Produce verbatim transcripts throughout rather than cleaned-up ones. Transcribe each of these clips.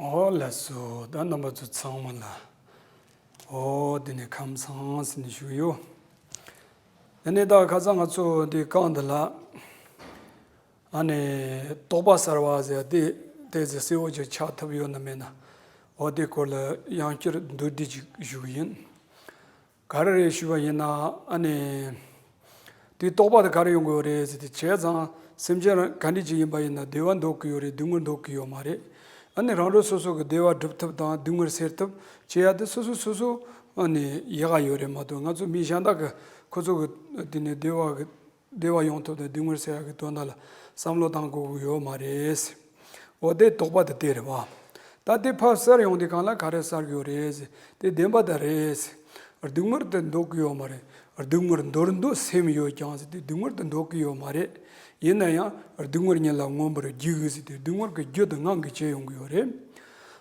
ཨོ་ལགས་སོ། ད་རྣམ་པ་ཚོ་ཚང་མ་ལ། ཨོ་དེ་ནས་ཁམས་བཟང་ཟེར་ནས་ཞུ་ཡོད། དེ་ནས་ད་ཁ་སང་ང་ཚོ་འདི་རྐང་འདི་ལ། ཨ་ནི་རྟོག་པ་གསར་བ་ཟེར་དེ་དེ་ཟེར་གསལ་བོ་ཅིག་ཆགས་ཐུབ་ཡོད་ན་མེད་ན། ཨོ་དེ་སྐོར་ལ་ཡང་བསྐྱར་མདོར་བསྡུས་ཅིག་ཞུ་གི་ཡིན། ག་རེ་རེད་ཞུས་པ་ཡིན་ན། ཨ་ནི། དེའི་རྟོག་པ་དེ་ག་རེ་ཡོང་གི་ཡོད་རེད་ཟེར་དུས། བྱས་ཙང་སེམས་ཅན་ག་འདྲ་ཅིག་ཡིན་པ་ཡིན་ན་བདེ་བ་འདོད་ཀྱི་ཡོད་རེད། སྡུག་བསྔལ་འདོད་ཀྱི་ཡོད་མ་རེད། ཨ་ནི་རང་རང་སོ་སོ་གི་བདེ་བ་སྒྲུབ་ཐབས་དང་སྡུག་བསྔལ་སེལ་ཐབས་བྱེད་ཡ་དེ་སོ་སོ་སོ་སོ་ཨ་ནི་ཡག་ག་ཡོད་རེད་མ་གཏོགས། ང་ཚོ་མི་གཞན་དག་གི་ཁོ་ཚོ་གི་དེ་ནི་བདེ་བ་གི་བདེ་བ་ཡོང་ཐབས་དང་སྡུག་བསྔལ་སེལ་ཡ་གི་དོན་དག་ལ་བསམ་བློ་བཏང་དགོས་ཀྱི་ཡོད་མ་རེད། འོ་དེ་རྟོག་པ་དེ་དེ་རེད་བ། ད་དེ་ཕར་གསར་ཡོང་དུས་སྒང་ལ་ག་རེ་གསར་གྱི་ཡོད་རེད། དེ་བདེན་པ་དེ་རེད། སྡུག་བསྔལ་དེ་འདོད་ཀྱི་ཡོད་མ་རེད། སྡུག་བསྔལ་འདོར་འདོད་སེམས་ཡོད་ཀྱང་ཟེར་དུས་སྡུག་བསྔལ་དེ་འདོད་ཀྱི་ཡོད་མ་རེད། ཡིན་ན་ཡང་སྡུག་བསྔལ་ཉིད་ལ་མངོན་པར་རྒྱུག་ཟེར་དུས་སྡུག་བསྔལ་གྱི་རྒྱུ་དེ་ངང་གིས་བྱས་ཡོང་གི་ཡོད་རེད།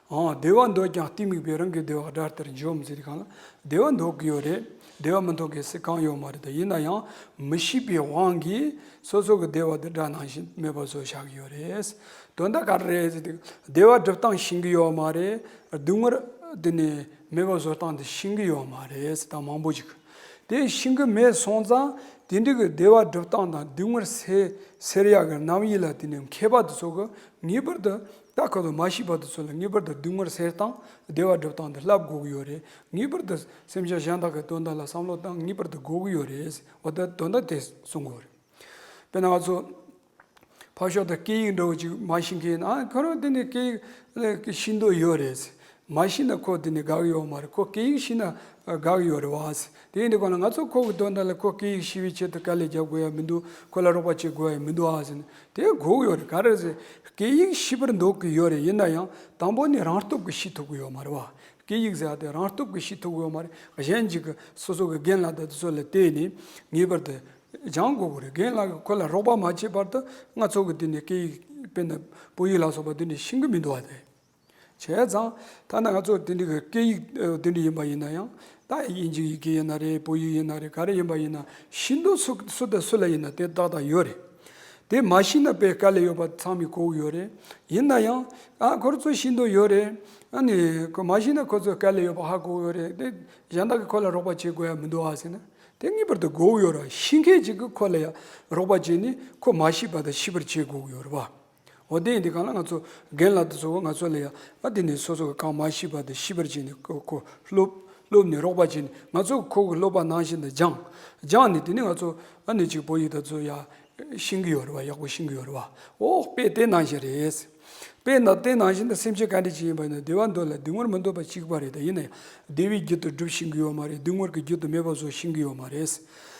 ཨང་། བདེ་བ་འདོད་ཀྱང་གཏི་མུག་པས། རང་གི་བདེ་བ་དགྲ་ལྟར་འཇོམས་ཟེར་དུས་སྒང་ལ་བདེ་བ་འདོད་ཀྱི་ཡོད་རེད། བདེ་བ་མི་འདོད་མཁན་སུ་གང་ཡོད་མ་རེད། ད་ཡིན་ན་ཡང་མི་ཤེས་པའི་དབང་གིས་སོ་སོ་གི་བདེ་བ་དེ་དགྲ་ནང་བཞིན་མེད་པ་བཟོ་བཞག་གི་ཡོད་རེད། དོན་དག་ག་རེ་རེད་ཟེར་དུས་བདེ་བ་སྒྲུབ་སྟངས་ཤེས་ཀྱི་ཡོད་མ་རེད། སྡུག་བསྔལ་དེ་ནི་མེད་པ་བཟོ་སྟངས་དེ་ཤེས་ཀྱི་ཡོད་མ་རེད་ཟེར། ད་མང་པོ་ཞིག་དེ་ཤེས་ཀྱི་མེད་སོང་ཙང་དེ་འདྲ་གི་བདེ་བ་སྒྲུབ་སྟངས་དང་སྡུག་བསྔལ་སེལ་སེལ་ཡག་གི་རྣམ་དབྱེ་ལ་དེ་ནི་མཁས་པ་དེ་ཚོ་གི་ངེས་པར་དུ། ད་ཁོ་ཚོ་མ་ཤེས་པ་དེ་ཚོ་ལ་ངེས་པར་དུ་སྡུག་བསྔལ་སེལ་སྟངས་བདེ་བ་སྒྲུབ་སྟངས་དེ་བསླབ་དགོས་ཀྱི་ཡོད་རེད། ངེས་པར་དུ་སེམས་ཅན་གཞན་དག་གི་དོན་དག་ལ་བསམ་བློ་བཏང་ངེས་པར་དུ་དགོས་ཀྱི་ཡོད་རེད། འོ་ད་དོན་དག་དེ་གསུང་དགོས་རེད། དཔེར་ན་ང་ཚོ་ཕར་ཕྱོགས་དང་སྐད་ཡིག་འདྲ་བོ་ཅིག་མ་ཤེས་མཁན་ཡིན་ན། ཨ་ཁོ་རང་དེ་ནས་སྐད་ཡིག་ཤེས་འདོད་ཡོད་རེད། མ་ཤེས་ན་ཁོ་དེ་ནས་དགའ་གི་ཡོད་མ་རེད། ཁོ་སྐད་ཡིག་ཤེས་ན་དགའ་གི་ཡོད་རེད་བ། དེ་ཡིན་དུས་སྒང་ལ་ང་ཚོ་ཁོ་གི་དོན་དག་ལ་ཁོ་སྐད་ཡིག་ཤེས་པའི་ཆེད་དུ་དཀའ་ལས་རྒྱབ་དགོས་ཡ་མི་འདུག་ཁོ་ལ་རོགས་པ་བྱེད་དགོས་ཡ་མི་འདུག་ཨ་ཟེར་ནས་དེ་དགོས་ཀྱི་ཡོད་རེད། ག་རེ་ཟེར། སྐད་ཡིག་ཤེས་པར་འདོད་ཀྱི་ཡོད་རེད། ཡིན་ན་ཡང་དང་པོ་ནས་རང་སྟོབས་ཀྱིས་ཤེས་ཐུབ་ཀྱི་ཡོད་མ་རེད་བ། སྐད་ཡིག་ཟེར་བ་དེ་རང་སྟོབས་ཀྱིས་ཤེས་ཐུབ་ཀྱི་ཡོད་མ་རེད། གཞན་གཅིག་གི་སོ་སོ་གི་རྒན་ལགས་དང་དེ་ཚོ་ལ་བལྟས་ནས་ངེས་པར་དུ་སྦྱང་དགོས་ཀྱི་རེད། རྒན་ལགས་ཀྱིས་ཁོ་ལ་རོགས་པ་མ་བྱས་བར་དུ་ང་ཚོ་གི་དེ་ནས་སྐད་ཡིག་དཔེར་ན་བོད་ཡིག་ལ་སོགས་པ་དེ་འདྲ་ཤེས་ཀྱི་མི་འདུག་བ་དེ། བྱས་ཙང་ཐ་ན་ང་ཚོ་དེ་འདྲ་གི་སྐད་ཡིག་ཨ་དེ་འདྲ་ཡིན་པ་ཡིན་ན་ཡང་། ད་དབྱིན་ཇི་ཡི་གེ་ཡིན་ན་རེད། བོད་ཡིག་ཡིན་ན་རེད། ག་རེ་ཡིན་པ་ཡིན་ན་ཤེས་འདོད་སུ་སུ་དང་སུ་ལ་ཡིན་ན་དེ་ཏག་ཏག་ཡོད་རེད། དེ་མ་ཤེས་ན་དཔེ་དཀའ་ལས་ཡོད་པ་ཚང་མས་གོ་གི་ཡོད་རེད། ཡིན་ན་ཡང་ཨ་ཁོ་རང་ཚོ་ཤེས་འདོད་ཡོད་རེད། ཨ་ནི་ཁོ་མ་ཤེས་ན་ཁོ་ཚོ་དཀའ་ལས་ཡོད་པ་ཧ་གོ་གི་ཡོད་རེད། དེ་གཞན་དག་གིས་ཁོ་ལ་རོགས་པ་བྱེད་དགོས་ཡ་མི་འདུག་ཨ་ཟེར་ན། དེ་ངེས་པར་དུ་དགོས་ཀྱི་ཡོད་རེད། ཤེས་མཁན་ཅིག་གིས་ཁོ་ལ་ཡ་རོགས་པ་བྱས་ནས་ཁོ་མ་ཤེས་པ་དེ་ཤེས་པར་བྱེད་དགོས་ཀྱི་ཡོད་རེད་བ། འོ་དེ་ཡིན་དུས་སྒང་ལ་ང་ཚོ་རྒན་ལགས་དེ་ཚོ་ང་ཚོ་ལ་ཡ་ཨ་དེ་ནས་སོ་སོ་གི་གང་མ་ཤེས་པ་དེ་ཤེས་པར་བྱས་ནས་ཁོ་ཁོ་སློབ་སློབ་ནས་རོགས་པ་བྱས་ནས། ང་ཚོ་ཁོ་གི་སློབ་པ་ནང་བཞིན་དུ་སྦྱངས། སྦྱངས་ནས་དེ་ནས་ང་ཚོ་ཨ་ནི་ཅིག་བོད་ཡིག་དེ་ཚོ་ཡ་ཤེས་ཀྱི་ཡོད་རེད་བ། ཡག་པོ་ཤེས་ཀྱི་ཡོད་རེད་བ། འོ་དཔེ་དེ་ནང་བཞིན་རེད། དཔེ་ན་དེ་ནང་བཞིན་དུ་སེམས་ཅན་ག་འདྲ་ཅིག་ཡིན་པ་ཡིན་ན་བདེ་བ་འདོད་ལ་སྡུག་བསྔལ་མི་འདོད་པ་གཅིག་པ་རེད། ད་ཡིན་ན་ཡང་བདེ་བའི་རྒྱུ་དེ་སྒྲུབ་ཤེས་ཀྱི་ཡོད་མ་རེད། སྡུག་བསྔལ་གྱི་རྒྱུ་དེ་མེད་པ་བཟོ་ཤེས་ཀྱི་ཡོད་མ་རེད།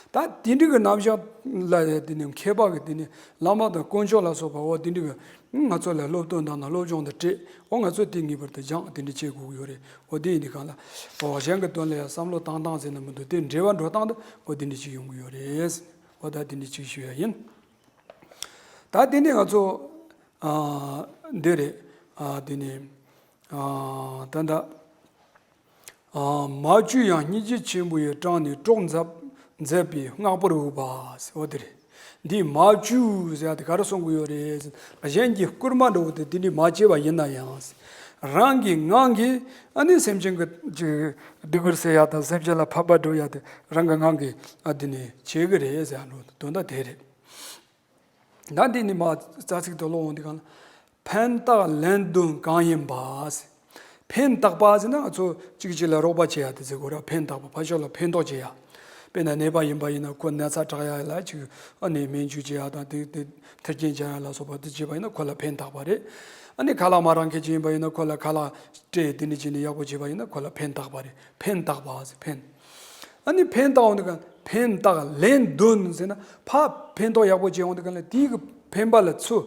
ད་དེ་འདྲ་གི་རྣམ་གཞག་ལ་དེ་ནས་མཁས་པ་གིས་དེ་ནས་བླ་མ་དང་དཀོན་མཆོག་ལ་སོགས་པ་འོ་དེ་འདྲ་གི་ང་ཚོ་ལ་སློབ་སྟོན་དང་ན་སློབ་སྦྱོང་དང་སྤྲད། འོ་ང་ཚོ་དེ་ངེས་པར་དུ་སྦྱང་། དེ་འདྲ་བྱེད་དགོས་ཀྱི་ཡོད་རེད། འོ་དེ་ཡིན་དུས་སྒང་ལ་འོ་གཞན་གྱི་དོན་ལ་ཡང་བསམ་བློ་བཏང་སྟངས་ཟེར་ན་མི་འདུག་དེ་འབྲེལ་བ་འགྲོ་སྟངས་དེ་འོ་དེ་འདྲ་ཅིག་ཡོང་གི་ཡོད་རེད། འོ་ད་དེ་འདྲ་ཅིག་ཞུ་ཡ་ཡིན། ད་དེ་ནས་ང་ཚོ་ཨ་འདི་རེད། ཨ་དེ་ནས་ཨ་ད་ད་ཨ་མ་བཅོས་ཡང་སྙིང་རྗེ་ཆེན་པོ་ཡིས། སྐྲག་ནས་གྲོགས་མཛད་མཛད་པས་བསྔགས་པར་འོས་པ་ཟེར། འོ་དེ་རེད། འདི་མ་བཅོས་ཟེར་ཡ་དེ་ག་རེ་གསུང་གི་ཡོད་རེད། གཞན་གྱི་སྐུལ་མ་འདྲ་བོ་དེ་དེ་འདྲ་མ་བྱས་པ་ཡིན་ན་ཡང་། རང་གི་ངང་གིས་ཨ་ནི་སེམས་ཅན་གྱི་ཅིག་སྡུག་བསྔལ་སེལ་ཡ་དང་སེམས་ཅན་ལ་ཕན་པ་སྒྲུབ་ཡ་དེ་རང་གི་ངང་གིས་ཨ་དེ་ནས་བྱེད་གི་རེད་ཟེར་ཡ་འགྲོ་དོན་དག་དེ་རེད། ད་འདི་ནི་མ་རྩ་ཚིག་ཏུ་ཀློག་འོང་དུས་སྒང་ལ། ཕན་བཏགས་ལན་ལྡོན་གང་ཡིན་པ། ཕན་བཏགས་པ་ཟེར་ན་ང་ཚོ་གཅིག་གཅིག་ལ་རོགས་པ་བྱེད་ཡ་དེ་ཟེར་དགོས་རེད། ཕན་བཏགས་པ་ཕར་ཕྱོགས་ལ་ཕན་ཐོགས་བྱེད་ཡ། དཔེར་ན་ནད་པ་ཡིན་པ་ཡིན་ན་ཁོ་ན་ཚ་དྲག་ཡ་ལ་ཅིག་ཨ་ནི་སྨན་བཅོས་བྱེད་ཡ་དང་། དེ་དེ་མཐུན་རྐྱེན་སྦྱར་ཡ་ལ་སོགས་པ་དེ་བྱས་པ་ཡིན་ན་ཁོ་ལ་ཕན་བཏགས་པ་རེད། ཨ་ནི་ཁ་ལག་མ་རག་མཁན་ཅིག་ཡིན་པ་ཡིན་ན་ཁོ་ལ་ཁ་ལག་སྤྲད་དེ་འདྲ་བྱས་ནས་ཡག་པོ་བྱས་པ་ཡིན་ན་ཁོ་ལ་ཕན་བཏགས་པ་རེད། ཕན་བཏགས་པ་ཟེར་ཕན། ཨ་ནི་ཕན་བཏགས་འོང་དུས་སྒང་ཕན་བཏགས་ལན་ལྡོན་ཟེར་ན་ཕར་ཕན་ཐོགས་ཡག་པོ་བྱས་འོང་དུས་སྒང་ལ་དེའི་གི་ཕན་པ་ལ་ཚུར་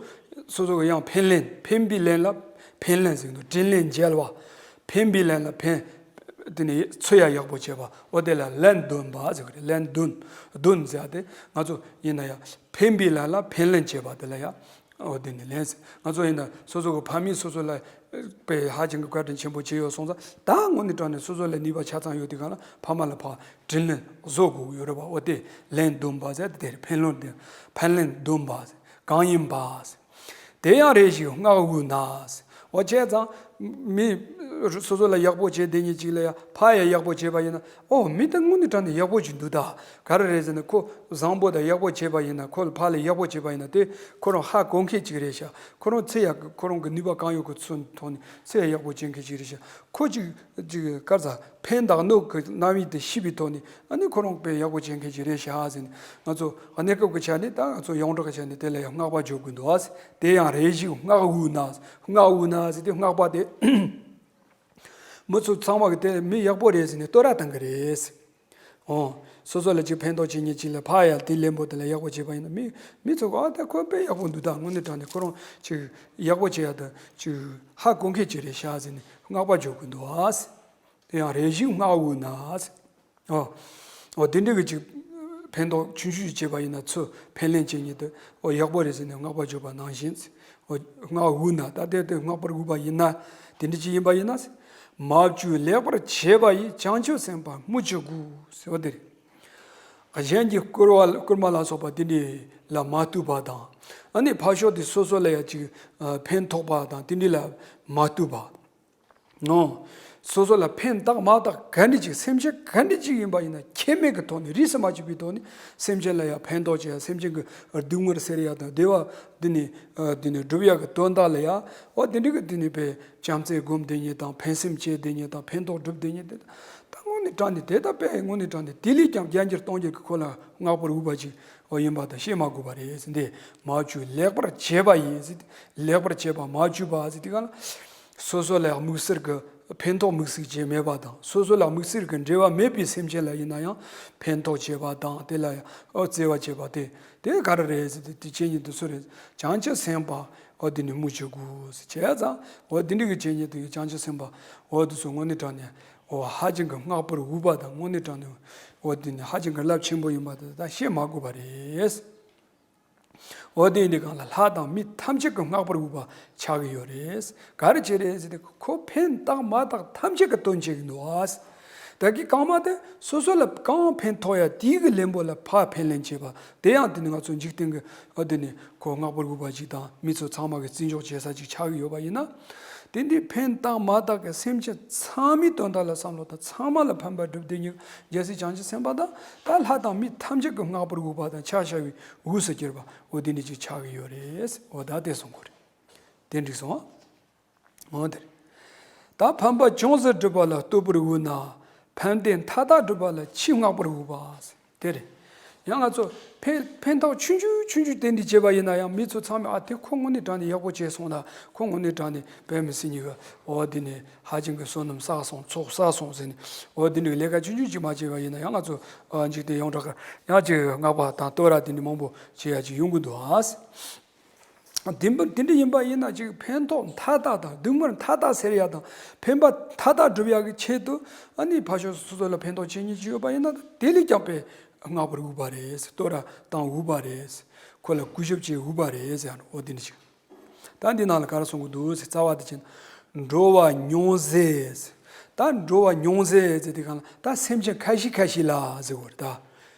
སོ་སོ་གི་ཡང་ཕན་ལན། ཕན་པའི་ལན་ལ་ཕན་ལན་ཟེར་གི་འདུག་དྲིན་ལན་འཇལ་བ། ཕན་པའི་ལན་ལ་ཕན། དེ་ནས་ཚུར་ཡང་ཡག་པོ་བྱེད་པ། འོ་དེ་ལ་ལན་ལྡོན་པ་ཟེར་གི་རེད། ལན་ལྡོན། ལྡོན་ཟེར་ཡ་དེ་ང་ཚོ་ཡིན་ན་ཡང་ཕན་པའི་ལན་ལ་ཕན་ལན་བྱེད་པ་དེ་ལ་ཡང་། འོ་དེ་ནི་ལན་ཟེར། ང་ཚོ་ཡིན་ན་སོ་སོ་གི་ཕ་མས་སོ་སོ་ལ་དཔེ་ཧ་ཅང་གི་བཀའ་དྲིན་ཆེན་པོ་བྱས་ཡོད་སོང་ཙང་། ད་དངོས་གནས་དྲང་གནས་སོ་སོ་ལ་ནུས་པ་ཆ་ཚང་ཡོད་དུས་སྒང་ལ་ཕ་མ་ལ་ཕར་དྲིན་ལན་གཟོ་དགོས་ཡོད་རེད་བ། འོ་དེ་ལན་ལྡོན་པ་ཟེར་དེ་རེད། ཕན་ལོན་དེ་ཕན་ལན་ལྡོན་པ་ཟེར། གང་ཡིན་པ་ཟེར། དེ་ཡང་རེ་ཞིག་བསྔགས་འོས་ན་ཟེར། འོ་བྱས་ཙང་ མི་སོ་སོ་ལ་ཡག་པོ་བྱེད་བསྡད་མཁན་ཅིག་ལ་ཡང་ཕར་ཡང་ཡག་པོ་བྱས་པ་ཡིན་ན། ཨོ་མི་ད་དངོས་གནས་དྲང་གནས་ཡག་པོ་ཅིག་འདུག་ད། ག་རེ་རེད་ཟེར་ན། ཁོ་བཟང་པོ་དང་ཡག་པོ་བྱས་པ་ཡིན་ན། ཁོ་ལ་ཕར་ལ་ཡག་པོ་བྱས་པ་ཡིན་ན། དེ་ཁོ་རང་ཧ་གོ་མཁན་ཅིག་རེད་ཤག་ཁོ་རང་ཚེ་ཡག་གི་ཁོ་རང་གི་ནུས་པ་གང་ཡོད་ཀྱི་ཚོད་ཐོག་ནས་ཚེ་ཡག་པོ་བྱེད་མཁན་ཅིག་རེད་ཤག་ཁོ་ཅིག་ཅིག་ག་རེ་ཟ། ཕན་དང་གནོད་ཀྱི་རྣམ་དབྱེ་དེ་ཤེས་པའི་ཐོག་ནས། ཨ་ནི་ཁོ་རང་དཔེ་ཡག་པོ་བྱེད་མཁན་ཅིག་རེད་ཤག་ཟེར་ནས། ང་ཚོ་གནས་སྐབས་ཀྱི་ཆ་ནས་ད་ང་ཚོ་ཡོངས་གྲགས་ཀྱི་ཆ་ནས་དེ་ལ་ཡང་བསྔགས་པ་བརྗོད་དགོས་འདུག་ཨ། དེ་ཡང་རེ་ཞིག་བསྔགས་འོས་ན། བསྔགས་འོས་ན་ཟེར་དུས་བསྔགས་པ་དེ། མི་ཚོ་ཚང་མ་གིས་དེ་མི་ཡག་པོ་རེད་ཟེར་ནས་བསྟོད་ར་བཏང་གི་རེད། ཨོ། སོ་སོ་ལ་ཅིག་ཕན་ཐོགས་བྱེད་མཁན་ཅིག་ལ་ཕར་ཡང་དེ་ལན་པོ་དེ་ལ་ཡག་པོ་བྱས་པ་ཡིན་ན། མི་མི་ཚོ་གིས་ཨ་ད་ཁོ་དཔེ་ཡག་པོ་འདུག་ད། དངོས་གནས་དྲང་གནས་ཁོ་རང་ཅིག་ཡག་པོ་བྱེད་ཡ་ད་ཅིག་ཧ་གོ་མཁན་ཅིག་རེད་ཤག་ཟེར་ནས་བསྔགས་པ་བརྗོད་དགོས་འདུག་ཨ། དེ་ཡང་རེ་ཞིག་བསྔགས་འོས་ན། ཨོ། ཨོ་དེ་འདྲ་གི་ཅིག་ཕན་ཐོགས་ཆུང་ཆུང་ཅིག་བྱས་པ་ཡིན་ན། ཚུར་ཕན་ལན་བྱེད་མཁན་དེ་ཨོ་ཡག་པོ་རེད་ཟེར་ནས་བསྔགས་པ་བརྗོད་པ་ནང་བཞིན། ཨོ་བསྔགས་འོས་ན། ད་དེ་དེ་བསྔགས་པར་འོས་པ་ཡིན་ན། དེ་འདྲ་ཅིག་ཡིན་པ་ཡིན་ན། མ་བཅོས་ལེགས་པར་བྱས་པ་ཡིས། བྱང་ཆུབ་སེམས་དཔའ་སྨོས་ཅི་དགོས་ཟེར་བ་དེ་རེད། གཞན་གྱི་བསྐུར་བ་བསྐུར་མ་ལ་སོགས་པ་དེ་འདྲ་ལ་མ་བལྟོས་པ་དང་། ཨ་ནི་ཕར་ཕྱོགས་དེ་སོ་སོ་ལ་ཡང་ཅིག་ཕན་ཐོགས་པ་དང་དེ་འདྲ་ལ་མ་བལྟོས་པ། ནོ། སོ་སོ་ལ་ཕན་བཏགས་མ་བཏགས་ག་འདྲ་ཅིག་སེམས་ཅན་ག་འདྲ་ཅིག་ཡིན་པ་ཡིན་ན། ཁྱད་མེད་ཀྱི་ཐོག་ནས། རིས་སུ་མ་ཆད་པའི་ཐོག་ནས་སེམས་ཅན་ལ་ཡང་ཕན་ཐོགས་བྱེད་ཡ། སེམས་ཅན་གྱི་སྡུག་བསྔལ་སེལ་ཡ་དང་། བདེ་བ་འདི་ནས་འདི་ནས་སྒྲུབ་ཡ་གི་དོན་དག་ལ་ཡང་། འོ་དེ་འདྲ་གི་འདི་ནས་དཔེ་བྱམས་བརྩེ་སྒོམ་བསྡད་མཁན་དང་། ཕན་སེམས་བསྐྱེད་བསྡད་མཁན་དང་། ཕན་ཐོགས་སྒྲུབ་བསྡད་མཁན་དེ་ད་དངོས་གནས་དྲང་གནས་དེ་ད་དཔེ་དངོས་གནས་དྲང་གནས་དེ་ལས་ཀྱང་བརྒྱ་འགྱུར་སྟོང་འགྱུར་གྱི་ཁོ་ལ་བསྔགས་པར་འོས་པ་ཅིག་འོ་ཡིན་པ་ད་བཤད་མ་དགོས་པ་རེད། འདི་མ་བཅོས་ལེགས་པར་བྱས་པ་ཡིས་ཟེར། ལེགས་པར་བྱས་པ། མ་བཅོས་པ་ཟེར་དུས་གང་ལ། སོ་སོ་ལ་དམིགས་བསལ་གྱི་ཕན་ཐོགས་དམིགས་བསལ་ཅིག་མེད་པ་དང་། སོ་སོ་ལ་དམིགས་བསལ་གྱི་འབྲེལ་བ་མེད་པའི་སེམས་ཅན་ལ་ཡིན་ན་ཡང་ཕན་ཐོགས་བྱེད་པ་དང་། དེ་ལ་ཡང་ཨོ་བརྩེ་བ་བྱེད་པ་དེ་དེ་ག་རེ་རེད་ཟེར་དུས། དེ་བྱེད་མཁན་དེ་སུ་རེད། བྱང་ཆུབ་སེམས་དཔའ་ཨོ་དེ་ནི་སྨོས་ཅི་དགོས་ཟེར་བྱས་ཙང་། ཨོ་དེ་འདྲ་གི་བྱེད་མཁན་དེ་བྱང་ཆུབ་སེམས་དཔའ་ཨོ་དེ་ཚོ་དངོས་གནས་དྲང་གནས་ཨོ་ཧ་ཅང་གི་བསྔགས་པར་འོས་པ་དང་། དངོས་གནས་དྲང་གནས་ཨོ་དེ་ནི་ཧ་ཅང་གི་རླབས་ཆེན་པོ་ཡིན་པ་དེ་ད་བཤད་མ་དགོས་པ་རེད། འོ་དེ་ཡིན་དུས་གང་ལ་ལྷ་དང་མི་ཐམས་ཅད་ཀྱིས་བསྔགས་པར་འོས་པ་ཆགས་ཀྱི་ཡོད་རེད། ག་རེ་བྱས་རེད་ཟེར་ཏེ། ཁོ་ཕན་བཏགས་མ་བཏགས་ཐམས་ཅད་ཀྱི་དོན་བྱེད་ཀྱི་འདུག་ཨ། ད་གི་རྐང་མ་དེ་སོ་སོ་ལ་གང་ཕན་ཐོགས་ཡ་དེའི་གི་ལན་པོ་ལ་ཕར་ཕན་ལན་བྱེད་པ་དེ་ཡང་དེ་ནི་ང་ཚོ་འཇིག་རྟེན་གྱི་འོ་དེ་ནི་ཁོ་བསྔགས་པར་འོས་པ་ཅིག་དང་། མི་ཚོ་ཚང་མ་གི་བརྩི་འཇོག་བྱེད་ས་ཅིག་ཆགས་ཀྱི་ཡོད་པ་ཡིན་ན། དེ་འདི་ཕན་བཏགས་མ་བཏགས་ཀྱི་སེམས་ཅན་ཚང་མའི་དོན་དག་ལ་བསམ་བློ་དང་། ཚང་མ་ལ་ཕན་པ་སྒྲུབ་བདེ་ཉིད་རྒྱལ་སྲས་བྱང་ཆུབ་སེམས་དཔའ་དང་། ད་ལྷ་དང་མི་ཐམས་ཅད་ཀྱིས་བསྔགས་པར་འོས་པ་དང་ཕྱག་བྱ་བའི་འོས་སུ་གྱུར་པ་འོ་དེ་འདྲ་ཅིག་ཆགས་ཀྱི་ཡོད་རེད། འོ་ད་དེ་གསུང་དགོས་རེད། དེ་འགྲིག་སོང་ཨ། འོ་དེ་རེད། ད་ཕན་པ་ཅུང་ཟད་སྒྲུབ་པ་ལ་བསྟོད་པར་འོས་ན། ཕན་བདེ་མཐའ་དག་སྒྲུབ་པ་ལ་ཕྱིས་བསྔགས་པར་འོས་པ། དེ་རེད། ཡང་ང་ཚོ་ཕན་ཕན་ཐོགས་ཆུང་ཆུང་ཆུང་ཆུང་དེ་འདྲ་བྱས་པ་ཡིན་ན་ཡང་། མི་ཚོ་ཚང་མས་ཨ་དེ་ཁོ་དངོས་གནས་དྲང་གནས་ཡག་པོ་བྱས་སོང་ད། ཁོ་དངོས་གནས་དྲང་གནས་དཔེ་མི་སྲིད་ཉིད་ཀྱི་འོ་དེ་ནས་ཧ་ཅང་གི་བསོད་ནམས་བསགས་སོང་། ཚོགས་བསགས་སོང་ཟེར་ནས། འོ་དེ་འདྲའི་ལས་ཀ་ཆུང་ཆུང་ཅིག་མ་བྱས་པ་ཡིན་ན་ཡང་། ང་ཚོ་འཇིག་རྟེན་ཡོངས་གྲགས་ཀྱི་ཡང་ཅིག་བསྔགས་པ་དང་བསྟོད་ར་དེ་འདྲ་མང་པོ་བྱེད་ཡ་ཅིག་ཡོང་གི་འདུག་ཨ། དེ་འདྲ་དེ་འདྲ་ཡིན་པ་ཡིན་ན། ཅིག་ཕན་ཐོགས་མཐའ་དག་དང་། སྡུག་བསྔལ་མཐའ་དག་སེལ་ཡ་དང་། ཕན་པ་མཐའ་དག་སྒྲུབ་ཡ་གི་ཆེད་དུ། ཨ་ནི་ཕར་ཕྱོགས་སོ་སོ་ལ་ཕན་ཐོགས་བྱེད་མཁན་ཅིག་ཡོད་པ་ཡིན་ན། དེ་ལས་ཀྱང་དཔེ་བསྔགས་པར་འོས་པ་རེད། བསྟོད་ར་བཏང་འོས་པ་རེད། ཁོ་ལ་གུས་ཞབས་བྱེད་འོས་པ་རེད་ཟེར་ཡ་འོ་དེ་འདྲ་ཅིག་ད་འདི་ནང་ལ་ག་རེ་གསུང་གི་འདུག་ཟེར། རྩ་བ་དེ་བྱས་ན་འགྲོ་བ་མྱོང་ཟད། ད་འགྲོ་བ་མྱོང་ཟད་ཟེར་དུས་གང་ལ། ད་སེམས་ཅན་ཁ་ཤས་ཁ་ཤས་ལ་ཟེར་བ་རེད་ད།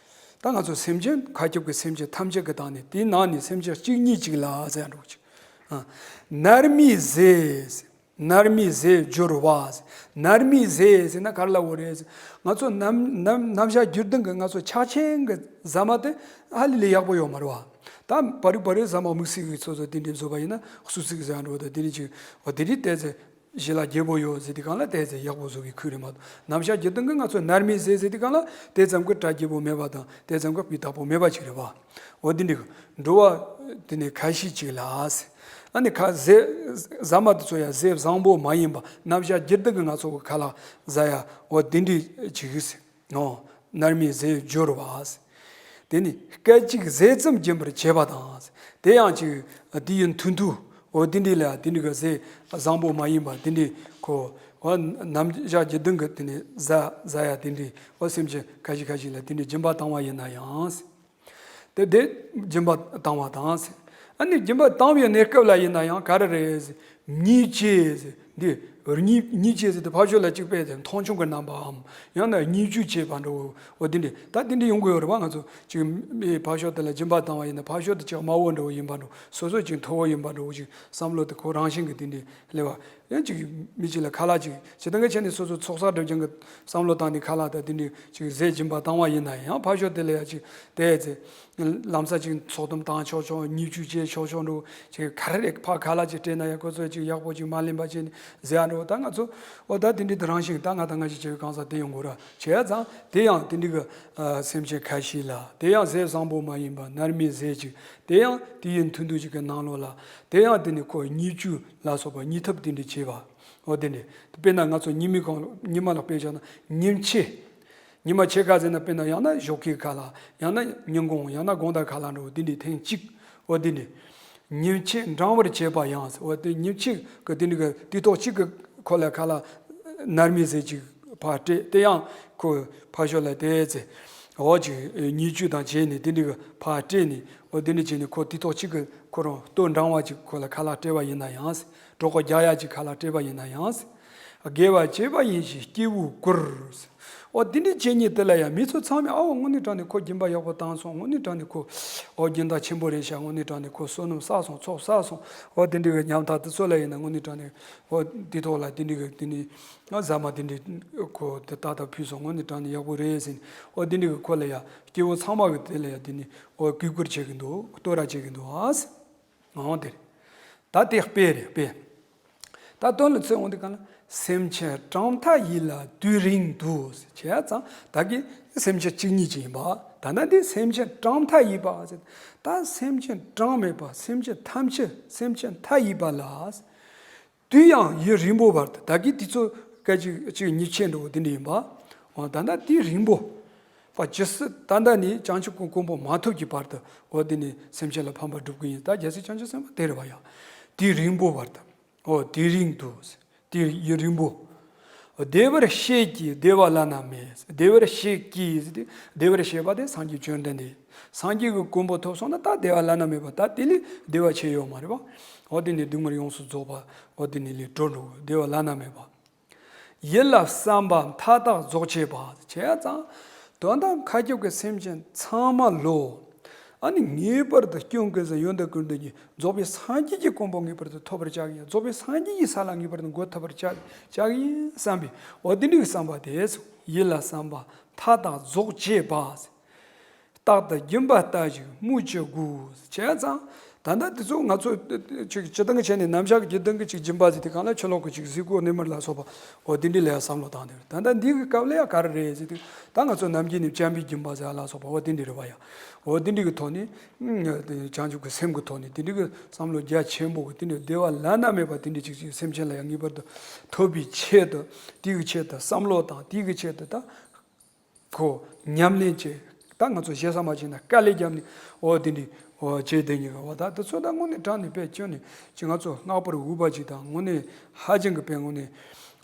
ད་ང་ཚོ་སེམས་ཅན་མཁའ་ཁྱབ་ཀྱི་སེམས་ཅན་ཐམས་ཅད་ཀྱི་སྟེང་ནས། དེའི་ནང་ནས་སེམས་ཅན་གཅིག་གཉིས་ཅིག་ལ་ཟེར་ཡ་འགྲོ་གི་ཅིག་ཨ། མནར་མེད་ཟས། མནར་མེད་ཟས་སྦྱོར་བ། མནར་མེད་ཟས་ཟེར་ན་ག་རེ་ལབ་དགོས་རེད་ཟེར། ང་ཚོ་ནམ་ནམ་ནམ་ཞག་རྒྱུན་ལྡན་གྱི་ང་ཚོ་ཆགས་ཆེན་གྱི་ཟ་མ་དེ་ཧ་ལས་ལས་ཡག་པོ་ཡོད་མ་རེད་བ། ད་བ་རི་བ་རི་ཟ་མ་དམིགས་བསལ་གྱི་ཚོ་ཚོ་དེ་འདྲ་བཟོས་པ་ཡིན་ན། སུ་ཚིག་ཟ་འགྲོ་ད་དེ་འདྲ་ཅིག་འོ་དེ་འདྲ་ཏོག་ཙམ་ཞི་ལ་རྒྱས་པོ་ཡོད་ཟེར་དུས་གང་ལ་དེ་ཚོ་ཡག་པོ་བཟོ་གི་ཁུལ་རེད་མ་གཏོགས། ནམ་ཞག་རྒྱུན་ལྡན་གྱི་ང་ཚོ་མནར་མེད་ཟས་ཟེར་དུས་གང་ལ་དེ་ཙམ་གྱི་སྐྲ་རྒྱས་པོ་མེད་པ་དང་། དེ་ཙམ་གྱི་སྤུས་དག་པོ་མེད་པ་ཅིག་རེད་བ། འོ་དེ་འདྲ་གི་འགྲོ་བ་དེ་ནས་ཁ་ཤས་ཅིག་ལ་ཟེར། ཨ་ནི་ཁ་ཟས་ཟ་མ་དེ་ཚོ་ཡང་ཟས་བཟང་པོ་མ་ཡིན་པ། ནམ་ཞག་རྒྱུན་ལྡན་གྱི་ང་ཚོ་གི་ཁ་ལག་ཟ་ཡ་འོ་དེ་འདྲ་ཅིག་ཟེར། ཨོ། མནར་མེད་ཟས་སྦྱོར་བ། དེ་ནི་སྐད་ཅིག་ཟས་ཙམ་སྦྱིན་པར་བྱེད་པ་དང་། དེ་ཡང་ཅིག་དེ་ཡི་མཐུ་མཐུ། འོ་དེ་འདྲ་ལ་དེ་འདྲ་གི་ཟས་བཟང་པོ་མ་ཡིན་པ་དེ་འདྲ་ཁོ། འོ་ནམ་ཞག་རྒྱུན་ལྡན་གྱི་དེ་ནི་ཟ་ཟ་ཡ་དེ་འདྲ། འོ་སེམས་ཅན་ཁ་ཤས་ཁ་ཤས་ལ་དེ་འདྲ་སྦྱིན་པ་བཏང་བ་ཡིན་ན་ཡང་། དེ་དེ་སྦྱིན་པ་བཏང་བ་དང་། ཨ་ནི་སྦྱིན་པ་བཏང་བའི་གནས་སྐབས་ལ་ཡིན་ན་ཡང་ག་རེ་རེད། མཉེས་བྱེད་འདི་ གཉིས་གཉིས་བྱས་ཟེར་དུས་ཕར་ཕྱོགས་ལ་གཅིག་པས་དེ་མཐོང་ཆུང་གི་རྣམ་པའམ། ཡང་ན་བརྙས་བཅོས་བྱས་པ་འདྲ་བོ་འོ་དེ་འདྲ་ད་དེ་འདྲ་ཡོང་གི་ཡོད་རེད་བ། ང་ཚོ་གཅིག་མི་ཕར་ཕྱོགས་དེ་ལ་སྦྱིན་པ་བཏང་བ་ཡིན་ན་ཕར་ཕྱོགས་དེ་གཅིག་དམའ་བོ་འདྲ་བོ་ཡིན་པ་འདྲ་བོ། སོ་སོ་གཅིག་མཐོ་བོ་ཡིན་པ་འདྲ་བོ་གཅིག་བསམ་བློ་དེ་ཁོ་རང་བཞིན་གྱི་དེ་འདྲ་སླེབས་པ། ཡང་གཅིག་མི་གཅིག་ལ་ཁ་ལག་གཅིག་ཇི་ལྟར་འགའ་བྱས་ནས་སོ་སོ་ཚོགས་བསགས་སྒྲིབ་སྦྱང་གི་བསམ་བློ་བཏང་ནས་ཁ་ལག་དང་དེ་འདྲ་གཅིག་ཟས་སྦྱིན་པ་བཏང་བ་ཡིན་ན་ཡང་ཕར་ཕྱོགས་དེ་ལ་ཡང་གཅིག་དེ་ཚེ་ལམ་སང་གཅིག་ཚོགས་དུམ་བཏང་ཆོག་ཆོག་བརྙས་བཅོས་བྱས་ཆོག་ཆོག་འདྲ་བོ་གཅིག་ག་རེ་རེད། ཕར་ཁ་ལག་གཅིག་སྤྲད་ན་ཡང་ཁོ་ཚོས་གཅིག་ཡག་པོ་གཅིག་མ་ལེན་པ་བྱས་ནས་ཟས་འདྲ་བོ། ད་ང་ཚོ་འོ་ད་དེ་འདྲ་དེ་རང་བཞིན་ད་ང་དང་ང་ཞིག་བྱས་པའི་གང་ཟག་དེ་ཡོང་དགོས་ར། བྱས་ཙང་དེ་ཡང་དེ་འདྲ་གི་ཨ་སེམས་ཅན་ཁ་ཤས་ལ་དེ་ཡང་ཟས་བཟང་པོ་མ་ཡིན་པ་མནར་མེད་ཟས་ཅིག་དེ་ཡང་དེ་ཡི་མཐུན་འདོད་ཅིག་གི་ནང་ལོགས་ལ་དེ་ཡང་དེ་ནི་ཁོ་བརྙས་བཅོས་ལ་སོགས་པ་བརྙས་ཐབས་དེ་འདྲ་བྱས་པ། འོ་དེ་འདྲ། དཔེར་ན་ང་ཚོ་ཉི་མའི་གང་ཉི་མ་ལ་དཔེ་བཞག་ན་ཉིན་ཕྱེད། ཉི་མ་ཕྱེད་ཀ་ཟེར་ན་དཔེར་ན་ཡང་ན་ཞོགས་ཀའི་ཁ་ལག་ཡང་ན་ཉིན་གུང་ཡང་ན་དགོང་དག་ཁ་ལག་འདྲ་བོ་དེ་འདྲའི་ཐེངས་གཅིག་འོ་དེ་འདྲ། ཉིན་ཕྱེད་འགྲང་བར་བྱེད་པ་ཡང་ཟེར། འོ་དེ་ཉིན་ཕྱེད་ཀྱི་དེ་འདྲ་གི་དུས་ཐོག་གཅིག་གི་ཁོ་ལ་ཁ་ལག་མནར་མེད་ཟས་ཅིག་ཕར་སྤྲད། དེ་ཡང་ཁོ་ཕར་ཕྱོགས་ལ་དེ་ཚེ་འོ་ཅིག་བརྙས་བཅོས་དང་བྱས་ནས་དེ་འདྲ་གི་ཕར་སྤྲད་ནས་འོ་དེ་འདྲ་བྱས་ནས་ཁོ་དུས་ཐོག་གཅིག་གི་ཁོ་རང་ལྟོ་འགྲང་བ་ཅིག་ཁོ་ལ་ཁ་ལག་སྤྲད་པ་ཡིན་ན་ཡང་ཟེར། གྲོད་ཁོག་རྒྱགས་ཡ་ཅིག་ཁ་ལག་སྤྲད་པ་ཡིན་ན་ཡང་། དགེ་བ་བྱས་པ་ཡིན་ཞེས་སྐྱེ་བོས་བཀུར། འོ་དེ་འདྲའི་བྱེད་ཉིད་དེ་ལ་ཡང་མི་ཚོ་ཚང་མས་ཨའོ་དངོས་གནས་དྲང་ནས་ཁོ་སྦྱིན་པ་ཡག་པོ་བཏང་སོང་། དངོས་གནས་དྲང་ནས་ཁོ་འོ་སྦྱིན་བདག་ཆེན་པོ་རེད་ཤག་དངོས་གནས་དྲང་ནས་ཁོ་བསོད་ནམས་བསགས་སོང་། ཚོགས་བསགས་སོང་། འོ་དེ་འདྲའི་གི་ཉམ་ཐག་དེ་ཚོ་ལ་ཡིན་ན་དངོས་གནས་དྲང་ནས་འོ་དེ་ཐོག་ལ་དེ་འདྲའི་གི་དེ་ནི་ང་ཟ་མ་དེ་འདྲའི་ཁོ་དེ་ཏག་ཏག་ཕུལ་སོང་། དངོས་གནས་དྲང་ནས་ཡག་པོ་རེད་ཟེར་ནས་འོ་དེ་འདྲའི་གི་ཁོ་ལ་ཡ་སྐྱེ་བོ་ཚང་མ་གི་དེ་ལ་ཡ་དེ་ནི་འོ་གུས་བཀུར་བྱེད་ཀྱི་འདུག་བསྟོད་ར་བྱེད་ཀྱི་འདུག་ཨ། འོ་དེ་རེད། ད་དེ་དཔེ་རེད་དཔེ། ད་དོན་ལ་ཚོད་འོང་དུས་གང་ལ་སེམས་ཅན་བཀྲམ་ཐག་ཡིད་ལ་དུས་རིང་དུ་བྱས་ཙང་ད་གི་སེམས་ཅན་གཅིག་ཉིད་ཅིག་ཡིན་པ། ད་ལྟ་འདི་སེམས་ཅན་བཀྲམ་ཐག་ཡིད་པ་ཟེར། ད་སེམས་ཅན་བཀྲམ་མེད་པ་སེམས་ཅན་ཐམས་ཅད་སེམས་ཅན་མཐའ་ཡས་པ་ལ། དུས་ཡང་ཡུན་རིང་པོའི་བར་དུ་ད་གི་དུས་ཚོད་སྐད་ཅིག་གཅིག་ཉིན་ཕྱེད་འགྲོ་བ་དེ་འདྲ་ཡིན་པ། འོ་ད་ལྟ་དུས་རིང་པོ། པ་ཇི་སྲིད་ད་ལྟ་ནས་བྱང་ཆུབ་ཀྱི་གོ་འཕང་མ་ཐོབ་ཀྱི་བར་དུ་འོ་དེ་ནས་སེམས་ཅན་ལ་ཕན་པ་སྒྲུབ་ཀྱི་ཡིན། ད་རྒྱལ་སྲས་བྱང་ཆུབ་སེམས་དཔའ་དེ་རེད་བ་ཡ། དུས་རིང་པོའི་བར་དུ། འོ་དུས་རིང་དུ། དུས་ཡུན་རིང་པོ། བདེ་བར་གཤེགས་ཀྱིས་བདེ་བ་བླ་ན་མེད། བདེ་བར་གཤེགས་ཀྱིས་ཟེར་ཏེ་བདེ་བར་གཤེགས་པ་དེ་སངས་རྒྱས་བཅོམ་ལྡན་འདས། སངས་རྒྱས་ཀྱི་གོ་འཕང་ཐོབ་སོང་ན་ད་བདེ་བ་བླ་ན་མེད་པ་ད་དེ་ལས་བདེ་བ་ཆེ་ཡོད་མ་རེད་བ། འོ་དེ་ནས་སྡུག་བསྔལ་ཡོངས་སུ་རྫོགས་པ་འོ་དེ་ནས་ལས་གྲོལ་འགྲོ་བདེ་བ་བླ་ན་མེད་པ། ཡིད་ལ་བསམ་པ་མཐའ་དག་རྫོགས་བྱེད་པ། བྱས་ཙང་དོན་དམ་མཁའ་ཁྱབ་ཀྱི་སེམས་ཅན་ཚང་མ་ལོ། ཨ་ནི་ངེས་པར་དུ་སྐྱོང་གི་ཟེར་ཡོན་ཏན་ཀུན་ལྡན་གྱི་རྫོགས་པའི་སངས་རྒྱས་ཀྱི་གོ་འཕང་ངེས་པར་དུ་ཐོབ་པར་བྱ་གི་ཡིན། རྫོགས་པའི་སངས་རྒྱས་ཀྱི་ས་ལ་ངེས་པར་དུ་འགོད་ཐུབ་པར་བྱ་བྱ་གི་ཡིན་བསམ་པའི་འོ་དེ་འདྲའི་བསམ་པ་དེ་སོ། ཡིད་ལ་བསམ་པ་མཐའ་དག་རྫོགས་བྱེད་པ། རྟག་ཏུ་སྦྱིན་པ་ལྟ་ཞིག་སྨོས་ཅི་དགོས། བྱས་ཙང་ད་ལྟ་དེ་ཚོ་ང་ཚོ་ཅིག་སྤྱིར་བཏང་གི་བྱས་ནས་ནམ་ཞག་གི་སྤྱིར་བཏང་གི་ཅིག་སྦྱིན་པ་ཟེར་དེ་གང་ལ་ཕྱི་ལོགས་ཀྱི་ཅིག་གཟིགས་སྐོར་གནས་མར་ལ་སོགས་པ་འོ་དེ་འདྲ་ལ་ཡང་བསམ་བློ་བཏང་དེ་རེད། ད་ལྟ་འདི་གི་སྐབས་ལ་ཡང་ག་རེ་རེད་ཟེར་དུས་ད་ང་ཚོ་ནམ་རྒྱུན་ནས་བྱམས་པའི་སྦྱིན་པ་ཟེར་ལ་སོགས་པ་འོ་དེ་འདྲ་རེད་བ་ཡ། འོ་དེ་འདྲ་གི་ཐོག་ནས་བྱང་ཆུབ་ཀྱི་སེམས་ཀྱི་ཐོག་ནས་དེ་འདྲ་གི་བསམ་བློ་རྒྱ་ཆེན་པོ་གི་དེ་འདྲ་བདེ་བ་བླ་ན་མེད་པ་དེ་འདྲ་ཅིག་ཅིག་སེམས་ཅན་ལ་ཡང་ངེས་པར་དུ་ཐོབ་པའི་ཆེད་དུ་དེ་གི་ཆེད་དུ་བསམ་བློ་བཏང་དེ་གི་ཆེད་དུ་ད། ཁོ་ཉམས་ལེན་བྱེད། ད་ང་ཚོ་ཞེ་ས་མ་བྱས་ན་དཀའ་ལས་བརྒྱབ་ནས་འོ་དེ་འདྲའི་འོ་བྱེད་བསྡད་ཉེ་གི་འོ་ད་དེ་ཚོ་ད་དངོས་གནས་དྲང་གནས་དཔེ་ཁྱོན་ནས་ཅི་ང་ཚོ་སྔགས་པོར་འུད་པ་ཅིག་དང་དངོས་གནས་ཧ་ཅང་གི་དཔེ་དངོས་གནས་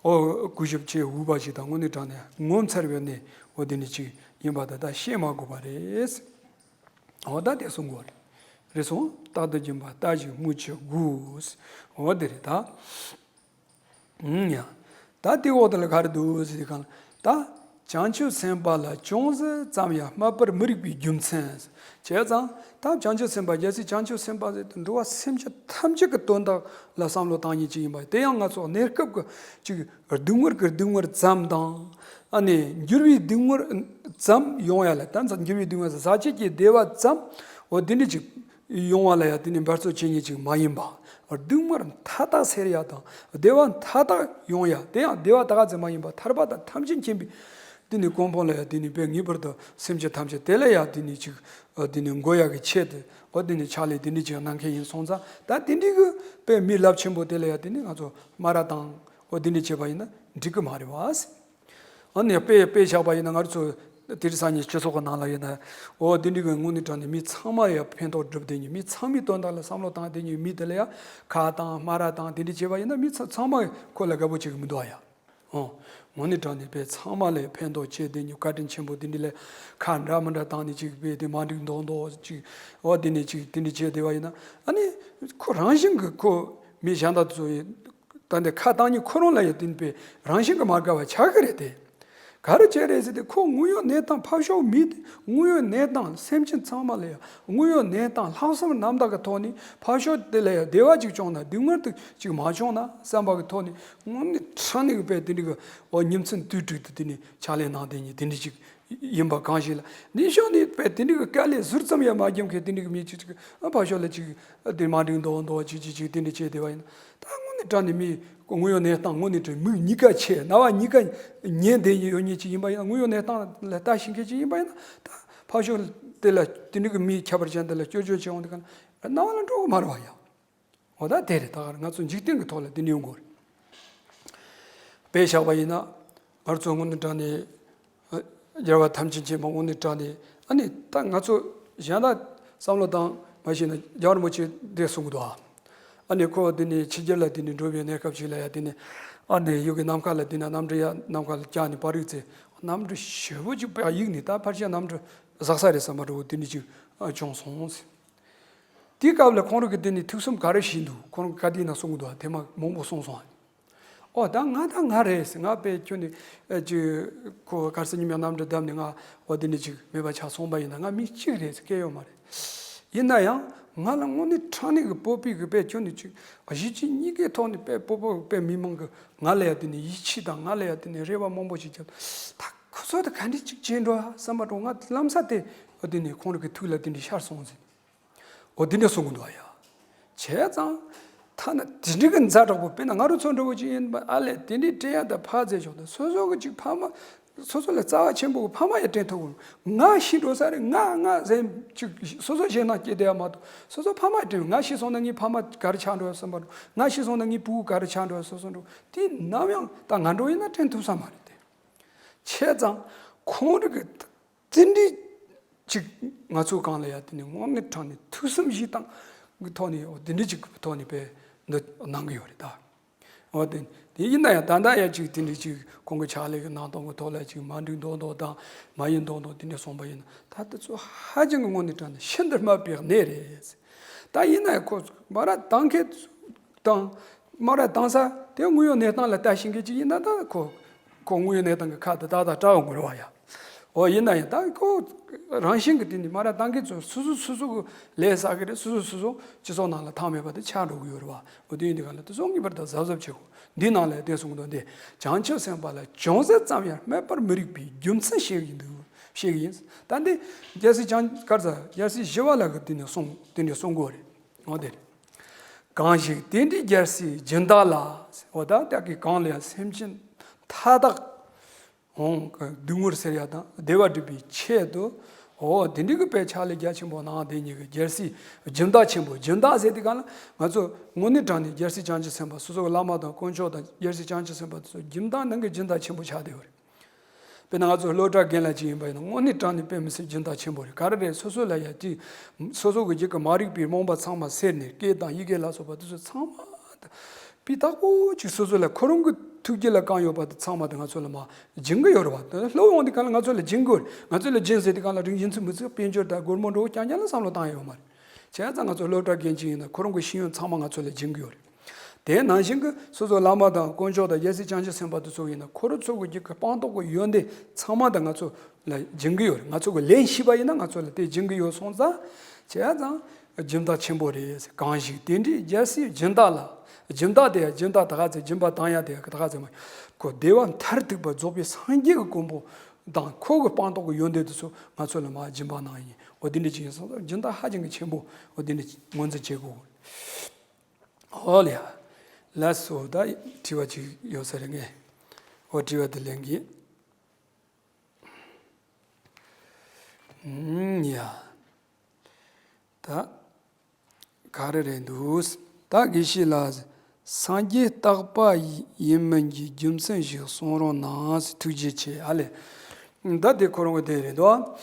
འོ་གུས་ཞབས་བྱེད་འུད་པ་ཅིག་དང་དངོས་གནས་དྲང་གནས་ངོ་མཚར་བའི་གནས་འོ་དེ་འདྲ་ཅིག་ཡིན་པ་ད་ད་བཤད་མ་དགོས་པ་རེད། འོ་ད་དེ་གསུང་དགོས་རེད། རེད་སོང་། རྟག་ཏུ་སྦྱིན་པ་ལྟ་ཞིག་སྨོས་ཅི་དགོས། འོ་དེ་རེད་ད། ཨུམ་ཡ། ད་དེ་འོག་དེ་ལ་ག་རེ་འདུག་ཟེར་དུས་གང་ལ། ད་བྱང་ཆུབ་སེམས་དཔའ་ལ་ཅུང་ཟད་ཙམ་ཡང་སྨད་པར་མི་རིགས་པའི་རྒྱུ་མཚན། བྱས་ཙང་ད་བྱང་ཆུབ་སེམས་དཔའ་རྒྱལ་སྲས་བྱང་ཆུབ་སེམས་དཔའ་ཟེར་དུས་འགྲོ་བ་སེམས་ཅན་ཐམས་ཅད་ཀྱི་དོན་དག་ལ་བསམ་བློ་བཏང་མཁན་ཅིག་ཡིན་པ་དེ་ཡང་ང་ཚོ་གནས་སྐབས་ཀྱི་ཅིག་སྡུག་བསྔལ་གྱི་སྡུག་བསྔལ་ཙམ་དང་། ཨ་ནི་འགྱུར་བའི་སྡུག་བསྔལ་ཙམ་ཡོང་ཡ་ལ་ད་འགྱུར་བའི་སྡུག་བསྔལ་ཟག་བཅས་ཀྱི་བདེ་བ་ཙམ་འོ་དེ་འདྲ་ཅིག་ཡོང་བ་ལ་ཡང་དེ་ནི་འབད་རྩོལ་བྱེད་མཁན་ཅིག་མ་ཡིན་པ། སྡུག་བསྔལ་མཐའ་དག་སེལ་ཡ་དང་བདེ་བ་མཐའ་དག་ཡོང་ཡ་དེ་ཡང་བདེ་བ་ད་ག་ཚོད་མ་ཡིན་པ་ཐར་པ་དང་ཐམས་ཅད་མཁྱེན་པའི་དེ་ནི་གོ་འཕང་ལ་ཡང་དེ་ནི་དཔེ་ངེས་པར་དུ་སེམས་ཅན་ཐམས་ཅད་དེ་ལ་ཡང་དེ་ནི་ཅིག་དེ་ནི་འགོད་ཡ་གི་ཆེད་དུ་འོ་དེ་ནི་ཕྱག་ལས་དེ་འདྲ་ཅིག་གནང་མཁན་ཡིན་སོང་ཙང་ད་དེ་འདྲའི་གི་དཔེ་མི་རླབས་ཆེན་པོ་དེ་ལ་ཡང་དེ་ནི་ང་ཚོ་སྨ་ར་དང་འོ་དེ་འདྲ་བྱས་པ་ཡིན་ན་འགྲིག་གི་མ་རེད་བ། ཨ་ནི་དཔེ་དཔེ་བཞག་པ་ཡིན་ན་ང་ཚོ་དེ་རིང་སང་ཉིན་སྤྱི་ཚོགས་ཀྱི་ནང་ལ་ཡིན་ན་འོ་དེ་འདྲའི་གི་དངོས་གནས་དྲང་གནས་མི་ཚང་མ་ཡ་ཕན་ཐོགས་སྒྲུབ་བསྡད་མཁན་མི་ཚང་མའི་དོན་དག་ལ་བསམ་བློ་བཏང་བསྡད་མཁན་མི་དེ་ལ་ཡ་ཁ་བཏང་སྨ་ར་བཏང་དེ་འདྲ་བྱས་པ་ཡིན་ན་མི་ཚ་ཚང་མ་ཁོ་ལ་དགའ་པོ་བྱེད་ཀྱི་མི་འདུག་ཨ་ཡ། འོ། དངོས་གནས་དྲང་གནས་དཔེ་ཚང་མ་ལ་ཕན་ཐོགས་བྱེད་བསྡད་མཁན་བཀའ་དྲིན་ཆེན་པོ་དེ་འདྲ་ལ་ཁ་འདྲ་མི་འདྲ་བཏང་ནས་ཅིག་དཔེ་དེ་མ་འགྲིག་མདོག་མདོག་ཅིག་འོ་དེ་ནས་ཅིག་དེ་འདྲ་བྱས་བསྡད་པ་ཡིན་ན་ཨ་ནི་ཁོ་རང་བཞིན་གྱི་ཁོ་མི་གཞན་དག་ཚོ་ཡི། ད་འདི་ཁ་བཏང་ཉིད་ཁོ་རང་ལ་ཡང་བསྟུན་པའི་རང་བཞིན་གྱིས་མ་དགའ་བ་ཆགས་ཀྱི་རེད་དེ། ག་རེ་བྱས་རེད་ཟེར་ཏེ་ཁོ་དངོས་ཡོད་གནས་སྟངས་ཕར་ཕྱོགས་མི་དེ་དངོས་ཡོད་གནས་སྟངས་སེམས་ཅན་ཚང་མ་ལ་ཡང་དངོས་ཡོད་གནས་སྟངས་ལྷག་བསམ་རྣམ་དག་གི་ཐོག་ནས་ཕར་ཕྱོགས་དེ་ལ་ཡང་བདེ་བ་ཅིག་བྱུང་ན་སྡུག་བསྔལ་དེ་ཅིག་མ་བྱུང་ན་བསམ་པ་གི་ཐོག་ནས་དངོས་གནས་དྲང་གནས་ཀྱི་དཔེ་དེ་འདྲ་གི་འོ་ཉིན་མཚན་དུས་དྲུག་ཏུ་དེ་ནས་ཕྱག་ལས་གནང་བསྡད་མཁན་དེ་འདྲ་ཅིག་ཡིན་པ་གང་ཞིག་ལ། ནས་ཕྱོགས་ནས་དཔེ་དེ་འདྲ་གི་དཀའ་ལས་ཟུར་ཙམ་ཡང་མ་བརྒྱབ་མཁན་དེ་འདྲ་གི་མི་ཅིག་ཅིག་ཕར་ཕྱོགས་ལ་ཅིག་དེ་མ་འགྲིག་མདོག་མདོག་ཅིག་ཅིག་ཅིག་དེ་འདྲ་བྱས་བསྡད་པ་ཡིན་ན། ད་དངོས་གནས་དྲང་གནས་མི་དངོས་ཡོད་གནས་སྟངས་དངོས་གནས་དྲང་མིག་གཉིས་ཀ་ཕྱེ་རྣ་བ་གཉིས་ཀ་ཉན་བསྡད་ཡོད་མཁན་ཅིག་ཡིན་པ་ཡིན་ན། དངོས་ཡོད་གནས་སྟངས་ལ་ལྟ་ཤེས་མཁན་ཅིག་ཡིན་པ་ཡིན་ན། ད་ཕར་ཕྱོགས་དེ་ལ་དེ་འདྲ་གི་མི་ཁྱད་པར་ཅན་དེ་ལ་སྐྱོན་བརྗོད་བྱེད་འོང་དུས་ག་ལ་རྣ་བ་ལ་འགྲོ་གི་མ་རེད་བ་ཡ། འོ་ད་དེ་རེད། ད་ག་རེ་ང་ཚོ་འཇིག་རྟེན་གྱི་ཐོག་ལ་དེ་འདྲ་ཡོང་དགོས་རེད། དཔེ་བཞག་པ་ཡིན་ན། ང་ཚོ་དངོས་གནས་དྲང་གནས་ཨ་རྒྱལ་བ་ཐམས་ཅད་མཁྱེན་པ་དངོས་གནས་དྲང་གནས་ཨ་ནི་ད་ང་ཚོ་གཞན་དག་བསམ་བློ་བཏང་མ་ཤེས་ན་རྒྱལ་བ་རིན་པོ་ཆེ་འདི་གསུང་གི་འདུག་ཨ། ཨ་ནི་ཁོ་འདི་ནས་ཕྱི་རྒྱལ་ལ་འདི་ནས་འགྲོ་བའི་གནས་སྐབས་ཤིག་ལ་ཡ་འདི་ནས་ཨ་ནི་ཡུལ་གྱི་ནམ་མཁའ་ལ་འདི་ན་གནམ་གྲུ་ཡ་ནམ་མཁའ་ལ་བཀྱགས་ནས་པར་རིས་ཚེ་གནམ་གྲུ་ཞེ་པོ་ཅིག་པ་གཡུག་ནས་ད་ཕལ་ཆེར་གནམ་གྲུ་ཟག་ས་རེད་བསམ་པ་འདྲ་བོ་འདི་འདྲ་ཅིག་བྱུང་སོང་ཟེར། དེའི་སྐབས་ལ་ཁོང་རང་གིས་འདི་ནས་ཐུགས་བསམ་ག་རེ་བཞེས་འདུག་ཁོང་རང་གིས་ག་དུས་ན་གསུང་གི་འདུག་ཐེངས་མ་མང་པོ་གསུངས་སོང་། ཨོ་ད་ང་ད་ང་རེད་ཟེར། ང་དཔེ་ཁྱོད་ནི་ཨ་ཅིག་ཁོ་གར་སེ་ཉི་མ་གནམ་གྲུ་བརྡབས་ནས་ང་འོ་འདི་ནས་ཅིག་མེད་པ་ཆགས་སོང་པ་ཡིན་ན་ང་མི་གཅིག་རེད་ཟེར་སྐད་ཡོད་མ་རེད། ཡིན་ན་ཡང་ང་ལ་དངོས་གནས་དྲང་གནས་ཀྱི་སྤོབས་པའི་གི་དཔེ་ཁྱོད་ནི་ཅིག་གཞིས་བྱེས་གཉིས་ཀའི་ཐོག་ནས་དཔེ་སྤོབས་པ་དཔེ་མི་མང་གི་ང་ལ་ཡ་འདི་ནས་ཡིད་ཆེས་དང་ང་ལ་ཡ་འདི་ནས་རེ་བ་མང་པོ་ཞིག་བརྒྱབ། ད་ཁོ་ཚོ་ད་ག་འདྲ་ཅིག་བྱས་འགྲོ་ཨ་བསམ་པ་འགྲོ། ང་ལམ་སང་དེ་འོ་འདི་ནས་ཁོང་རང་གི་ཐུགས་ལ་འདི་འདྲ་ཤར་སོང་ཟེར། འོ་དེ་འདྲ་གསུང་གི་འདུག་ཨ་ཡ། བྱས་ཙང་། ཐ་ན་དེ་འདྲ་གི་ཛ་དྲག་པོ་དཔེར་ན་ང་རང་ཚོ་འདྲ་བོ་ཅིག་ཡིན་པ་ཨ་ལས་དེ་འདྲའི་སྤྲད་ཡ་ད་ཕར་ཟེར་ཆོག་ད་སོ་སོ་གི་ཅིག་ཕ་མ། སོ་སོ་ལ་རྩ་བ་ཆེན་པོ་གི་ཕ་མ་ཡ་དྲན་ཐུབ་གི། ང་ཤི་འགྲོ་ས་རེད་ང་ང་ཟེར་ཅིག་སོ་སོ་ཞེད་སྣང་སྐྱེ་བསྡད་ཡ་མ་གཏོགས་སོ་སོ་ཕ་མ་དྲན། ང་ཤི་སོང་ན་ངའི་ཕ་མ་ག་རེ་ཆགས་འགྲོ་ཡ་བསམ་པ་འགྲོ། ང་ཤི་སོང་ན་ངའི་ཕྲུ་གུ་ག་རེ་ཆགས་འགྲོ་ཡ་བསམ་པ་འགྲོ། དེ་ནམ་ཡང་ད་ང་འདྲ་བོ་ཡིན་ན་དྲན་ཐུབ་ས་མ་རེད་དེ། བྱས་ཙང་ཁོང་རང་གི་དེ་འདྲའི་ཅིག་ང་ཚོའི་སྒང་ལ་ཡ་དེ་ནི་དངོས་གནས་དྲང་ནས་ཐུགས་བསམ་བཞེས་སྟངས་ཀྱི་ཐོག་ནས་འོ་དེ་འདྲའི་ཅིག་གི་ཐོག་ནས་དཔེ་འདི་གནང་གི་ཡོད་རེད་ད། འོ་དེ་དེ་ཡིན་ན་ཡང་ད་ལྟ་ཡ་ཅིག་དེ་འདྲའི་ཅིག་ཁོང་གི་ཕྱག་ལས་ཀྱི་གནང་སྟངས་ཀྱི་ཐོག་ལ་ཅིག་མ་འགྲིག་མདོག་མདོག་དང་མ་ཡིན་མདོག་མདོག་དེ་འདྲ་གསུངས་པ་ཡིན་ན་ད་དེ་ཚོ་ཧ་ཅང་གི་དངོས་གནས་དྲང་ནས་ཤིན་ཏུ་སྨྲ་བའི་གནས་རེད། ད་ཡིན་ན་ཡང་ཁོ་མ་ར་དང་ཁེ་དང་། མ་ར་དང་ས་དེ་དངོས་ཡོད་གནས་སྟངས་ལ་ལྟ་ཤེས་མཁན་ཅིག་ཡིན་ན་ད་ཁོ་ཁོ་དངོས་ཡོད་གནས་སྟངས་ཀྱི་ཁ་དེ་ཏག་ཏག་བཀྲ་བ་ངོ་རེ་བ་ཡ། འོ་ཡིན་ན་ཡང་ད་ཁོ་རང་བཞིན་གྱི་དེ་ནི་མ་ར་དང་གི་ཚོ་སོ་སོ་སོ་སོ་གི་ལས་བསགས་ཀྱི་རེད། སོ་སོ་སོ་སོ་སྤྱི་ཚོགས་ནང་ལ་ཐང་མེད་པ་དེ་ཆགས་འགྲོ་གི་ཡོད་རེད་བ། འོ་དེ་ཡིན་དུས་ག་ལ་དེ་ཚོ་ངེས་པར་དུ་གཟབ་གཟབ་བྱེད་དགོས། འདི་ནང་ལ་དེ་གསུངས་འདུག་འདི་བྱང་ཆུབ་སེམས་དཔའ་ལ་ཅུང་ཟད་ཙམ་ཡང་སྨད་པར་མི་རིགས་པའི་རྒྱུ་མཚན་བཤད་ཀྱི་འདུག་བཤད་ཀྱི་ཡིན། ད་འདི་རྒྱལ་སྲས་བྱང་གར་ས་རྒྱལ་སྲས་ཞི་བ་ལྷ་གིས་དེ་ནས་གསུངས་དེ་འདྲ་གསུང་གི་ཡོད་རེད། འོ་དེ་རེད། གང་ཞིག་དེ་འདྲའི་རྒྱལ་སྲས་སྦྱིན་བདག་ལ། འོ་ད་ལྟ་གི་གང་ལ་ཡང་སེམས་ཅན་མཐའ་དག་འོང་སྡུག་བསྔལ་སེལ་ཡ་དང་བདེ་བ་སྒྲུབ་པའི་ཆེད་དུ། འོ་དེ་འདྲའི་གི་དཔེ་ཕྱག་ལས་རྒྱ་ཆེན་པོ་གནང་དེ་ཉིད་ཀྱི་རྒྱལ་སྲས་སྦྱིན་བདག་ཆེན་པོ། སྦྱིན་བདག་ཟེར་དུས་གང་ལ་ང་ཚོ་དངོས་གནས་དྲང་གནས་རྒྱལ་སྲས་བྱང་ཆུབ་སེམས་དཔའ་སོ་སོ་གི་བླ་མ་དང་དཀོན་མཆོག་དང་རྒྱལ་སྲས་བྱང་ཆུབ་སེམས་དཔའ་དེ་ཚོ་སྦྱིན་བདག་ནང་གི་སྦྱིན་བདག་ཆེན་པོ་ཆགས་བསྡད་ཡོད་རེད། དཔེར་ན་ང་ཚོ་སློབ་གྲྭ་རྒན་ལགས་ཅིག་ཡིན་པ་ཡིན་ན་དངོས་གནས་དྲང་གནས་དཔེ་མི་སྲིད་སྦྱིན་བདག་ཆེན་པོ་རེད། ག་རེ་རེད། སོ་སོ་ལ་ཡ་ཅིག་སོ་སོ་གི་རྒྱུད་ཀྱི་མ་རིག་པའི་རྨོངས་པ་ཚང་མ་སེལ་ནས་སྐད་དང་ཡི་གེ་ལ་སོགས་པ་དེ་ཚོ་ཚང་མ་སྤུས་དག་པོ་ཅིག་སོ་སོ་ལ་ཁོ་རང་གི་ཐུགས་རྒྱུད་ལ་བཀང་ཡོད་པ་དེ་ཚང་མ་དེ་ང་ཚོ་ལ་མ་སྦྱིན་གི་ཡོད་རེད་བ། དེ་སློབ་ཡོང་དུས་གང་ལ་ང་ཚོ་ལ་སྦྱིན་གི་ཡོད་རེད། ང་ཚོ་ལ་སྦྱིན་ཟེར་དུས་གང་ལ་རིག་གཞུང་ཚོ་མི་ཚོ་དཔལ་འབྱོར་དང་སྒོར་མོ་འགྲོ་རྐྱང་རྐྱང་ལ་བསམ་བློ་བཏང་ཡོད་མ་རེད། བྱས་ཙང་ང་ཚོ་སློབ་གྲྭ་རྒན་ཅིག་ཡིན་ན་ཁོ་རང་གི་ཤེས་ཡོན་ཚང་མ་ང་ཚོ་ལ་སྦྱིན་གི་ཡོད་རེད། དེ་ནང་བཞིན་གྱི་སོ་སོ་བླ་མ་དང་དཀོན་མཆོག་དང་རྒྱལ་སྲས་བྱང་ཆུབ་སེམས་དཔའ་དེ་ཚོ་ཡིན་ན་ཁོ་རང་ཚོ་གི་རྒྱུད་ཀྱི་སྤངས་རྟོགས་ཀྱི་ཡོན་ཏན་ཚང་མ་དེ་ང་ཚོ་ལ་སྦྱིན་གྱི་ཡོད་རེད། ང་ཚོ་གི་ལེན་ཤེས་པ་ཡིན་ན་ང་ཚོ་ལ་དེ་སྦྱིན་གྱི་ཡོད་སོང་ཙང་། བྱས་ཙང་སྦྱིན་བདག་ཆེན་པོ་རེད། གང་ཞིག་དེ་འདྲའི་རྒྱལ་སྲས་སྦྱིན་བདག་ལ། སྦྱིན་བདག་དེ་ཡང་སྦྱིན་བདག་ད་ག་ཚད་སྦྱིན་པ་བཏང་ཡ་དེ་ཡང་ད་ག་ཚད་མ་ཁོ་བདེ་བ་མཐར་ཐུག་པ་རྫོགས་པའི་སངས་རྒྱས་ཀྱི་གོ་འཕང་དང་ཁོ་གི་སྤངས་རྟོགས་ཀྱི་ཡོན་ཏན་དེ་ཚོ་ང་ཚོ་ལ་མ་སྦྱིན་པ་གནང་ཡིན། འོ་དེ་འདྲ་ཅིག་ཡིན་སོང་ཙང་སྦྱིན་བདག་ཧ་ཅང་གི་ཆེན་པོ་འོ་དེ་འདྲ་ངོས་འཛིན་བྱེད་དགོས། ཨོ་ལེ། ལགས་སོ། ད་དྲི་བ་ཅིག་ཡོད་ས་རེད་ངས། ཨོ་དྲི་བ་དེ་ལེན་གི། ཨུམ་ཡ། ད་ག་རེ་རེད་འདུག་ད་དགེ་བཤེས་ལགས། སངས་རྒྱས་རྟག་པ་ཡིན་མིན་གྱི་རྒྱུ་མཚན་ཞིག་གསུང་རོགས་གནང་། ཐུགས་རྗེ་ཆེ། ཨ་ལེ། ད་དེ་ཁོ་རང་གི་དེ་རེད་དོ།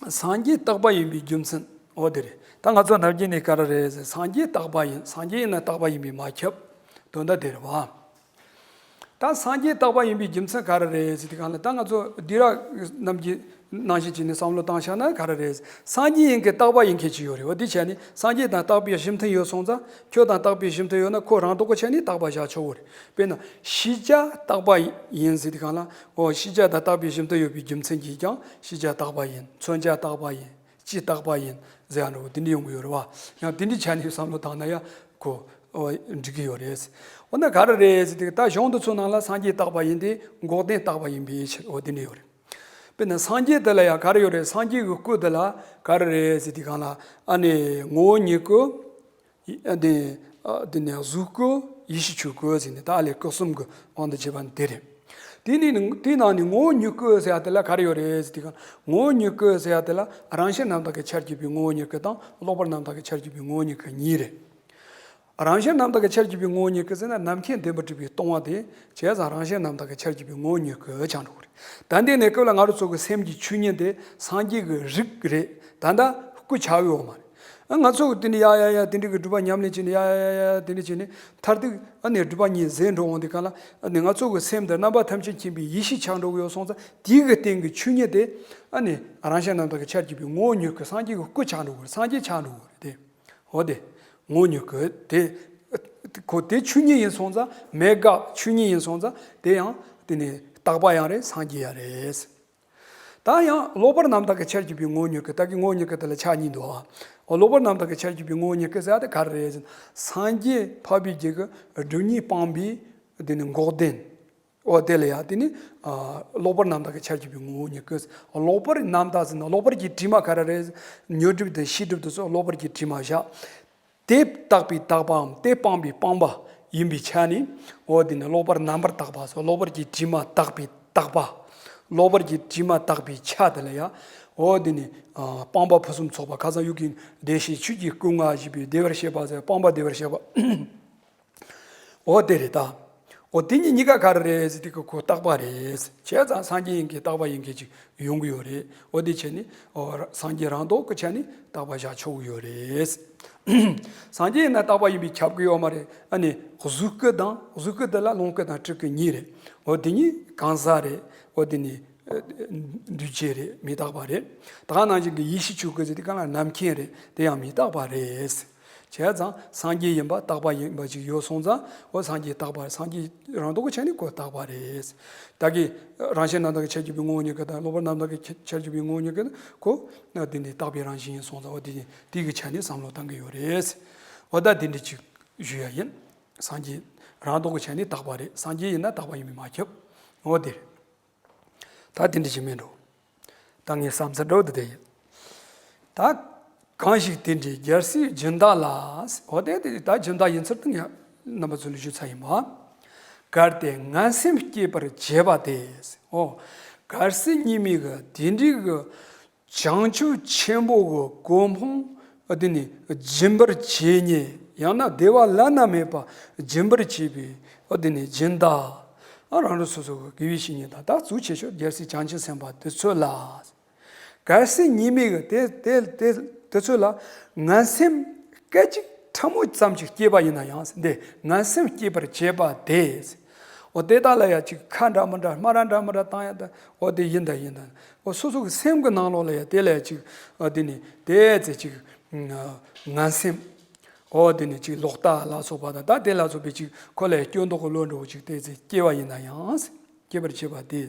སངས་རྒྱས་རྟག་པ་ཡིན་པའི་རྒྱུ་མཚན། འོ་དེ་རེད། ད་ང་ཚོ་ནམ་རྒྱུན་ནས་ག་རེ་རེད་ཟེར། སངས་རྒྱས་རྟག་པ་ཡིན། སངས་རྒྱས་ཡིན་ན་རྟག་པ་ཡིན་པས་མ་ཁྱབ། དོན་དག་དེ་རེད་བ། ད་སངས་རྒྱས་རྟག་པ་ཡིན་པའི་རྒྱུ་མཚན་ག་རེ་རེད་ཟེར་དུས་སྒང་ལ། ད་ང་ཚོ་དུས་རབས་རྣམས་ཀྱི་ནང་བཞིན་བྱས་ནས་བསམ་བློ་བཏང་བཞག་ན་ག་རེ་རེད། སངས་རྒྱས་ཡིན་མཁན་རྟག་པ་ཡིན་མཁན་ཅིག་ཡོད་རེད། འོ་དེ་བྱས་ནས་སངས་རྒྱས་དང་རྟག་པའི་གཞི་མཐུན་ཡོད་སོང་ཙང་། ཁྱོད་དང་རྟག་པའི་གཞི་མཐུན་ཡོད་ན་ཁོ་རང་ལྡོག་གི་ཆ་ནས་རྟག་པ་བཞག་ཆོག་གི་རེད། དཔེར་ན་ཤེས་བྱ་རྟག་པ་ཡིན་ཟེར་དུས་སྒང་ལ། འོ་ཤེས་བྱ་དང་རྟག་པའི་གཞི་མཐུན་ཡོད་པའི་རྒྱུ་མཚན་གྱིས་ཀྱང་ཤེས་བྱ་རྟག་པ་ཡིན། མཚོན་བྱ་རྟག་པ་ཡིན། སྤྱི་རྟག་པ་ཡིན་ཟེར་ཡ་འདྲ་བོ་དེ་འདྲ་ཡོང་གི་ཡོད་རེད་བ། ཡང་དེ་འདྲའི་ཆ་ནས་བསམ་བློ་བཏང་ན་ཡང་ཁོ་འགྲིག་གི་ཡོད་རེད། འོ་ན་ག་རེ་རེད་ཟེར་དུས། ད་གཞུང་དེ་ཚོ་ནང་ལ་སངས་རྒྱས་རྟག་པ་ཡིན་ཏེ། འགོག་བདེན་རྟག་པ་ཡིན་པའི་ཕྱིར། འོ་དེ་འདྲ་ཡོད་རེད། དཔེར་ན་སངས་རྒྱས་དེ་ལ་ཡང་ག་རེ་ཡོད་རེད། སངས་རྒྱས་ཀྱི་སྐུ་དེ་ལ་ག་རེ་རེད་ཟེར་དུས་སྒང་ལ། ཨ་ནི་ངོ་བོ་ཉིད་སྐུ། ཨ་དེ་ཨ་དེ་ནས་གཟུགས་སྐུ། ཡེ་ཤེས་ཆོས་སྐུ་ཟེར་ནས། ད་ཨ་ལས་སྐུ་གསུམ་གྱི་དབང་དུ་བྱས་པ་ནི་དེ་རེད། དེ་ནི་དེའི་ནང་ནས་ངོ་བོ་ཉིད་སྐུ་ཟེར་ཡ་དེ་ལ་ག་རེ་ཡོད་རེད་ཟེར་དུས་སྒང་། ངོ་བོ་ཉིད་སྐུ་ཟེར་ཡ་དེ་ལ་རང་བཞིན་རྣམ་དག་གི་ཆར་གྱུར་པའི་ངོ་བོ་ཉིད་སྐུ་དང་། ལོག་པར་རྣམ་དག་གི་ཆར་གྱུར་པའི་ངོ་བོ་ཉིད་སྐུ་གཉིས་རེད། རང་བཞིན་རྣམ་དག་གི་ཆར་གྱུར་པའི་ངོ་བོ་ཉིད་སྐུ་ཟེར་ན། རྣམ་མཁྱེན་བདེན་པར་གྲུབ་པས་སྟོང་པ་དེ། བྱས་ཙང་རང་བཞིན་རྣམ་དག་གི་ཆར་གྱུར་པའི་ངོ་བོ་ཉིད་སྐུ་ཆགས་འགྲོ་གི་རེད། ད་འདི་ནས་སྐབས་ལ་ང་རང་ཚོ་གི་སེམས་ཀྱི་ཆོས་ཉིད་དེ་སངས་རྒྱས་ཀྱི་རིགས་རེད། ད་ལྟ་སྐུ་ཆགས་ཡོད་མ་རེད། ཨ་ང་ཚོ་གི་དེ་འདྲ་ཡ་ཡ་ཡ་དེ་འདྲ་གི་སྒྲུབ་པ་ཉམས་ལེན་བྱས་ནས་ཡ་ཡ་ཡ་ཡ་དེ་འདྲ་བྱས་ནས། མཐར་ཐུག་ཨ་ནི་སྒྲུབ་པ་གཉིས་ཟད་འགྲོ་འོང་དུས་སྒང་ལ། ཨ་ནི་ང་ཚོ་གི་སེམས་དེ་རྣམ་པ་ཐམས་ཅད་མཁྱེན་པའི་ཡེ་ཤེས་ཆགས་འགྲོ་གི་ཡོད་སོང་ཙང་། དེའི་གི་སྟེང་གི་ཆོས་ཉིད་དེ་ཨ་ནི་རང་བཞིན་རྣམ་དག་གི་ཆར་གྱུར་པའི་ངོ་བོ་ཉིད་སྐུ། སངས་རྒྱས་ཀྱི་སྐུ་ཆགས་འགྲོ་གི་རེད། སངས་རྒྱས་ཆགས་འགྲོ་གི་རེད་དེ། འོ་དེ་ངོ་བོ་ཉིད་སྐུ་དེ། ཁོ་དེ་ཆོས་ཉིད་ཡིན་སོང་ཙང་། མེད་དགག་ཆོས་ཉིད་ཡིན་སོང་ཙང་། དེ་ཡང་དེ་ནི་རྟག་པ་ཡང་རེད། སངས་རྒྱས་ཡང་རེད། ད་ཡང་ལོག་པར་རྣམ་དག་གི་ཆར་གྱུར་པའི་ངོ་བོ་ཉིད་སྐུ། ད་གི་ངོ་བོ་ཉིད་སྐུ་དེ་ལ་ཆ་གཉིས་འདུག་ཨ། འོ་ལོག་པར་རྣམ་དག་གི་ཆར་གྱུར་པའི་ངོ་བོ་ཉིད་སྐུ་ཟེར་ཡ་དེ་ག་རེ་རེད་ཟེར་ན། སངས་རྒྱས་འཕགས་པའི་རྒྱལ་གྱི་སྒྲུབ་གཉིས་སྤངས་པའི་དེ་ནི་འགོག་བདེན། འོ་དེ་ལ་ཡང་དེ་ནི་ཨ་ལོག་པར་རྣམ་དག་གི་ཆར་གྱུར་པའི་ངོ་བོ་ཉིད་སྐུ། ལོག་པར་རྣམ་དག་ཟེར་ན། ལོག་པར་གྱི་དྲི་མ་ག་རེ་རེད། ཉོན་སྒྲིབ་དང་ཤེས་སྒྲིབ་དེ་ཚོ་ལོག་པར་གྱི་དྲི་མ་བཞག་དེ་དག་པའི་དག་པའམ་དེ་སྤངས་པའི་སྤངས་པ་ཡིན་པའི་ཆ་ནས། འོ་དེ་ནི་ལོག་པར་རྣམ་པར་དག་པ་སོགས། ལོག་པར་གྱི་དྲི་མ་དག་པའི་དག་པ། ལོག་པར་གྱི་དྲི་མ་དག་པའི་ཆ་དེ་ལ་ཡང་། འོ་དེ་ནི་ཨ་སྤངས་པ་ཕུན་སུམ་ཚོགས་པ། ཁ་སང་ཡུལ་གྱི་བདེ་གཤེགས་ཆོས་ཀྱི་སྐུ་ལྔ་བཞི་པའི་བདེ་བར་གཤེགས་པ་ཟེར། སྤངས་པ་བདེ་བར་གཤེགས་པ། འོ་དེ་རེད་ད། འོ་དེ་གཉིས་གཉིས་ཀ་ག་རེ་རེད་ཟེར་དུས་ཀྱི་ཁོ་རྟག་པ་རེད། བྱས་ཙང་སངས་རྒྱས་ཡིན་མཁན་རྟག་པ་ཡིན་མཁན་ཅིག་ཡོང་གི་ཡོད་རེད། འོ་དེ་བྱས་ནས་འོ་སངས་རྒྱས་རང་ལྡོག་གི་ཆ་ནས་རྟག་པ་བཞག་ཆོག་གི་ཡོད་རེད། སངས་རྒྱས་ཡིན་ན་རྟག་པ་ཡིན་པས་ཁྱབ་ཀྱི་ཡོད་མ་རེད། ཨ་ནི་གཟུགས་སྐུ་དང་། གཟུགས་སྐུ་དེ་ལ་ལོངས་སྐུ་དང་སྤྲུལ་སྐུ་གཉིས་རེད། འོ་དེ་གཉིས་གང་ཟག་རེད། འོ་དེ་ནི་འདུས་བྱས་རེད། མི་རྟག་པ་རེད། ད་ག་ནང་བཞིན་གྱི་ཡེ་ཤེས་ཆོས་སྐུ་ཟེར་དུས་སྒང་ལ་རྣམ་མཁྱེན་རེད། དེ་ཡང་མི་རྟག་པ་རེད། བྱས་ཙང་སངས་རྒྱས་ཡིན་པ་རྟག་པ་ཡིན་པ་ཅིག་ཡོད་སོང་ཙང་། འོ་སངས་རྒྱས་རྟག་པ། སངས་རྒྱས་རང་ལྡོག་གི་ཆ་ནས་ཁོ་རྟག་པ་རེད། ད་གི་རང་བཞིན་རྣམ་དག་གི་ཆར་གྱུར་པའི་ངོ་བོ་ཉིད་སྐུ་དང་། ལོག་པར་རྣམ་དག་གི་ཆར་གྱུར་པའི་ངོ་བོ་ཉིད་སྐུ་ཁོ་དེ་ནི་རྟག་པའི་རང་བཞིན་ཡིན་སོང་ཙང་། འོ་དེ་དེ་གི་ཆ་ནས་བསམ་བློ་བཏང་གི་ཡོད་རེད། འོ་ད་དེ་འདྲ་ཅིག་ཞུ་ཡ་ཡིན། སངས་རྒྱས་རང་ལྡོག་གི་ཆ་ནས་རྟག་པ་རེད། སངས་རྒྱས་ཡིན་ན་རྟག་པ་ཡིན་པས་མ་ཁྱབ། འོ་དེ་རེད། ད་དེ་འདྲ་ཞིག་མིན་འགྲོ། ད་ངའི་བསམ་ཚུལ་འགྲོ་འདི་དེ་ཡིན། ད་གང་ཞིག་དེ་འདྲའི་རྒྱལ་སྲས་སྦྱིན་བདག་ལ། འོ་དེ་དེ་ད་སྦྱིན་བདག་ཡིན་ཚུལ་དེ་ངས་རྣམ་པ་ཚོ་ལ་ཞུ་ཚར་ཡིན་པ། གལ་ཏེ་ངན་སེམས་སྐྱེད་པར་བྱེད་པ་དེ། འོ། གལ་སྲིད་ཉེས་དམིགས་ཀྱི་དེ་འདྲའི་གི་བྱང་ཆུབ་ཆེན་པོ་གི་གོ་འཕང་། ཨ་དེ་ནི་སྦྱིན་པར་བྱེད་མཁན། ཡང་ན་བདེ་བ་བླ་ན་མེད་པ་སྦྱིན་པར་བྱེད་པའི། ཨ་དེ་ནི་སྦྱིན་བདག། ཨ་རང་རང་སོ་སོ་གི་དགེ་བའི་བཤེས་གཉེན་དང་། ད་གཙོ་ཆེ་ཤོས་རྒྱལ་སྲས་བྱང་ཆུབ་སེམས་དཔའ་དེ་ཚོ་ལ། གལ་སྲིད་ཉེས་དམིགས་ཀྱི་དེ་དེ་དེ་དེ་ཚོ་ལ་ངན་སེམས་སྐད་ཅིག་ཕྲ་མོ་ཙམ་ཞིག་སྐྱེས་པ་ཡིན་ན་ཡང་། འདི་ངན་སེམས་སྐྱེད་པར་བྱེད་པ་དེ། འོ་དེ་དག་ལ་ཡང་ཅིག་ཁ་འདྲ་མི་འདྲ་སྨ་ར་འདྲ་མི་འདྲ་བཏང་ཡ་ད། འོ་དེ་ཡིན་ད་ཡིན་ད། འོ་སོ་སོ་གི་སེམས་ཀྱི་ནང་ལོགས་ལ་ཡང་དེ་ལ་ཡང་ཅིག། འོ་དེ་ནི་དེ་ཚེ་ཅིག་ངན་སེམས། འོ་དེ་ནི་ཅིག་ལོག་ལྟ་ལ་སོགས་པ་དང་། ད་དེ་ལ་སོགས་པའི་ཅིག་ཁོ་ལ་ཡང་སྐྱོན་འདོགས་ཀྱི་བློ་འདྲ་བོ་ཅིག་དེ་ཚེ་སྐྱེ་བ་ཡིན་ན་ཡང་། སྐྱེད་པར་བྱེད་པ་དེ།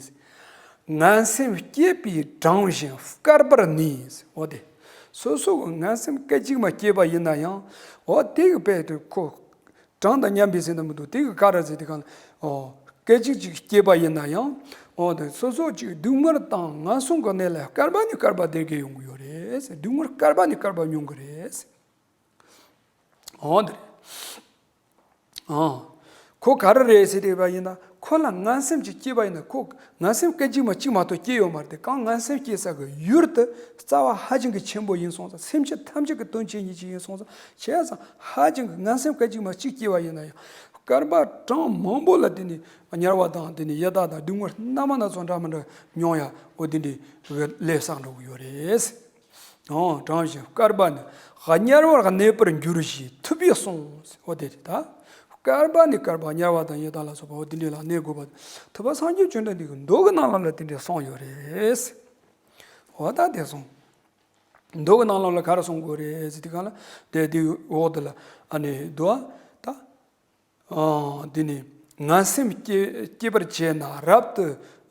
ངན་སེམས་སྐྱེས་པའི་གྲངས་བཞིན་བསྐལ་པར་ནི། འོ་དེ། སོ་སོ་གི་ངན་སེམས་སྐད་ཅིག་མ་སྐྱེས་པ་ཡིན་ན་ཡང་། འོ་དེ་གི་དཔེ་དེ་ཁོ་གྲངས་དང་མཉམ་པའི་ཟེར་ན་མི་འདུག། དེ་གི་ག་རེ་ཟེར་དུས་སྒང་ལ། འོ་སྐད་ཅིག་ཅིག་སྐྱེས་པ་ཡིན་ན་ཡང་། འོ་དེ་སོ་སོ་ཅིག་སྡུག་བསྔལ་དང་ངན་སོང་གི་གནས་ལ་བསྐལ་པ་ནས་བསྐལ་པ་བསྡད་ཀྱི་ཡོང་གི་ཡོད་རེད། སྡུག་བསྔལ་བསྐལ་པ་ནས་བསྐལ་པ་མྱོང་གི་རེད། འོ་འདི་རེད། ཨང་། ཁོ་ག་རེ་རེད་ཟེར་དེ་བ་ཡིན་ན། ཁོ་ལ་ངན་སེམས་ཅིག་སྐྱེས་པ་ཡིན་ན། ཁོ་ངན་སེམས་སྐད་ཅིག་མ་གཅིག་མ་གཏོགས་སྐྱེས་ཡོད་མ་རེད་དེ། གང་ངན་སེམས་སྐྱེས་ས་གི་ཡུལ་དེ་རྩ་བ་ཧ་ཅང་གི་ཆེན་པོ་ཡིན་སོང་ཙང་། སེམས་ཅན་ཐམས་ཅད་ཀྱི་དོན་བྱེད་མཁན་ཅིག་ཡིན་སོང་ཙང་། བྱས་ཙང་ཧ་ཅང་གི་ངན་སེམས་སྐད་ཅིག་མ་གཅིག་སྐྱེས་པ་ཡིན་ན་ཡང་། བསྐལ་པ་གྲངས་མང་པོ་ལ་དེ་ནི་དམྱལ་བ་དང་། དེ་ནི་ཡི་དྭགས་དང་སྡུག་བསྔལ་སྣ་མ་སྣ་ཚོགས་འདྲ་མི་འདྲ་མྱོང་ཡ། འོ་དེ་འདྲའི་གི་ལས་བསགས་འགྲོ་གི་ཡོད་རེད། ཨོ། གྲངས་བཞིན་བསྐལ་པ་ནི་དམྱལ་བར་གནས་པར་འགྱུར་ཞེས་ཐུབ་པས་གསུངས། འོ་དེ་རེད་ད། བསྐལ་པ་ནས་བསྐལ་པ་དམྱལ་བ་དང་ཡི་དྭགས་ལ་སོགས་པ་འོ་དེ་འདྲ་ལ་གནས་དགོས་པ། ཐུབ་པ་སངས་རྒྱས་བཅོམ་ལྡན་འདས་ཀྱིས་མདོ་གི་ནང་ལོགས་ལ་དེ་འདྲ་གསུངས་ཡོད་རེད། འོ་ད་དེ་གསུངས། མདོ་གི་ནང་ལོགས་ལ་ག་རེ་གསུང་གི་ཡོད་རེད་ཟེར་དུས་སྒང་ལ། དེ་དེའི་འོག་དེ་ལ་ཨ་ནི་འདུག་ཨ། ད་ཨ་འདི་ནི་ངན་སེམས་སྐྱེ་སྐྱེད་པར་བྱེད་ན་རབ་ཏུ་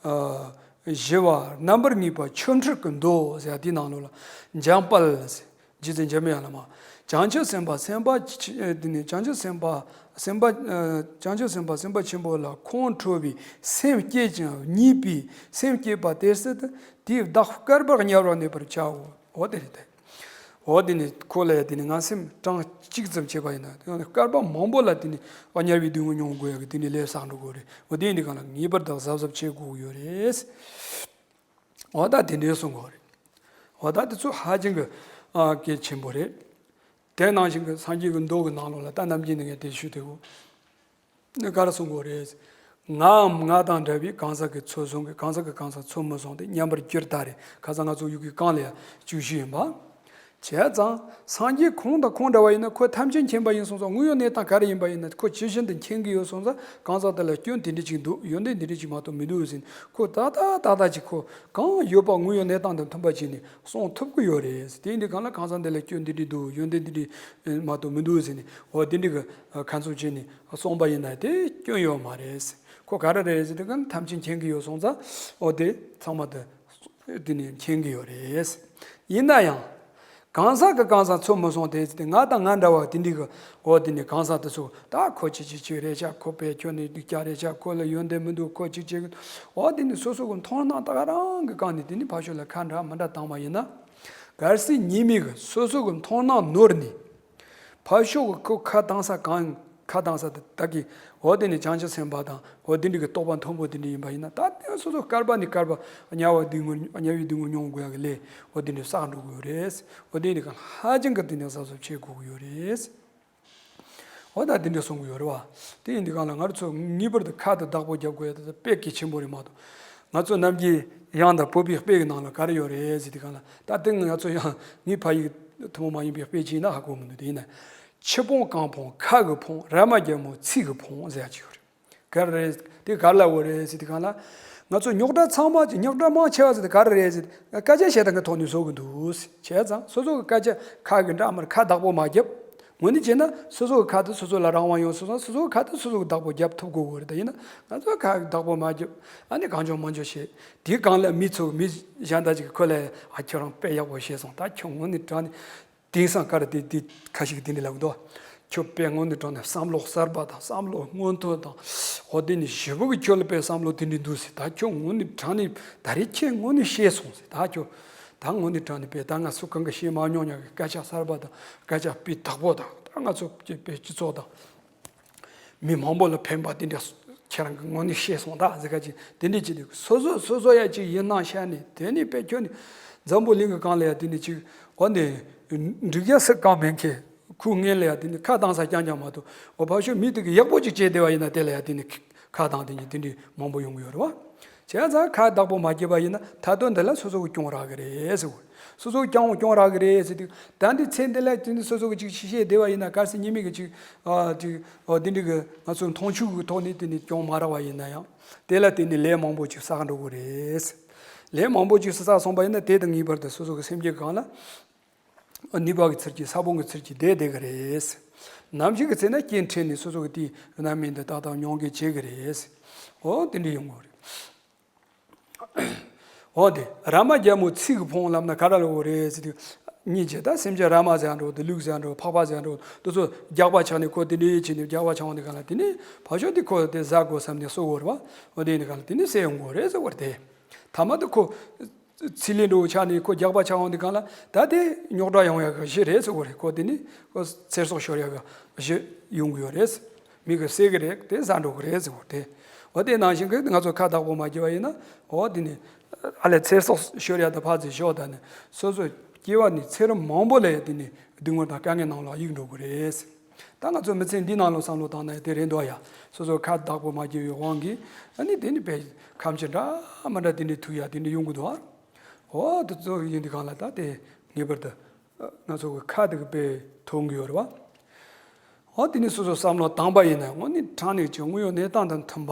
ཨ་ཞི་བ་རྣམ་པར་ངེས་པ་ཆོ་འཕྲུལ་གྱི་མདོ་ཟེར་ཡ་དེའི་ནང་ལོགས་ལ། འཇམ་དཔལ་ཟེར། རྗེ་བཙུན་འཇམ་དཔལ་དབྱངས་བླ་མ། བྱང་ཆུབ་སེམས་དཔའ་སེམས་དཔའ་ཆེ་ཨ་འདི་ནི་བྱང་ཆུབ་སེམས་དཔའ་སེམས་དཔའ་ཨ་བྱང་ཆུབ་སེམས་དཔའ་སེམས་དཔའ་ཆེན་པོ་ལ་ཁོང་ཁྲོ་བའི་སེམས་བསྐྱེད་ཅིང་གཉིས་པའི་སེམས་བསྐྱེད་པ་དེ་སྲིད་དུ་དེའི་བདག་བསྐལ་པར་དམྱལ་བར་གནས་པར་བྱའོ། འོ་དེ་རེད་དེ། འོ་དེ་ནི་ཁོ་ལ་ཡ་དེ་ནི་ངན་སེམས་གྲངས་གཅིག་ཙམ་བྱས་པ་ཡིན་ན་བསྐལ་པ་མང་པོ་ལ་དེ་ནི་དམྱལ་བའི་སྡུག་བསྔལ་མྱོང་དགོས་ཡ་གི་དེ་ནི་ལས་བསགས་འགྲོ་དགོས་རེད། འོ་དེ་ཡིན་དུས་སྒང་ལ་ངེས་པར་དུ་གཟབ་གཟབ་བྱེད་དགོས་ཡོད་རེད། འོ་ད་དེ་འདྲའི་གསུང་གི་ཡོད་རེད། འོ་ད་དེ་ཚོ་ཧ་ཅང་གི་ཨ་གལ་ཆེན་པོ་རེད། དེ་ནང་བཞིན་གྱི་སངས་རྒྱས་ཀྱི་མདོ་གི་ནང་ལོགས་ལ་ད་ནམ་རྒྱུན་ནས་ངས་དེ་ཞུ་དེ་གོ། ནི་ག་རེ་གསུང་གི་ཡོད་རེད། ངའམ་ང་དང་འདྲ་བའི་གང་ཟག་གི་ཚོད་བཟུང་གི་གང་ཟག་གི་གང་ཟག་ཚོད་མི་བཟུང་སྟེ་མཉམ་པར་གྱུར་ད་རེད། ཁ་སང་ང་ཚོ་ཡུལ་གྱི་གང་ལ་ཡ་བཅུ་བཞི་ཡིན་པ། བྱས་ཙང་སངས་རྒྱས་ཁོང་དང་ཁོང་འདྲ་བ་ཡིན་ན་ཁོ་ཐམས་ཅད་མཁྱེན་པ་ཡིན་སོང་ཙང་དངོས་ཡོད་གནས་སྟངས་ག་རེ་ཡིན་པ་ཡིན་ན་ཁོ་ཇི་བཞིན་དུ་མཁྱེན་གྱི་ཡོད་སོང་ཙང་གང་ཟག་དེ་ལ་སྐྱོན་དེ་འདྲ་ཅིག་འདུག་ཡོན་ཏན་དེ་འདྲ་ཅིག་མ་གཏོགས་མི་འདུག་ཟེར་ནས་ཁོ་ཏག་ཏག་ཏག་ཏག་ཅིག་ཁོ་གང་ཡོད་པ་དངོས་ཡོད་གནས་སྟངས་དང་མཐུན་པ་བྱས་ནས་གསུང་ཐུབ་ཀྱི་ཡོད་རེད། དེ་ཡིན་དུས་སྒང་ལ་གང་ཟག་འདི་ལ་སྐྱོན་འདི་འདྲ་འདུག་ཡོན་ཏན་འདི་འདྲ་མ་གཏོགས་མི་འདུག་ཟེར་ནས་འོ་དེ་འདྲ་གི་ཁ་མཚོན་བྱས་ནས་གསུངས་པ་ཡིན་ན་དེ་སྐྱོན་ཡོད་མ་རེད། ཁོ་ག་རེ་རེད་ཟེར་དུས་སྒང་ཐམས་ཅད་མཁྱེན་གྱི་ཡོད་སོང་ཙང་འོ་དེ་ཚང་མ་དེ་དེ་ནས་མཁྱེན་གྱི་ཡོད་རེད། ཡིན་ན་ཡང་གང་ཟག་གི་གང་ཟག་ཚོད་མི་སོང་དེ་ཟེར་ཏེ་ང་དང་ང་འདྲ་བ་དེ་འདྲ་གི་འོ་དེ་ནས་གང་ཟག་དེ་ཚོ་ད་ཁོ་ཅི་ཅི་ཅི་རེད་ཤག་ཁོ་དཔེ་ཁྱོད་ནི་སྡུག་ཅག་རེད་ཤག་ཁོ་ལ་ཡོན་ཏན་མི་འདུག་ཁོ་ཅིག་ཅིག་འོ་དེ་ནས་སོ་སོ་གི་མཐོང་སྣང་ད་ག་རང་གི་སྒང་ནས་དེ་ནས་ཕར་ཕྱོགས་ལ་ཁ་འདྲ་མི་འདྲ་བཏང་བ་ཡིན་ན། གལ་སྲིད་ཉེས་མེད་ཀྱི་སོ་སོ་གི་མཐོང་སྣང་ནོར་ནས། ཕར་ཕྱོགས་ཀྱི་ཁོ་ཁ་བཏང་ས་གང་ཁ་བཏང་ས་དེ་དག་གིས་འོ་དེ་ནི་བྱང་ཆུབ་སེམས་དཔའ་དང་འོ་དེ་འདྲ་གི་རྟོགས་པ་མཐོན་པོ་དེ་འདྲ་ཡིན་པ་ཡིན་ན་ད་དེ་སོ་སོ་བསྐལ་པ་ནས་བསྐལ་པ་དམྱལ་བ་སྡུག་བསྔལ་དམྱལ་བའི་སྡུག་བསྔལ་མྱོང་དགོས་ཡ་གི་ལས་འོ་དེ་འདྲ་བསགས་འགྲོ་དགོས་རེད། འོ་དེ་འདྲ་གི་ཧ་ཅང་གི་དེ་འདྲ་གཟབ་གཟབ་བྱེད་དགོས་ཀྱི་ཡོད་རེད། འོ་ད་དེ་འདྲ་གསུང་གི་ཡོད་རེད་བ། དེ་ཡིན་དུས་སྒང་ལ་ང་རང་ཚོ་ངེས་པར་དུ་ཁ་དེ་བདག་པོ་རྒྱབ་དགོས་ཡ་དེ་དཔེ་གལ་ཆེན་པོ་རེད་མ་གཏོགས། ང་ཚོ་ནམ་རྒྱུན་དབྱངས་དང་བོད་པའི་དཔེ་གི་ནང་ལ་ག་རེ་ཡོད་རེད་ཟེར་དུས་སྒང་ལ་ད་དེ་ང་ཚོ་ཡང་ངའི་ཕ་ཡུལ་ཐུན་མོང་མ་ཡིན་པའི་དཔེ་ཅིག་ཡིན་ན་ཧ་གོ་མི་འདུག་དེ་ཡིན་ན། ཆུ་ཕོངས་རྐང་ཕོངས་ཁ་གིས་ཕོངས། ར་མ་རྒྱལ་མོ་ཚིག་གིས་ཕོངས་ཟེར་ཡ་ཅིག་ཡོད་རེད། ག་རེ་རེད། དེ་ག་རེ་ལབ་ཡོད་རེད་ཟེར་དུས་སྒང་ལ། ང་ཚོ་རྙོག་དྲ་ཚང་མ་ཅིག་རྙོག་དྲ་མང་ཆེ་བ་ཟེར་དེ་ག་རེ་རེད་ཟེར་དེ་སྐད་ཆ་བཤད་སྟངས་ཀྱི་ཐོག་ནས་བཟོ་གི་འདུག་བྱས་ཙང་སོ་སོ་གི་སྐད་ཆ་ཁ་གི་འདྲ་མར་ཁ་བདག་པོ་མ་རྒྱབ། དངོས་གནས་བྱས་ན་སོ་སོ་གི་ཁ་དེ་སོ་སོ་ལ་རང་དབང་ཡོད་སོང་ཙང་སོ་སོ་གི་ཁ་དེ་སོ་སོ་གི་བདག་པོ་རྒྱབ་ཐུབ་དགོས་གི་རེད། ད་ཡིན་ན་ང་ཚོ་ཁ་གི་བདག་པོ་མ་རྒྱབ། ཨ་ནི་གང་བྱུང་མང་བྱུང་བཤད། དེའི་སྒང་ལ་མི་ཚོ་མི་གཞན་དག་ཅིག་གིས་ཁོ་ལ་ཨ་ཁྱོད་རང་དཔེ་ཡག་པོ་བཤད་སོང་། ད་ཁྱོད་དངོས་གནས་དྲང་གནས། དེང་སང་ག་རེ་དེ་དེ་ཁ་ཤས་ཀྱིས་དེ་འདྲ་ལབ་འདུག་ཁྱོད་དཔེ་དངོས་གནས་དྲང་གནས་བསམ་བློ་གསར་པ་དང་བསམ་བློ་སྔོན་ཐོན་དང་། འོ་དེ་ནི་ཞེ་པོ་གི་ཁྱོད་ལ་དཔེ་བསམ་བློ་དེ་འདྲ་འདུག་ཟེར། ད་ཁྱོད་དངོས་གནས་དྲང་གནས་ད་རེས་ཁྱེད་དངོས་གནས་ཤེས་སོང་ཟེར། ད་ཁྱོད་ད་དངོས་གནས་དྲང་གནས་དཔེ་ད་ང་སུ་གང་གིས་བཤད་མ་མྱོང་ཡག་གི་སྐད་ཆ་གསར་པ་དང་སྐད་ཆ་སྤུས་དག་པོ་དང་ད་ང་ཚོ་དཔེ་སྤྱི་ཚོགས་དང་། མི་མང་པོ་ལ་ཕན་པ་དེ་འདྲ་ཁྱེད་རང་གིས་དངོས་གནས་ཤེས་སོང་ད་ཟེར་ཁ་ཅིག་དེ་འདྲ་ཅིག་འདུག་སོ་སོ་སོ་སོ་ཡ་ཅིག་ཡིན་ན་ཤ་ནི་དེ་ནི་དཔེ་ཁྱོད་ནི་འཛམ་བུ་གླིང་གི་སྒང་ལ་ཡ་དེ་ནི་ཅིག་འོ་ནི་འགྲིག་ཡ་སུ་གང་མེད་མཁན་ཁུ་ངན་ལ་ཡ་དེ་ནི་ཁ་བཏང་ས་རྐྱང་རྐྱང་མ་གཏོགས་འོ་ཕར་ཕྱོགས་མི་དེ་གིས་ཡག་པོ་ཅིག་བྱས་བསྡད་པ་ཡིན་ན་དེ་ལ་ཡ་དེ་ནི་ཁ་བཏང་དེ་ནི་དེ་འདྲ་མང་པོ་ཡོང་གི་ཡོད་རེད་བ། བྱས་ཙང་ཁ་བདག་པོ་མ་བརྒྱབ་པ་ཡིན་ན་མཐའ་དོན་འདི་ལ་སོ་སོ་གི་གྱོང་རག་གི་རེད་ཟེར་བ། སོ་སོ་གི་གྱོང་གྱོང་རག་གི་རེད་ཟེར་དུས་ད་འདི་ཚེ་འདི་ལ་དེ་ནི་སོ་སོ་གི་ཅིག་ཤི་ཤེས་བདེ་བ་ཡིན་ན་གལ་སྲིད་ཉེས་མེད་གི་ཅིག་ཨ་ཅིག་ཨ་འདི་འདྲ་གི་ང་ཚོ་མཐོང་ཆོས་གི་ཐོག་ནས་དེ་ནི་གྱོང་མ་རག་པ་ཡིན་ན་ཡང་དེ་ལ་དེ་ནི་ལས་མང་པོ་ཅིག་བསགས་འགྲོ་གི་རེད། ལས་མང་པོ་ཅིག་བསགས་སོང་པ་ཡིན་ན་དེ་དང་ངེས་པར་དུ་སོ་སོ་གི་སེམས་རྒྱུད་གང་ལ་ནུས་པ་གི་ཚུལ་གྱིས་ས་བོན་གི་ཚུལ་གྱིས་བསྡད་བསྡད་གི་རེད། ནམ་ཞིག་གི་ཚེ་ན་སྐྱེ་འཕྲད་ནས་སོ་སོ་གི་དེའི་རྣམ་སྨིན་དེ་ཏག་ཏག་མྱོང་གི་བྱེད་གི་རེད། འོ་དེ་འདྲ་ཡོང་གི་རེད། འོ་དེ་ར་མ་རྒྱལ་མོ་ཚིག་གིས་ཕོངས་ལབ་ན་ག་རེ་ལབ་དགོས་རེད་ཟེར་དུས། སྙིང་རྗེ་ད་སེམས་ཅན་ར་མ་ཟེར་འགྲོ་དེ་ལུག་ཟེར་འགྲོ་ཕག་པ་ཟེར་འགྲོ་དེ་ཚོ་རྒྱགས་པ་ཆགས་ནས་ཁོ་དེ་འདྲའི་བྱས་ནས་རྒྱགས་པ་ཆགས་འོང་དེ་ག་ལ་དེ་ནི་ཕར་ཕྱོགས་དེ་ཁོ་དེ་ཟ་དགོས་བསམ་ནས་གསོ་དགོས་རེད་བ། འོ་དེ་ཡིན་དེ་ག་ལ་དེ་ནི་བསད་ཡོང་དགོས་རེད་ཟེར་བ་རེད་དེ། ཐ་མ་དེ་ཁོ་ཚིག་ལས་འགྲོ་ཆགས་ནས་ཁོ་རྒྱགས་པ་ཆགས་འོང་དེ་ག་ལ་ད་དེ་རྙོག་དྲ་ཡོང་ཡག་གི་གཞི་རེད་ཟེར་བ་རེད། ཁོ་དེ་ནི་ཁོ་ཚེ་སྲོག་ཤོར་ཡག་གི་གཞི་ཡོང་གི་ཡོད་རེད། མི་གིས་བསད་གི་རེད་དེ་ཟ་འགྲོ་གི་རེད་ཟེར་བ་དེ། འོ་དེ་ནང་བཞིན་གི་ང་ཚོ་ཁ་བདག་པོ་མ་བགྱིས་པ་ཡིན་ན་འོ་དེ་ནི་ཨ་ལས་ཚེ་སྲོག་ཤོར་ཡ་དང་ཕར་ཚུར་ཤོར་ད་ནི་སོ་སོ་སྐྱེ་བ་ནི་ཚེ་རབས་མང་པོ་ལ་ཡ་དེ་ནི་སྡུག་བསྔལ་དང་དཀའ་ངལ་ནང་ལ་གཡུག་འགྲོ་གི་རེད། ད་ང་ཚོ་མི་ཚེ་འདི་ནང་ལ་བསམ་བློ་བཏང་ན་ཡ་དེ་རེད་འདུག་ཡ། སོ་སོ་ཁ་བདག་པོ་མ་བགྱིས་པའི་དབང་གིས་ཨ་ནི་དེ་ནི་དཔེ་ཁམས་ཆེ་འདྲ་མ་འདྲ་དེ་འདྲའི་ཐུག་ཡ་དེ་འདྲ་ཡོང་གི་འདུག་ཨ། འོ་དེ་ཚོ་ཡིན་དུས་གང་ལ་ད་དེ་ངེས་པར་དུ་ང་ཚོ་གི་ཁ་དེ་གི་དཔེ་ཐོན་གི་ཡོད་རེད་བ། འོ་དེ་ནས་སོ་སོ་བསམ་བློ་བཏང་པ་ཡིན་ན་དངོས་གནས་དྲང་གནས་ཀྱི་དངོས་ཡོད་གནས་སྟངས་དང་མཐུན་པ།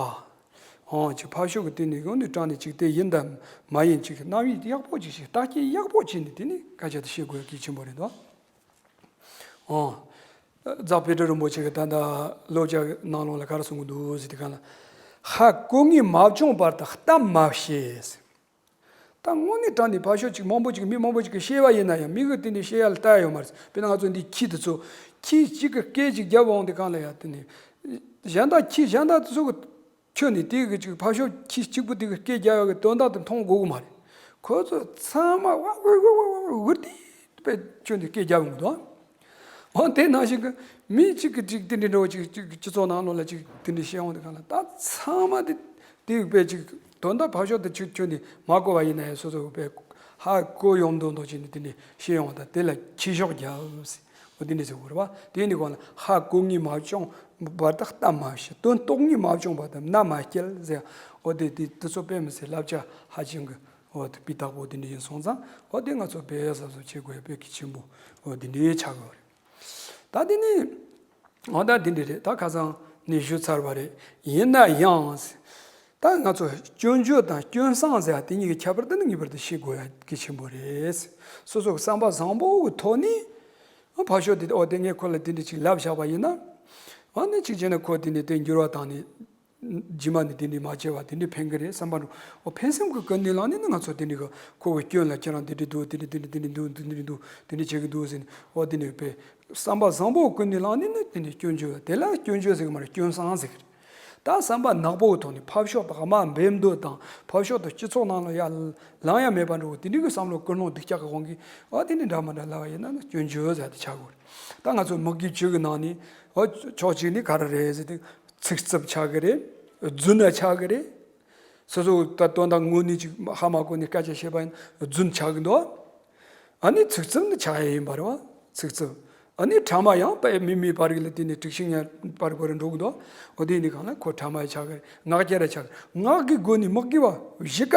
འོ་ཅིག་ཕར་ཕྱོགས་ཀྱི་དེ་ནས་དངོས་གནས་དྲང་གནས་ཅིག་དེ་ཡིན་དང་མ་ཡིན་ཅིག་རྣམ་དབྱེ་ཡག་པོ་ཅིག་ཞིག་བརྟག་དཔྱད་ཡག་པོ་བྱས་ནས་དེ་ནས་སྐད་ཆ་དེ་བཤད་དགོས་ཡ་གལ་ཆེན་པོ་རེད་འདུག་འོ། རྫོགས་པའི་དྲི་རིན་པོ་ཆེ་གི་ད་ལྟ་བློ་རྒྱ་ནང་ལོགས་ལ་ག་རེ་གསུང་གི་འདུག་ཟེར་དུས་གང་ལ། ཧ་གོ་ངེས་མ་བྱུང་བར་དུ་གཏམ་མ་བཤད། ད་དངོས་གནས་དྲང་གནས་ཕར་ཕྱོགས་ཅིག་མང་པོ་ཅིག་མི་མང་པོ་ཅིག་གིས་བཤད་པ་ཡིན་ན་ཡང་མི་གིས་དེ་འདྲའི་བཤད་ཡ་ལ་ལྟ་ཡ་ཡོད་མ་རེད། དཔེར་ན་ང་ཚོ་འདི་ཁྱི་དེ་ཚོ་ཁྱི་གཅིག་གིས་སྐད་ཅིག་བརྒྱབ་འོང་དུས་གང་ལ་ཡ་དེ་ནས་གཞན་དག་ཁྱི་གཞན་དག་དེ་ཚོ་གིས་ཁྱོད་ནི་དེ་གི་ཅིག་ཕར་ཕྱོགས་ཁྱི་གཅིག་པུ་དེ་གི་སྐད་རྒྱག་ཡག་གི་དོན་དག་དེ་མཐོང་དགོས་གི་མ་རེད། ཁོ་ཚོ་ཚང་མ་ཝ་ཝི་ཝི་ཝི་ཝི་ཝི་དེ་དཔེ་ཁྱོད་ནི་སྐད་རྒྱག་ཡོང་གི་འདུག་འོ་དེ་ནང་བཞིན་གི་མི་གཅིག་གི་ཅིག་དེ་འདྲའི་འགྲོ་ཅིག་ཅིག་སྤྱི་ཚོགས་ནང་ལོགས་ལ་ཅིག་དེ་འདྲའི་བཤད་འོང་དུས་གང་ལ་ད་ཚང་མ་དེ་དེ་དཔེ་ཅིག་དོན་དག་ཕར་ཕྱོགས་དེ་ཅིག་ཁྱོད་ནི་མ་གོ་བ་ཡིན་ན་ཡང་སོ་སོ་དཔེ་ཧ་གོ་ཡོང་མདོག་མདོག་བྱས་ནས་དེ་འདྲའི་བཤད་འོང་ད་དེ་ལ་ཁྱི་ཤོག་རྒྱབ། འོ་དེ་འདྲ་ཟེར་དགོས་རེད་བ། དེ་ནི་གོང་ལ་ཧ་གོ་ངེས་མ་བྱུང་བར་དུ་གཏམ་མ་བཤད། དོན་རྟོགས་ངེས་མ་བྱུང་བར་དུ་རྣ་མ་བསྐྱལ་ཟེར། འོ་དེ་དེ་དེ་ཚོ་དཔེ་མི་སྲིད་བསླབ་བྱ་ཧ་ཅང་གི་འོ་དེ་སྤུས་དག་པོ་དེ་འདྲ་ཡིན་སོང་ཙང་། འོ་དེ་ང་ཚོ་དཔེ་གཟབ་གཟབ་བྱེད་དགོས་ཡ་དཔེ་གལ་ཆེན་པོ་འོ་དེ་འདྲ་ཆགས་ཡོད་རེད། ད་དེ་ནི་འོ་ད་དེ་འདྲ་རེད། ད་ཁ་སང་ནས་ཞུས་ཚར་བ་རེད། ཡིན་ན་ཡང་ད་ང་ཚོ་སྐྱོན་བརྗོད་དང་སྐྱོན་གསང་ཟེར་བ་དེ་གཉིས་ཀྱི་ཁྱད་པར་དེ་ནི་ངེས་པར་དུ་ཤེས་དགོས་ཡ་གལ་ཆེན་པོ་རེད། སོ་སོ་གི་བསམ་པ་བཟང་པོ་གི་ཐོག་ནས་ཨ་ཕར་ཕྱོགས་དེ་ཨོ་དེ་ངས་ཁོ་ལ་དེ་འདྲ་ཅིག་ལབ་བཞག་པ་ཡིན་ན། ཨ་ནི་གཅིག་བྱས་ན་ཁོ་དེ་ནས་དེ་འགྱུར་བ་བཏང་ནས་རྗེས་མ་ནས་དེ་འདྲ་མ་བྱས་པ་དེ་འདྲ་ཕན་གི་རེད་བསམ་པ་འགྲོ། ཨོ་ཕན་སེམས་ཀྱི་ཀུན་ནས་བསླངས་ནས་ནི་ང་ཚོ་དེ་འདྲ་གི་ཁོ་གི་སྐྱོན་ལ་ཁྱེད་རང་དེ་འདྲ་འདུག་དེ་འདྲ་དེ་འདྲ་དེ་འདྲ་འདུག་དེ་འདྲ་འདུག་དེ་འདྲ་བྱེད་གི་འདུག་ཟེར་ནས་ཨོ་དེ་འདྲ་དཔེ་བསམ་པ་བཟང་པོ་ཀུན་ནས་བསླངས་ནས་ནི་དེ་འདྲ་སྐྱོན་བརྗོད་དེ་ལ་སྐྱོན་བརྗོད་ཟེར་གི་མ་རེད། སྐྱོན་གསང་ཟེར་གི་རེད། ད་བསམ་པ་ནག་པོའི་ཐོག་ནས་ཕར་ཕྱོགས་དང་དམའ་འབེབས་འདོད་དང་ཕར་ཕྱོགས་དང་སྤྱི་ཚོགས་ནང་ལ་ཡ་ལངས་ཡ་མེད་པ་འགྲོ་དེ་འདྲའི་གི་བསམ་བློ་ཀུན་སློང་སྡུག་ཅག་གི་དབང་གིས་ཨ་དེ་འདྲ་འདྲ་མི་འདྲ་ལབ་པ་ཡིན་ན་ནི་སྐྱོན་བརྗོད་ཟེར་དེ་ཆགས་དགོས་རེད། ད་ང་ཚོ་མི་དགེ་བཅུ་གི་ནང་ནས་ཨ་ཕྱོགས་གཅིག་ནས་ག་རེ་རེད་ཟེར་དུས་ཚིག་རྩུབ་ཆགས་གི་རེད། རྫུན་ན་ཆགས་གི་རེད། སོ་སོ་ད་དོན་དག་དངོས་གནས་ཅིག་ཧ་མ་གོ་ནས་སྐད་ཆ་བཤད་པ་ཡིན་རྫུན་ཆགས་གི་འདུག་ཨ་ནི་ཚིག་རྩུབ་ནི་ཆགས་ཡ་ཡིན་པ་རེད་བ། ཚིག་རྩུབ། ཨ་ནི་ཕྲ་མ་ཡང་དཔེ་མི་མི་བར་གྱི་ལ་དེ་ནི་དྲུག་ཤིང་ཉ་བར་བར་འགྲོ་གི་འདུག་འོ་དེ་ནི་གང་ལ་ཁོ་ཕྲ་མ་ཡ་ཆགས་གི་རེད། ངག་འཁྱལ་ར་ཆགས་གི་ངག་གི་སྒོ་ནས་མི་དགེ་བ་བཞི་ཀ་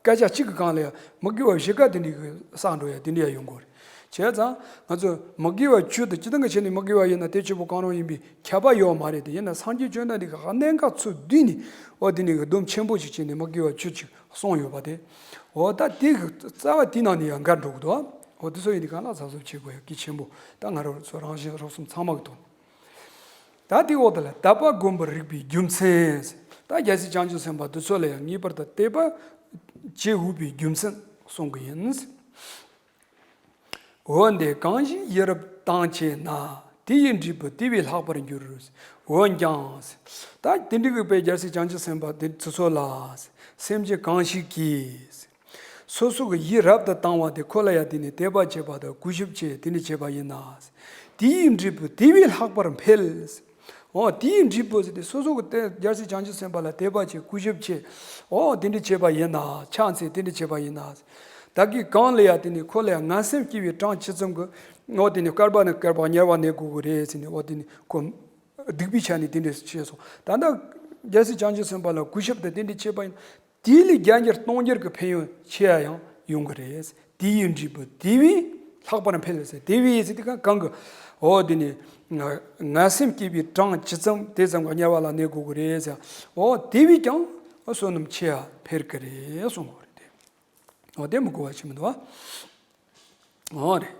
སྐད་ཆ་གཅིག་གི་སྒང་ལ་ཡ་མི་དགེ་བ་བཞི་ཀ་དེ་འདྲའི་གི་བསགས་འགྲོ་ཡ་དེ་འདྲ་ཡ་ཡོང་གི་རེད། བྱས་ཙང་ང་ཚོ་མི་དགེ་བ་བཅུ་དང་སྤྱི་བཏང་གི་ཆ་ནས་མི་དགེ་བ་ཡིན་ན་དེ་བཅུ་པོ་གང་རུང་ཡིན་པའི་ཁྱབ་པ་ཡོད་མ་རེད་དེ། ཡིན་ན་སངས་རྒྱས་བཅོམ་ལྡན་འདས་ཀྱི་གནད་འགག་ཚུལ་བསྡུས་ནས་འོ་དེ་ནི་གི་སྡོམ་ཆེན་པོ་ཞིག་བྱས་ནས་མི་དགེ་བ་བཅུ་ཅིག་གསུངས་ཡོད་པ་དེ། འོ་ད་དེ་གི་རྩ་བ་དེའི་ནང་ནས་ཡང་འགལ་འགྲོ་གི་འདུག་འོ་དེ་ཚོ་ཡིན་དུས་གང་ལ་གཟབ་གཟབ་བྱེད་དགོས་ཡ་གལ་ཆེན་པོ་ད་ང་རང་ཚོ་རང་བཞིན་རོགས་གསུམ་ཚང་མ་གི་ཐོག་ནས། ད་དེ་འོག་ཏུ་ལ་དད་པ་སྒོམ་པར་རིགས་པའི་རྒྱུ་མཚན། ད་རྒྱལ་སྲས་བྱང་ཆུབ་སེམས་དཔའ་འདི་ཚོ་ལ་ཡང་ངེས་པར་དུ་དད་པ་བྱེད་འོས་པའི་རྒྱུ་མཚན་གསུང་གི་ཡིན། འོན་ཏེ་གང་ཞིག་ཡིད་རབ་དང་བྱེད་ན། དེ་ཡི་འབྲས་བུ་དེ་བས་ལྷག་པར་འགྱུར། འོན་ཀྱང་། ད་དེ་འདྲའི་གི་དཔེ་རྒྱལ་སྲས་བྱང་ཆུབ་སེམས་དཔའ་དེ་ཚོ་ལ། སེམས་ཅན་གང་ཞིག་གིས། སོ་སོ་གི་ཡིད་རབ་ཏུ་བཏང་བ་དེ་ཁོ་ལ་ཡང་དེ་ནི་དད་པ་བྱེད་པ་དང་གུས་ཞབས་བྱེད་དེ་ནི་བྱེད་པ་ཡིན་ན། དེ་ཡི་འབྲས་བུ་དེ་བས་ལྷག་པར་འཕེལ། འོ་དེ་ཡི་འབྲས་བུ་ཟེར་ཏེ་སོ་སོ་གི་དེ་རྒྱལ་སྲས་བྱང་ཆུབ་སེམས་དཔའ་ལ་དད་པ་བྱེད་གུས་ཞབས་བྱེད། འོ་དེ་འདྲ་བྱེད་པ་ཡིན་ན་ཕྱག་འཚལ་དེ་འདྲ་བྱེད་པ་ཡིན་ན། བདག་གིས་གང་ལ་ཡང་དེ་ནི་ཁོ་ལ་ཡང་ངན་སེམས་སྐྱེ་བའི་གྲངས་ཅི་ཙམ་གྱིས་འོ་དེ་ནི་བསྐལ་པ་ནས་བསྐལ་པ་དམྱལ་བ་གནས་དགོས་ཀྱི་རེད་ཟེར་ནས་འོ་དེ་ནི་ཁོ་སྡིག་པའི་ཆ་ནས་དེ་འདྲ་བྱས་སོང་། ད་ལྟ་རྒྱལ་སྲས་བྱང་ཆུབ་སེམས་དཔའ་ལ་གུས་ཞབས་དང་དེ་འདྲ་བྱེད་པ་ཡིན། དེ་ལས་བརྒྱ་འགྱུར་སྟོང་འགྱུར་གྱི་ཕན་ཡོན་ཆེ་བ་ཡང་ཡོང་གི་རེད། དེ་ཡི་འབྲས་བུ་དེ་བས་ལྷག་པར་འཕེལ་ཟེར། དེ་བས་ཟེར་དུས་གང་གང་གི་འོ་དེ་ནི་ང་ངན་སེམས་སྐྱེ་བའི་གྲངས་ཇི་ཙམ་དེ་ཙམ་གྱི་དམྱལ་བ་ལ་གནས་དགོས་ཀྱི་རེད་ཟེར། འོ་དེ་བས་ཀྱང་བསོད་ནམས་ཆེ་བ་འཕེལ་གྱི་རེད་གསུངས་པ་རེད་དེ། འོ་དེ་མི་གོ་བ་ཞིག་མི་འདུག་བ། འོ་རེད།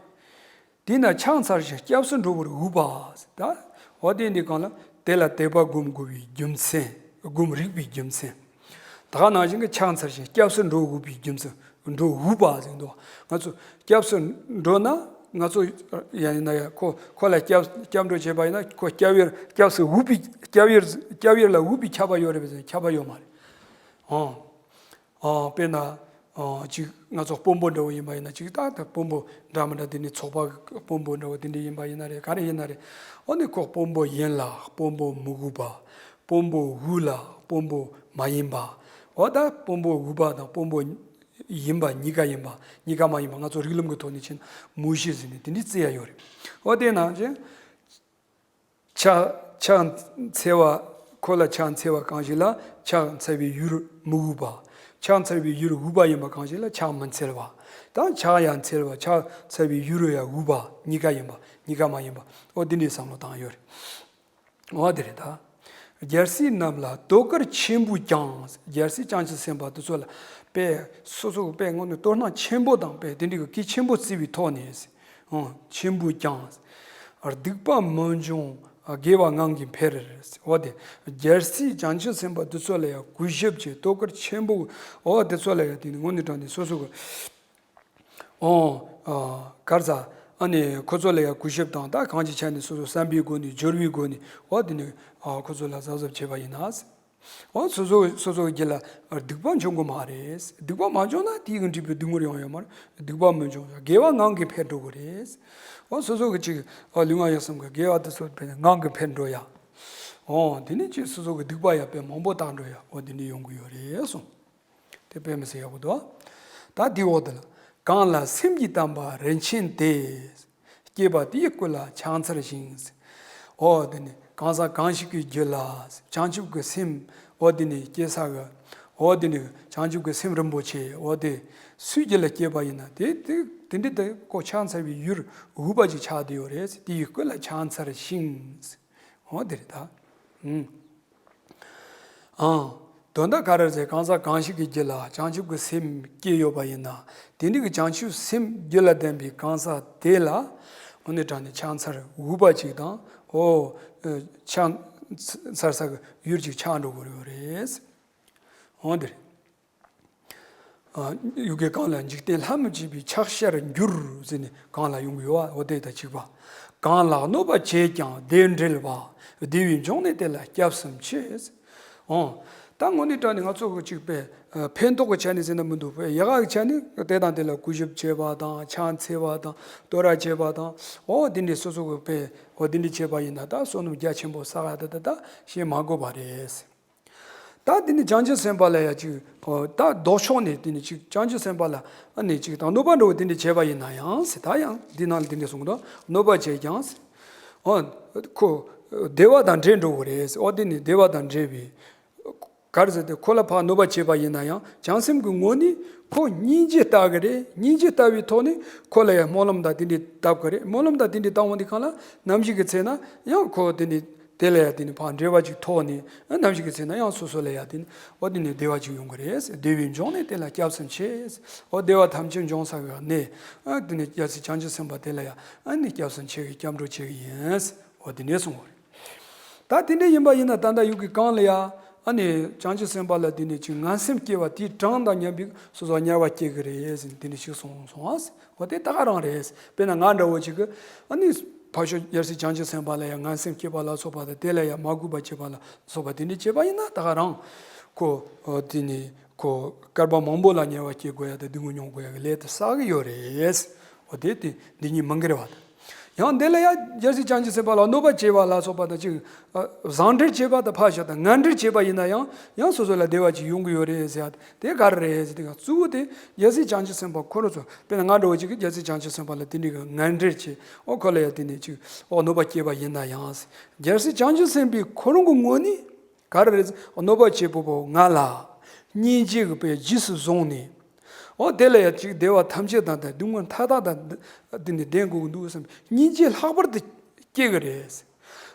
དེས་ན་ཕྱག་འཚལ་ཞིང་སྐྱབས་སུ་འགྲོ་བར་འོས་པ། ད་འོ་དེ་འདི་གང་ལ་དེ་ལ་དད་པ་སྒོམ་དགོས་པའི་རྒྱུ་མཚན། སྒོམ་རིགས་པའི་རྒྱུ་མཚན། ད་ག་ནང་བཞིན་གྱི་ཕྱག་འཚལ་ཞིང་སྐྱབས་སུ་འགྲོ་འོས་པའི་རྒྱུ་མཚན། འགྲོ་འོས་པ་ཟེར་འདུག་ང་ཚོ་སྐྱབས་སུ་འགྲོ་ན་ང་ཚོ་ཡང་ཡིན་ན་ཡང་ཁོ་ཁོ་ལ་སྐྱབས་སྐྱབས་འགྲོ་བྱས་པ་ཡིན་ན་ཁོ་སྐྱབས་ཡུལ་སྐྱབས་སུ་འོས་པའི་སྐྱབས་ཡུལ་སྐྱབས་ཡུལ་ལ་འོས་པའི་ཁྱབ་པ་ཡོད་རེད་པས་ཟེར་ན་ཁྱབ་པ་ཡོད་མ་རེད། ཨང་། ཨ་དཔེར་ན་ཨ་ཅིག་ང་ཚོ་དཔོན་པོ་འདྲ་བོ་ཡིན་པ་ཡིན་ན་ཅིག་ད་ད་དཔོན་པོ་འདྲ་མི་འདྲ་དེ་ནི་ཚོགས་པ་གི་དཔོན་པོ་འདྲ་བོ་དེ་འདྲ་ཡིན་པ་ཡིན་ན་རེད། ག་རེ་ཡིན་ན་རེད། འོ་ནི་ཁོ་དཔོན་པོ་ཡིན་ལ་དཔོན་པོ་མི་དགོས་པ། དཔོན་པོ་འོས་ལ་དཔོན་པོ་མ་ཡིན་པ། འོ་ད་དཔོན་པོ་འོས་པ་དང་དཔོན་པོ་ཡིན་པ་གཉིས་ཀ་ཡིན་པ་གཉིས་ཀ་མ་ཡིན་པ་ང་ཚོ་རིགས་ལམ་གི་ཐོག་ནས་ཕྱིན་མུ་བཞི་ཟེར་ནས་དེ་འདྲའི་བརྩི་ཡ་ཡོད་རེད། འོ་དེ་ནང་བཞིན། ཕྱག་ཕྱག་འཚལ་བ། ཁོ་ལ་ཕྱག་འཚལ་བ་གང་ཞིག་ལ་ཕྱག་འཚལ་བའི་ཡུལ་མི་འོས་པ། ཕྱག་འཚལ་བའི་ཡུལ་འོས་པ་ཡིན་པ་གང་ཞིག་ལ་ཕྱག་མི་འཚལ་བ། ད་ཕྱག་ཡང་འཚལ་བ། ཕྱག་འཚལ་བའི་ཡུལ་ཡང་འུག་པ་གཉིས་ཀ་ཡིན་པ། གཉིས་ཀ་མ་ཡིན་པ། འོ་འདི་འདྲའི་བསམ་བློ་བཏང་ཡོད་རེད། འོ་དེ་རེད་ད། རྒྱལ་སྲས་རྣམས་ལ་བསྟོད་བསྐུལ་ཆེན་པོས་ཀྱང་། རྒྱལ་སྲས་བྱང་ཆུབ་སེམས་དཔའ་དེ་ཚོ་ལ་དཔེ་སོ་སོ་དཔེ་དངོས་གནས་དོ་སྣང་ཆེན་པོ་དང་དཔེ་དེ་འདྲའི་གི་གུས་ཆེན་པོ་བརྩི་བའི་ཐོག་ནས། འོ་ཆེན་པོས་ཀྱང་། སྡིག་པ་མི་འབྱུང་དགེ་བ་ངང་གིས་འཕེལ། འོ་དེ་རྒྱལ་སྲས་བྱང་ཆུབ་སེམས་དཔའ་དེ་ཚོ་ལ་ཡང་གུས་ཞབས་ཆེ། བསྟོད་བསྐུལ་ཆེན་པོ། འོ་དེ་ཚོ་ལ་ཡང་དེ་ནི་དངོས་གནས་དྲང་གནས་སོ་སོ་གི། འོ། ཨ། ག་རེ་ཟ། ཨ་ནི་ཁོ་ཚོ་ལ་ཡང་གུས་ཞབས་དང་ད་གང་ཅིའི་ཆ་ནས་སོ་སོ་བསམ་པའི་སྒོ་ནས་སྦྱོར་བའི་སྒོ་ནས། འོ་དེ་ནི། ཨ། ཁོ་ཚོ་ལ་གཟབ་གཟབ་བྱས་པ་ཡིན་ན། འོ་སོ་སོ་སོ་སོ་གི་རྒྱུད་ལ་སྡིག་པ་འབྱུང་གི་མ་རེད། སྡིག་པ་མ་བྱུང་ན་དེའི་གི་འབྲས་བུ་སྡིག་མོར་ཡོང་ཡོད་མ་རེད། སྡིག་པ་མི་འབྱུང་། དགེ་བ་ངང་གིས་འཕེལ་འགྲོ་གི་རེད། འོ་སོ་སོ་གི་ཅིག་ཨ། ལུས་ངག་ཡིད་གསུམ་གི་དགེ་བ་དེ་ཚོ་དཔེ་ངང་གིས་འཕེལ་འགྲོ་ཡ། འོ་དེ་ནི་ཅིག་སོ་སོ་གི་སྡིག་པ་ཡང་དཔེ་མང་པོ་དག་འགྲོ་ཡ། འོ་དེ་འདྲ་ཡོང་གི་ཡོད་རེད་གསུངས། དེ་དཔེ་མི་སྲིད་ཡག་པོ་འདུག་ད་དེའི་འོག་དེ་ལ། གང་ལ་སེམས་ཀྱི་དམ་པ་རིན་ཆེན་དེ། བསྐྱེད་པ་དེའི་སྐུ་ལ་ཕྱག་འཚལ་ཞིང་། འོ་དེ་ནི་གང་ཟག་གང་ཞིག་གི་རྒྱུད་ལ་བྱང་ཆུབ་ཀྱི་སེམས། འོ་དེ་ནི་སྐྱེ་ས་གི། འོ་དེ་ནི་བྱང་ཆུབ་ཀྱི་སེམས་རིན་པོ་ཆེ། འོ་དེ་སུའི་རྒྱུད་ལ་སྐྱེས་པ་ཡིན་ན་དེ་དེ་དེ་འདྲ་དེ་ཁོ་ཕྱག་འཚལ་བའི་ཡུལ་འུག་པ་ཅིག་ཆགས་བསྡད་ཡོད་རེད། དེའི་སྐུ་ལ་ཕྱག་འཚལ་ཞིང་། འོ་དེ་རེད་ད། ཨང་། དོན་དག་ག་རེ་རེད་ཟེར། གང་ཟག་གང་ཞིག་གི་རྒྱུད་ལ་བྱང་ཆུབ་ཀྱི་སེམས་སྐྱེས་ཡོད་པ་ཡིན་ན། དེ་འདྲ་གི་བྱང་ཆུབ་སེམས་རྒྱུད་ལ་ལྡན་པའི་གང་ཟག་དེ་ལ། དངོས་གནས་དྲང་གནས་ཕྱག་འཚལ་འུག་པ་ཅིག་དང་། འོ། ཕྱག་འཚལ་ས་གི་ཡུལ་ཅིག་ཆགས་འགྲོ་གི་ཡོད་རེད། འོ་དེ་རེད། ཡུལ་གྱི་གང་ལ་འཇིག་རྟེན་ལྷ་མི་བྱེད་པའི་ཕྱག་ཞར་འགྱུར་ཟེར་ནས་གང་ལ་ཡོང་གི་ཡོད་པ། འོ་དེ་དང་གཅིག་པ། གང་ལ་གནོད་པ་བྱས་ཀྱང་བདེ་འབྲེལ་བ། བདེ་བའི་འབྱུང་གནས་དེ་ལ་སྐྱབས་སུ་མཆི། འོ། ད་དངོས་གནས་དྲང་གནས་ང་ཚོ་གི་གཅིག་པས་ཕན་ཐོགས་ཀྱི་ཆ་ནས་ཟེར་ན་མི་འདུག་པས། ཡག་ག་གི་ཆ་ནས་དེ་དང་དེ་ལ་གུས་ཞབས་བྱེད་པ་དང་། ཕྱག་འཚལ་བ་དང་། བསྟོད་ར་བྱེད་པ་དང་། འོ་དེ་འདྲའི་སོ་སོ་གི་པས་འོ་དེ་འདྲའི་བྱེད་པ་ཡིན་ན་ད་བསོད་ནམས་རྒྱ་ཆེན་པོ་བསགས་ཡ་ད་ད་ད་བྱེད་མ་དགོས་པ་རེད། ད་དེ་ནི་བྱང་ཆུབ་སེམས་དཔའ་ལ་ཡང་ཅིག་ད་ལྡོག་ཕྱོགས་ནས་དེ་ནི་ཅིག་བྱང་ཆུབ་སེམས་དཔའ་ལ་ཨ་ནི་ཅིག་དང་གནོད་པ་འདྲ་བོ་དེ་འདྲ་བྱས་པ་ཡིན་ན་ཡང་ཟེར། ད་ཡང་འདི་ནང་ལ་དེ་འདྲ་གསུངས་འདུག་གནོད་པ་བྱས་ཀྱང་ཟེར། ཨོ། ཁོ་བདེ་བ་དང་འབྲལ་འགྲོ་གི་རེད་ཟེར། ཨོ་དེ་ནི་བདེ་བ་དང་འབྲལ་བའི། ག་རེ་ཟེར་ཏེ་ཁོ་ལ་ཕར་གནོད་པ་བྱས་པ་ཡིན་ན་ཡང་བྱང་སེམས་ཀྱི་ངོས་ནས་ཁོ་སྙིང་རྗེ་ལྟ་གི་རེད། སྙིང་རྗེ་ལྟ་བའི་ཐོག་ནས་ཁོ་ལ་ཡང་སྨོན་ལམ་དང་དེ་འདྲ་བཏབ་གི་རེད། སྨོན་ལམ་དང་དེ་འདྲ་བཏང་བ་འདི་གང་ལ་ནམ་ཞིག་གི་ཚེ་ན་ཡང་ཁོ་དེ་འདྲ། དེ་ལ་ཡང་དེ་ནི་ཕར་འབྲེལ་བ་ཅིག་ཐོགས་ནས། ཨ། ནམ་ཞིག་གི་ཚེ་ན་ཡང་སོ་སོ་ལ་ཡང་དེ་ནི་འོ་དེ་ནི་བདེ་བ་ཅིག་ཡོང་གི་རེད། བདེ་བའི་འབྱུང་གནས་དེ་ལ་སྐྱབས་སུ་མཆི། འོ་བདེ་བ་ཐམས་ཅད་འབྱུང་ས་གི་གནས། ཨ། དེ་ནི་རྒྱལ་སྲས་བྱང་ཆུབ་སེམས་དཔའ་དེ་ལ་ཡང་ཨ་ནི་སྐྱབས་སུ་མཆི་གི་སྐྱབས་འགྲོ་བྱེད་གི་ཡིན། འོ་དེ་ནས་གསུངས་པ་རེད། ད་དེ་འདྲ་ཡིན་པ་ཡིན་ན་ད་ལྟ་ཡུལ་གྱི་གང་ལ་ཡང་ཨ་ནི་བྱང་ཆུབ་སེམས་དཔའ་ལ་དེ་ནི་ཅིག་ངན་སེམས་སྐྱེ་བ་དེའི་གྲངས་དང་མཉམ་པའི་སོ་སོ་དམྱལ་བ་སྐྱེ་གི་རེད་ཟེར་དེ་འདྲ་ཞིག་གསུངས་སོང་ཨ། འོ་དེ་ད་ག་རང་རེད། དཔེར་ན་ང་འདྲ་བོ་ཅིག་གི་ཨ་ནི་ཕར་ཕྱོགས་རྒྱལ་སྲས་བྱང་ཆུབ་སེམས་དཔའ་ལ་ཡང་ངན་སེམས་སྐྱེས་པ་ལ་སོགས་པ་དང་། དེ་ལ་ཡང་མ་གུས་པ་བྱེད་པ་ལ་སོགས་པ་དེ་འདྲ་བྱས་པ་ཡིན་ན་ད་ག་རང་ཁོ་ཨ་དེ་ནི་ཁོ་བསྐལ་པ་མང་པོ་ལ་དམྱལ་བ་སྐྱེ་དགོས་ཡ་དང་སྡུག་བསྔལ་མྱོང་དགོས་ཡ་གི་ལས་དེ་བསགས་གི་ཡོད་རེད། འོ་དེ་དེ་འདི་གཉིས་མི་འགལ་བ་དང་། ཡང་དེ་ལ་ཡང་རྒྱལ་སྲས་བྱང་ཆུབ་སེམས་དཔའ་ལ་གནོད་པ་བྱས་པ་ལ་སོགས་པ་དང་ཅིག་ཨ། བཟང་འབྲེལ་བྱས་པ་དང་ཕར་ཞོག་དང་ངན་འབྲེལ་བྱས་པ་ཡིན་ན་ཡང་ཡང་སོ་སོ་ལ་བདེ་བ་ཅིག་ཡོང་གི་ཡོད་རེད་ཟེར་ཡ་དེ་ག་རེ་རེད་ཟེར་དུས་གཙོ་བོ་དེ་རྒྱལ་སྲས་བྱང་ཆུབ་སེམས་དཔའ་ཁོ་རང་ཚོ། དཔེར་ན་ང་འདྲ་བོ་ཅིག་གིས་རྒྱལ་སྲས་བྱང་ཆུབ་སེམས་དཔའ་ལ་དེ་འདྲའི་གི་ངན་འབྲེལ་བྱས། ཨོ་ཁོ་ལ་ཡ་དེ་ནས་ཅིག་ཨོ་གནོད་པ་བསྐྱལ་བ་ཡིན་ན་ཡང་། རྒྱལ་སྲས་བྱང་ཆུབ་སེམས་དཔའི་ཁོ་རང་གི་ངོས་ནས་ག་རེ་རེད། གནོད་པ་བྱེད་པ་པོ་ང་ལ་སྙིང་རྗེ་གི་དཔེ་རྗེས་སུ་བཟུང་ནས། ཨོ་དེ་ལ་ཡ་ཅིག་བདེ་བ་ཐམས་ཅད་དང་དང་སྡུག་བསྔལ་མཐའ་དག་དང་དེ་ནས་ལྡན་དགོས་ཀྱི་འདུག་བསམ་སྙིང་རྗེ་ལྷག་པར་དུ་སྐྱེ་གི་རེད།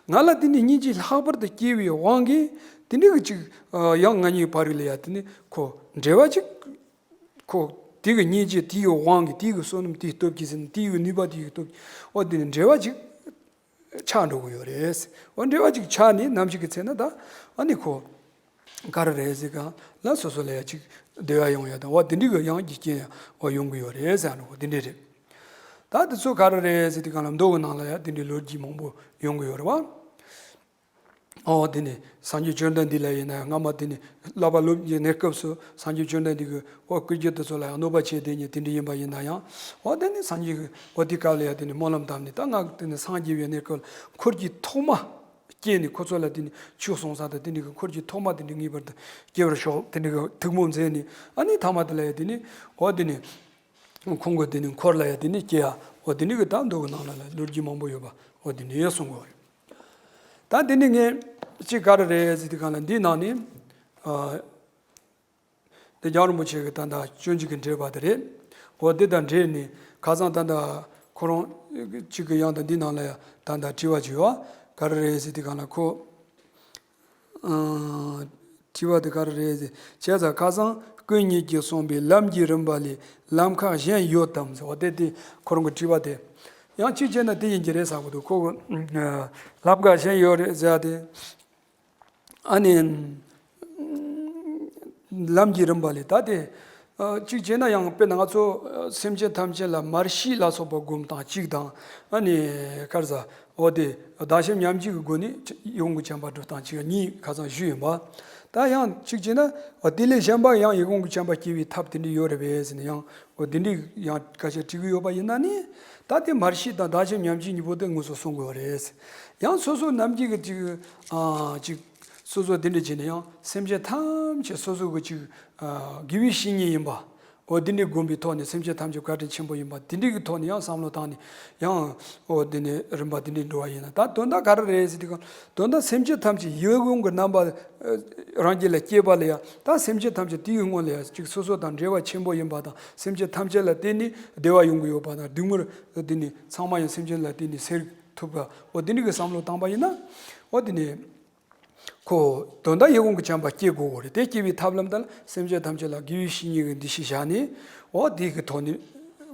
ང་ལ་དེ་ནས་སྙིང་རྗེ་ལྷག་པར་དུ་སྐྱེ་བའི་དབང་གིས་དེ་འདྲ་གི་ཅིག་ཡང་ང་གཉིས་བར་ལ་ཡ་དེ་ནས་ཁོ་འབྲེལ་བ་ཅིག་ཁོ་དེ་གི་སྙིང་རྗེ་དེ་གི་དབང་གིས། དེ་གི་བསོད་ནམས་དེའི་སྟོབས་ཀྱིས་ཟེར་ན། དེ་གི་ནུས་པ་དེ་གི་སྟོབས་ཀྱིས། ཨོ་དེ་ནི་འབྲེལ་བ་ཅིག་ཆགས་འགྲོ་གི་ཡོད་རེད། ཨོ་འབྲེལ་བ་ཅིག་ཆགས་ནས་ནམ་ཞིག་གི་ཚེ་ན་ད་ཨ་ནི་ཁོ་ག་རེ་རེད་ཟེར་གང་ལ་སོ་སོ་ལ་ཡ་ཅིག་བདེ་བ་ཡོང་ཡ་དང་། ཨོ་དེ་འདྲ་གི་ཡང་རྒྱུ་རྐྱེན་ཡང་ཨོ་ཡོང་གི་ཡོད་རེད་ཟེར་ནོ། དེ་འདྲ་རེད། ད་དེ་ཚོ་ག་རེ་རེད་ཟེར་དུས་གང་ལ་མདོ་གི་ནང་ལ་ཡ་དེ་འདྲའི་ལོ་རྒྱུས་མང་པོ་ཡོང་གི་ཡོད་རེད་བ། ཨོ་དེ་ནི་སངས་རྒྱས་བཅོམ་ལྡན་འདས་ལ་ཡིན་ན་ཡང་སྔ་མ་དེ་ནི་བསླབ་པ་སློབ་ཀྱི་གནས་སྐབས་སུ་སངས་རྒྱས་བཅོམ་ལྡན་འདས་ཀྱིས་ཨོ་སྐུ་རྒྱུད་དེ་ཚོ་ལ་ཡང་གནོད་པ་བྱས་བསྡད་མཁན་དེ་འདྲ་ཡིན་པ་ཡིན་ན་ཡང་། ཨོ་དེ་ནི་སངས་རྒྱས་ཀྱིས་ཨོ་དེ་སྐབས་ལ་ཡང་དེ་ནི་སྨོན་ལམ་བཏབ་ནས། ད་ང་དེ་ནི་སངས་རྒྱས་པའི་གནས་སྐབས་ལ་འཁོར་གྱི་ཐོག་མ་སྐྱེས་ནས་ཁོ་ཚོ་ལ་དེ་ནི་ཆོས་གསུང་ས་དང་། དེ་འདྲ་གི་འཁོར་གྱི་ཐོག་མ་དེ་འདྲ་ངེས་པར་དུ་སྐྱེ་བར་ཤོག་དེ་འདྲ་གི་ཐུགས་སྨོན་མཛད་ནས། ཨ་ནི་ཐ་མ་དེ་ལ་ཡང་དེ་ནི་ཨོ་དེ་ནི། ཁོང་གི་དེ་ནི་འཁོར་ལ་ཡ་དེ་ནི་སྐྱེ་ཡ། འོ་དེ་ནི་གི་ད་མདོ་གི་ནང་ལ་ལ་ལོ་རྒྱུས་མང་པོ་ཡོད་པ། འོ་དེ་ནི་ཡོད་གསུང་གི་རེད། ད་དེ་ནི་ངས་ཅིག་ག་རེ་རེད་ཟེར་དུས་གང་ལ་འདིའི་ནང་ནས། ཨ། དེ་རྒྱལ་བ་རིན་པོ་ཆེ་གི་ད་ལྟ་སྤྱོད་འཇུག་གི་འགྲེལ་པ་དེ་རེད། འོ་དེ་དང་འབྲེལ་ནས་ཁ་སང་ད་ལྟ་ཁོ་རང་གཅིག་གི་ཡང་དང་འདི་ནང་ལ་ཡང་ད་ལྟ་དྲི་བ་ཅིག་ཡོད། ག་རེ་རེད་ཟེར་དུས་སྒང་ལ་ཁོ། ཨ། དྲི་བ་དེ་ག་རེ་རེད་ཟེར། བྱས་ཙང་ཁ་སང་སྐུ་ཉིད་ཀྱིས་གསུངས་པའི་ལམ་གྱི་རིམ་པ་ལས་ལམ་ཁག་གཞན་ཡོད་དམ་ཟེར་བ་དེ། དེ་ཁོ་རང་གི་དྲི་བ་དེ། ཡང་གཅིག་བྱས་ན་དེ་ཡིན་གྱི་རེད་བསམ་གྱི་འདུག་ཁོ། ལམ་ཁག་གཞན་ཡོད་རེད་ཟེར་ཏེ། ཨ་ནི། ལམ་གྱི་རིམ་པ་ལས་ད་དེ། ཨ། གཅིག་བྱས་ན་ཡང་དཔེར་ན་ང་ཚོ་སེམས་ཅན་ཐམས་ཅད་ལ་མར་ཤེས་ལ་སོགས་པ་སྒོམ་སྟངས་གཅིག་དང་། ཨ་ནི་ག་རེ་ཟེར། འོ་དེ་བདག་གཞན་མཉམ་བརྗེ་གི་སྒོ་ནས་ཡིད་འོང་གི་བྱམས་པ་སྒྲུབ་སྟངས་གཅིག་གཉིས་ཁ་སང་ཞུས་ཡིན་པ། ད་ཡང་གཅིག་བྱས་ན། འོ་དེ་ལས་གཞན་པ་ཡང་ཡིད་འོང་གི་བྱམས་པ་སྐྱེ་བའི་ཐབས་དེ་འདྲ་ཡོད་རེད་པས་ཟེར་ནས་ཡང་། འོ་དེ་འདྲ་ཡང་སྐད་ཆ་དྲི་གི་ཡོད་པ་ཡིན་ན་ནི། ད་དེ་མར་ཤེས་དང་བདག་གཞན་མཉམ་བརྗེ་གཉིས་པོ་དེ་དངོས་སུ་གསུང་དགོས་པ་རེད། ཡང་སོ་སོ་རྣམས་ཀྱིས་གི་ཅིག་ཨ། ཅིག་སོ་སོ་དེ་འདྲ་བྱས་ནས་ཡང་སེམས་ཅན་ཐམས་ཅད་སོ་སོ་གི་ཅིག་ཨ། དགེ་བའི་བཤེས་གཉེན་ཡིན་པ། འོ་དེ་འདྲའི་སྒོམ་པའི་ཐོག་ནས་སེམས་ཅན་ཐམས་ཅད་བཀའ་དྲིན་ཆེན་པོ་ཡིན་པ་དེ་འདྲའི་གི་ཐོག་ནས་ཡང་བསམ་བློ་བཏང་ནས་ཡང་། འོ་དེ་ནས་རིམ་པ་དེ་འདྲའི་འགྲོ་བ་ཡིན་ན། ད་དོན་དག་ག་རེ་རེད་ཟེར་དུས་སྒང་། དོན་དག་སེམས་ཅན་ཐམས་ཅད་ཡིད་འོང་གི་རྣམ་པ་རང་རྒྱུད་ལ་སྐྱེས་པ་ལ་ཡང་། ད་སེམས་ཅན་ཐམས་ཅད་དེའི་སྔོན་ལ་ཡང་ཅིག་སོ་སོ་དང་འབྲེལ་བ་ཆེན་པོ་ཡིན་པ་དང་། སེམས་ཅན་ཐམས་ཅད་ལ་བརྟེན་ནས་བདེ་བ་ཡོང་གི་ཡོད་པ་དང་། སྡུག་བསྔལ་དེ་ནི་ཚང་མ་ཡང་སེམས་ཅན་ལ་བརྟེན་ནས་སེལ་ཐུབ་པ། འོ་དེ་འདྲའི་གི་བསམ་བློ་བཏང་པ་ཡིན་ན། འོ་དེ་ནས། ཁོ། དོན་དག་ཡིད་འོང་གི་བྱམས་པ་སྐྱེ་དགོས་པ་རེད། དེ་སྐྱེ་བའི་ཐབས་ལམ་དག་ལ་སེམས་ཅན་ཐམས་ཅད་ལ་དགེ་བའི་བཤེས་གཉེན་གྱི་འདུ་ཤེས་བཞག་ནས། འོ་དེ་གི་ཐོག་ནས་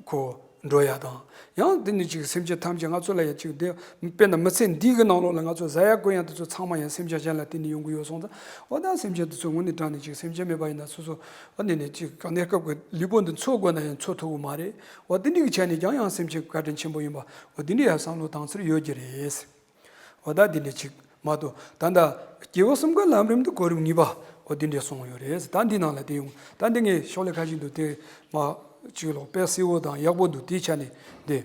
ཁོ་འགྲོ་ཡ་དང་། ཡང་དེ་ནས་ཅིག་སེམས་ཅན་ཐམས་ཅད་ང་ཚོ་ལ་ཡང་ཅིག་དེ། དཔེར་ན་མི་ཚེ་འདི་གི་ནང་ལོགས་ལ་ང་ཚོ་ཟ་ཡ་གོན་ཡ་དེ་ཚོ་ཚང་མ་ཡང་སེམས་ཅན་གཞན་ལ་བརྟེན་ནས་ཡོང་གི་ཡོད་སོང་ཙང་། འོ་ད་སེམས་ཅན་དེ་ཚོ་དངོས་གནས་དྲང་གནས་ཅིག་སེམས་ཅན་མེད་པ་ཡིན་ན་སོ་སོ། འོ་དེ་ནས་ཅིག་གནས་སྐབས་ཀྱི་ལུས་པོ་འདི་འཚོ་དགོས་ན་ཡང་འཚོ་ཐུབ་ཀྱི་མ་རེད། འོ་དེ་འདྲའི་གི་ཆ་ནས་ཀྱང་ཡང་སེམས་ཅན་བཀའ་དྲིན་ཆེན་པོ་ཡིན་པ། འོ་དེ་འདྲའི་ཡང་བསམ་བློ་བཏང་ཚུལ་ཡོད་ཀྱི་རེད། འོ་ད་འདི་འདྲ་ཅིག་མ་གཏོགས། ད་ལྟ་སྐྱེས་བུ་གསུམ་ཀའི་ལམ་རིམ་དུ་གོ་རིམ་གཉིས་པ། འོ་འདི་འདྲ་གསུངས་ཡོད་རེད། ད་འདི་ནང་ལ་དེ་ཡོང་། ད་འདི་ངས་ཤོག་ལྷེ་ཁ་ཤས་འདུག་དེ་མ་ཅིག་ལོག་དཔེ་གསལ་བོ་དང་ཡག་པོ་འདུག་དེའི་ཆ་ནས་དེ།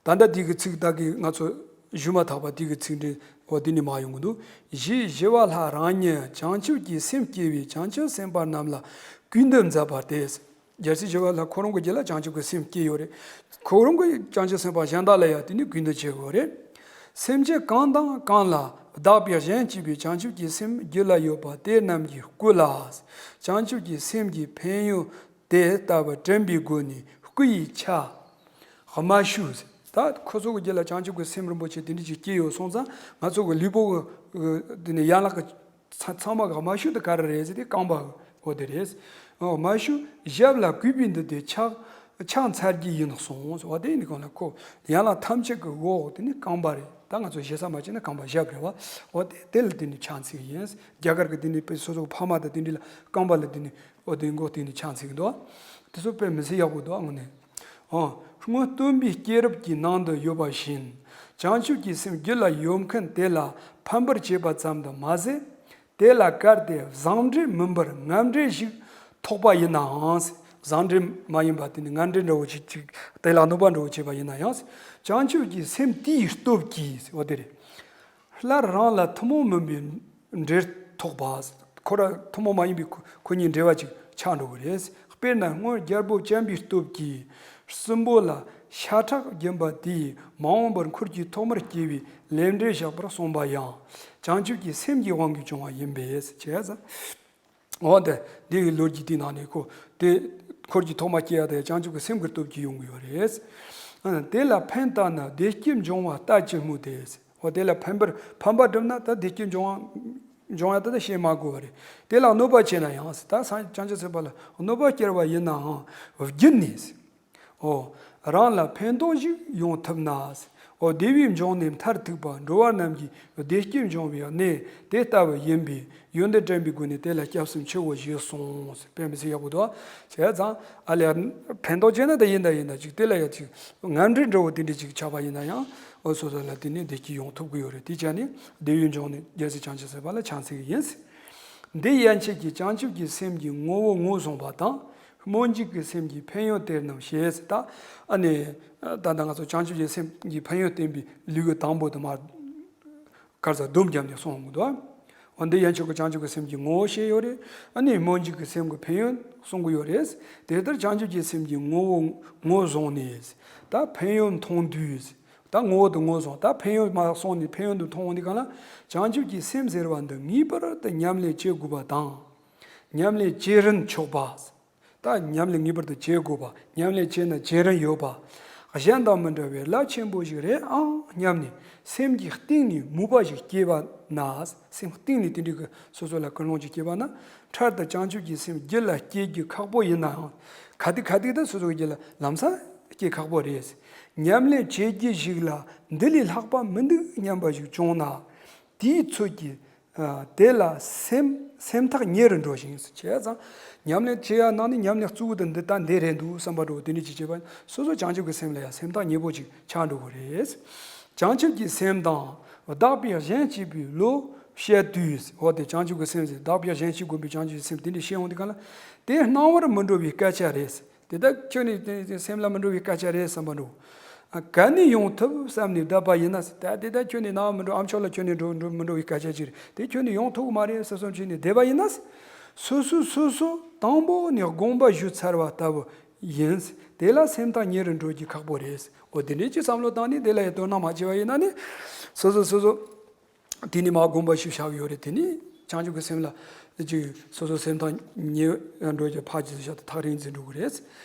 ད་ལྟ་འདི་གི་ཚིག་ད་གི་ང་ཚོ་ཞུ་མ་ཐག་པ་འདི་གི་ཚིག་འདི། འོ་འདི་ནས་མ་ཡོང་གི་འདུག་བཞི། ཞི་བ་ལྷ་རང་ཉིད་བྱང་ཆུབ་ཀྱི་སེམས་བསྐྱེད་པའི་བྱང་ཆུབ་སེམས་དཔའ་རྣམས་ལ་གུས་འདུད་མཛད་པ་སྟེ། རྒྱལ་སྲས་ཞི་བ་ལྷ་ཁོ་རང་གི་རྒྱུད་ལ་བྱང་ཆུབ་ཀྱི་སེམས་སྐྱེས་ཡོད་རེད། ཁོ་རང་གི་བྱང་ཆུབ་སེམས་དཔའ་གཞན་དག་ལ་ཡང་དེ་ནི་གུས་འདུད་བྱེད་དགོས་རེད། སེམས་ཅན་གང་དང་གང་ལ་བདག་པས་གཞན་གཅེས་པའི་བྱང་ཆུབ་ཀྱི་སེམས་རྒྱུད་ལ་ཡོད་པ་དེ་རྣམས་ཀྱི་སྐུ་ལ། བྱང་ཆུབ་ཀྱི་སེམས་ཀྱི་ཕན་ཡོན་དེ་ལྟ་བུ་དྲན་པའི་སྒོ་ནས་སྐུ་ཡི་ཆ། རྨ་ཤུལ། ད་ཁོ་ཚོ་གི་རྒྱུད་ལ་བྱང་ཆུབ་ཀྱི་སེམས་རིན་པོ་ཆེ་དེ་འདྲ་ཅིག་སྐྱེས་ཡོད་སོང་ཙང་། ང་ཚོ་གི་ལུས་པོ་གི་དེ་ནི་ཡན་ལག་གི་ཚ་ཚང་མ་གི་རྨ་ཤུལ་དེ་ག་རེ་རེད་ཟེར་ཏེ་རྐང་པ་འོ་དེ་རེད། འོ་རྨ་ཤུལ་ཞབས་ལ་གུས་པའི་འདུད་དེ་ཕྱག་ཕྱག་འཚལ་རྒྱུ་ཡིན་གསུངས། འོ་དེ་ནི་གང་ལ་ཁོ་ཡན་ལག་ཐམས་ཅད་ཀྱི་འོག་དེ་ནི་རྐང་པ་རེད། ད་ང་ཚོ་ཞེ་ས་མ་བྱས་ན་རྐང་པ་ཞབས་རེད་བ། འོ་དེ་དེ་ལ་དེ་ནི་ཕྱག་འཚལ་གྱི་ཡིན། རྒྱ་གར་གྱི་དེ་ནི་དཔེ་སོ་སོ་ཕ་མ་དང་དེ་འདྲ་ལ་རྐང་པ་ལ་དེ་ནི་འོ་དེ་མགོ་དེ་ནི་ཕྱག་འཚལ་གྱི་འདུག་དེ་ཚོ་དཔེ་མི་སྲིད་ཡག་པོ་འདུག་དངོས་གནས། འོ། སྔོན་སྟོན་པའི་སྐྱེས་རབས་ཀྱི་ནང་དུ་ཡོད་པ་བཞིན། བྱང་ཆུབ་ཀྱི་སེམས་རྒྱུད་ལ་ཡོད་མཁན་དེ་ལ་ཕམ་པར་བྱེད་པ་ཙམ་དུ་མ་ཟད། དེ་ལ་བཀར་ཏེ་བཟང་འབྲེལ་མིན་པར་ངན་འབྲེལ་ཞིག་ཐོགས་པ་ཡིན་ནའང་། བཟང་འབྲེལ་མ་ཡིན་པ་དེ་ནི་ངན་འབྲེལ་འདྲ་བོ་ཅིག་ཅིག་དེ་ལ་གནོད་པ་འདྲ་བོ་བྱས་པ་ཡིན་ན་ཡང་། བྱང་ཆུབ་ཀྱི་སེམས་དེའི་སྟོབས་ཀྱིས། འོ་དེ་རེད། སླར་རང་ལ་ཐུན་མོང་མིན་པའི་འབྲེལ་ཐོགས་པ། ཁོ་ར་ཐུན་མོང་མ་ཡིན་པའི་ཁོ་ཁོ་གཉིས་འབྲེལ་བ་ཅིག་ཆགས་འགྲོ་གི་རེད། དཔེར་ན་སྔོན་རྒྱལ་པོ་བྱམས་པའི་སྟོབས་ཀྱིས་སྲིན་པོ་ལ་ཤ་ཁྲག་སྦྱིན་པ་དེས་མ་འོངས་པར་འཁོར་གྱི་ཐོག་མར་སྐྱེ་བའི་ལས་འབྲས་བཞག་པར་གསུངས་པ་ཡང་བྱང་ཆུབ་ཀྱི་སེམས་ཀྱི་དབང་གིས་བྱུང་བ་ཡིན་པས་བྱས་ཙང་། འོ་དེ་འདི་གི་ལོ་རྒྱུས་དེའི་ནང་ནས་ཁོ་དེ་འཁོར་གྱི་ཐོག་མ་སྐྱེ་ཡ་དེ་བྱང་ཆུབ་ཀྱི་སེམས་ཀྱི་སྟོབས་ཀྱིས་ཡོང་གི་ཡོད་རེད། དེ་ལ་ཕན་བཏགས་ན་བདེ་སྐྱིད་འབྱུང་བ་ལྟ་ཅི་སྨོས་ཏེ། འོ་དེ་ལ་ཕན་པར་ཕན་པ་བསྒྲུབ་ན་ད་བདེ་སྐྱིད་འབྱུང་བ་འབྱུང་ཡ་ད་ད་བཤད་མ་དགོས་པ་རེད། དེ་ལ་གནོད་པ་བྱས་ན་ཡང་ད་སངས་བྱང་ཆུབ་སེམས་དཔའ་ལ་གནོད་པ་བསྐྱལ་བ་ཡིན་ནའང་བརྒྱུད་ནས། འོ། རང་ལ་ཕན་ཐོགས་ཤིག་ཡོང་ཐུབ་ན། འོ་བདེ་བའི་འབྱུང་གནས་མཐར་ཐུག་པ་འགྲོ་བ་རྣམས་ཀྱི་བདེ་སྐྱིད་འབྱུང་བའི་གནས་དེ་ལྟ་བུ་ཡིན་པས་ཡོན་ཏན་དྲན་པའི་སྒོ་ནས་དེ་ལ་སྐྱབས་སུ་མཆིའོ་ཞེས་གསུངས། དཔེ་མི་སྲིད་ཡག་པོ་འདུག་བྱས་ཙང་ཨ་ལས་ཕན་ཐོགས་བྱས་ན་ད་ཡིན་ད་ཡིན་ད་ཅིག་དེ་ལ་ཡ་ཅིག་ངན་འབྲེལ་འདྲ་བོ་དེ་འདྲ་ཅིག་ཆགས་པ་ཡིན་ན་ཡང་། འོ་སོ་སོ་ལ་དེ་ནས་བདེ་སྐྱིད་ཡོང་ཐུབ་ཀྱི་ཡོད་རེད། དེ་བྱས་ནས་བདེ་བའི་འབྱུང་གནས་རྒྱལ་སྲས་བྱང་ཆུབ་སེམས་དཔའ་ལ་ཕྱག་འཚལ་གྱི་ཡིན། འདི་ཡན་ཆད་ཀྱིས་བྱང་ཆུབ་ཀྱི་སེམས་ཀྱི་ངོ་བོ་ངོས་བཟུང་བ་དང་། སྨོན་འཇུག་གི་སེམས་ཀྱི་ཕན་ཡོན་དེ་རྣམས་ཞེས་ད། ཨ་ནི། ད་ལྟ་ང་ཚོ་བྱང་ཆུབ་ཀྱི་སེམས་ཀྱི་ཕན་ཡོན་བསྟན་པའི་ལེའུ་དང་པོ་དུ་མ། ག་རེ་ཟེར་སྡོམ་བརྒྱབ་ནས་གསུངས་ཡོང་གི་འདུག་འོ་འདི་ཡན་ཆད་ཀྱིས་བྱང་ཆུབ་ཀྱི་སེམས་ཀྱི་ངོ་བོ་བཤད་ཡོད་རེད། ཨ་ནི་སྨོན་འཇུག་གི་སེམས་ཀྱི་ཕན་ཡོན་གསུང་གི་ཡོད་རེད། དེ་ལྟར་བྱང་ཆུབ་ཀྱི་སེམས་ཀྱི་ངོ་བོ་ངོས་བཟུང་ནས། ད་ཕན་ཡོན་མཐོང་དུས། ད་ངོ་བོ་དེ་ངོས་བཟུང་། ད་ཕན་ཡོན་མ་སོང་ནས་ཕན་ཡོན་དུ་མཐོང་འོང་དུས་གང་ལ། བྱང་ཆུབ་ཀྱི་སེམས་ཟེར་བ་འདི་ངེས་པར་དུ་ཉམས་ལེན་བྱེད་དགོས་པ་དང་། ཉམས་ལེན་བྱེད་རིན་ཆོག་པ། ད་ཉམས་ལེན་ངེས་པར་དུ་བྱེད་དགོས་པ། ཉམས་ལེན་བྱས་ན་བྱེད་རིན་ཡོད་པ། གཞན་དང་མི་འདྲ་བའི་རླབས་ཆེན་པོ་ཞིག་རེད་ཨང་སྙམ་ནས། སེམས་ཀྱི་གཏིང་ནས་མོས་པ་ཞིག་སྐྱེས་པ་ན། སེམས་གཏིང་ནས་དེ་འདྲའི་གི་སོ་སོ་ལ་ཀུན་སློང་ཅིག་སྐྱེས་པ་ན། འཕྲལ་དུ་བྱང་ཆུབ་ཀྱི་སེམས་རྒྱུད་ལ་སྐྱེ་རྒྱུ་ཁག་པོ་ཡིན་ནའང་། ག་དུས་ག་དུས་ད་སོ་སོ་གི་རྒྱུད་ལ་ལམ་སང་སྐྱེ་ཁག་པོ་རེད། ཉམས་ལེན་བྱེད་རྒྱུ་ཞིག་ལ་འདི་ལས་ལྷག་པ་མི་འདུག་སྙམ་པ་ཞིག་བྱུང་ན། དེའི་ཚོད་ཀྱིས། ཨ། དེ་ལ་སེམས་སེམས་ཐག་ཉེ་རུ་འགྲོ་ཞིང་། བྱས་ཙང་། ཉམས་ལེན་བྱེད་ཡ་ནང་ནས་ཉམས་ལེན་གཙོ་བོ་དེ་འདི་ལྟ་འདི་རེད་འདུག་བསམ་པ་འདྲ་བོ་དེ་འདྲ་ཅིག་བྱེད་པ་ཡིན་ན། སོ་སོ་བྱང་ཆུབ་ཀྱི་སེམས་ལ་ཡང་སེམས་ཐག་ཉེ་པོ་ཅིག་ཆགས་འགྲོ་གི་རེད། བྱང་ཆུབ་ཀྱི་སེམས་དང་བདག་པོས་གཞན་གཅེས་པའི་བློ་བཤད་དུས། འོ་དེ་བྱང་ཆུབ་ཀྱི་སེམས་ཟེར། བདག་པོས་གཞན་གཅེས་དགོས་པའི་བྱང་ཆུབ་ཀྱི་སེམས་དེ་འདྲ་བཤད་ཡོང་དུས་གང་ལ། དེ་སྣང་བར་མི་འགྲོ་བའི་སྐད་ཆ་རེད། དེ་ལྟར་ཁྱོད་ནི་དེ་སེམས་ལ་མི་འགྲོ་བའི་སྐད་ཆ་རེད་བསམ་པ་འགྲོ། ཨ། ག་ནས་ཡོང་ཐུབ་བསམ་ནས་བསྡད་པ་ཡིན་ན། ད་དེ་ལྟར་ཁྱོད་ནི་སྣང་བ་མི་འགྲོ། ཨ་མཆོག་ལ་ཁྱོད་ནི་འགྲོ་འགྲོ་མི་འགྲོ་བའི་སྐད་ཆ་ཅིག་རེད། དེ་ཁྱོད་ནི་ཡོང་ཐུབ་ཀྱི་མ་རེད་བསམ་བསམ་བྱས་ནས་བསྡད་པ་ཡིན་ན། སོ་སོས་སོ་སོ་དང་པོ་ནས་དགོངས་པ་ཞུས་ཚར་བ་ལྟ་བུ་ཡིན། དེ་ལ་སེམས་ཐག་ཉེ་རུ་འགྲོ་རྒྱུ་ཁག་པོ་རེད། འོ་དེ་འདྲའི་ཅིག་བསམ་བློ་བཏང་ནས་དེ་ལ་ཡང་དོ་སྣང་མ་བྱས་པ་ཡིན་ན་ནི། སོ་སོ་སོ་སོ། དེ་ནས་མར་དགོངས་པ་ཞུས་བཞག་ཡོད་རེད། དེ་ནས་བྱང་ཆུབ་ཀྱི་སེམས་ལ་ཅིག་སོ་སོ་སེམས་ཐག་ཉེ་འགྲོ་རྒྱུ་ཕར་ཅིག་བཞག་སྟེ་ཐག་རིང་ཙམ་འགྲོ་གི་རེད།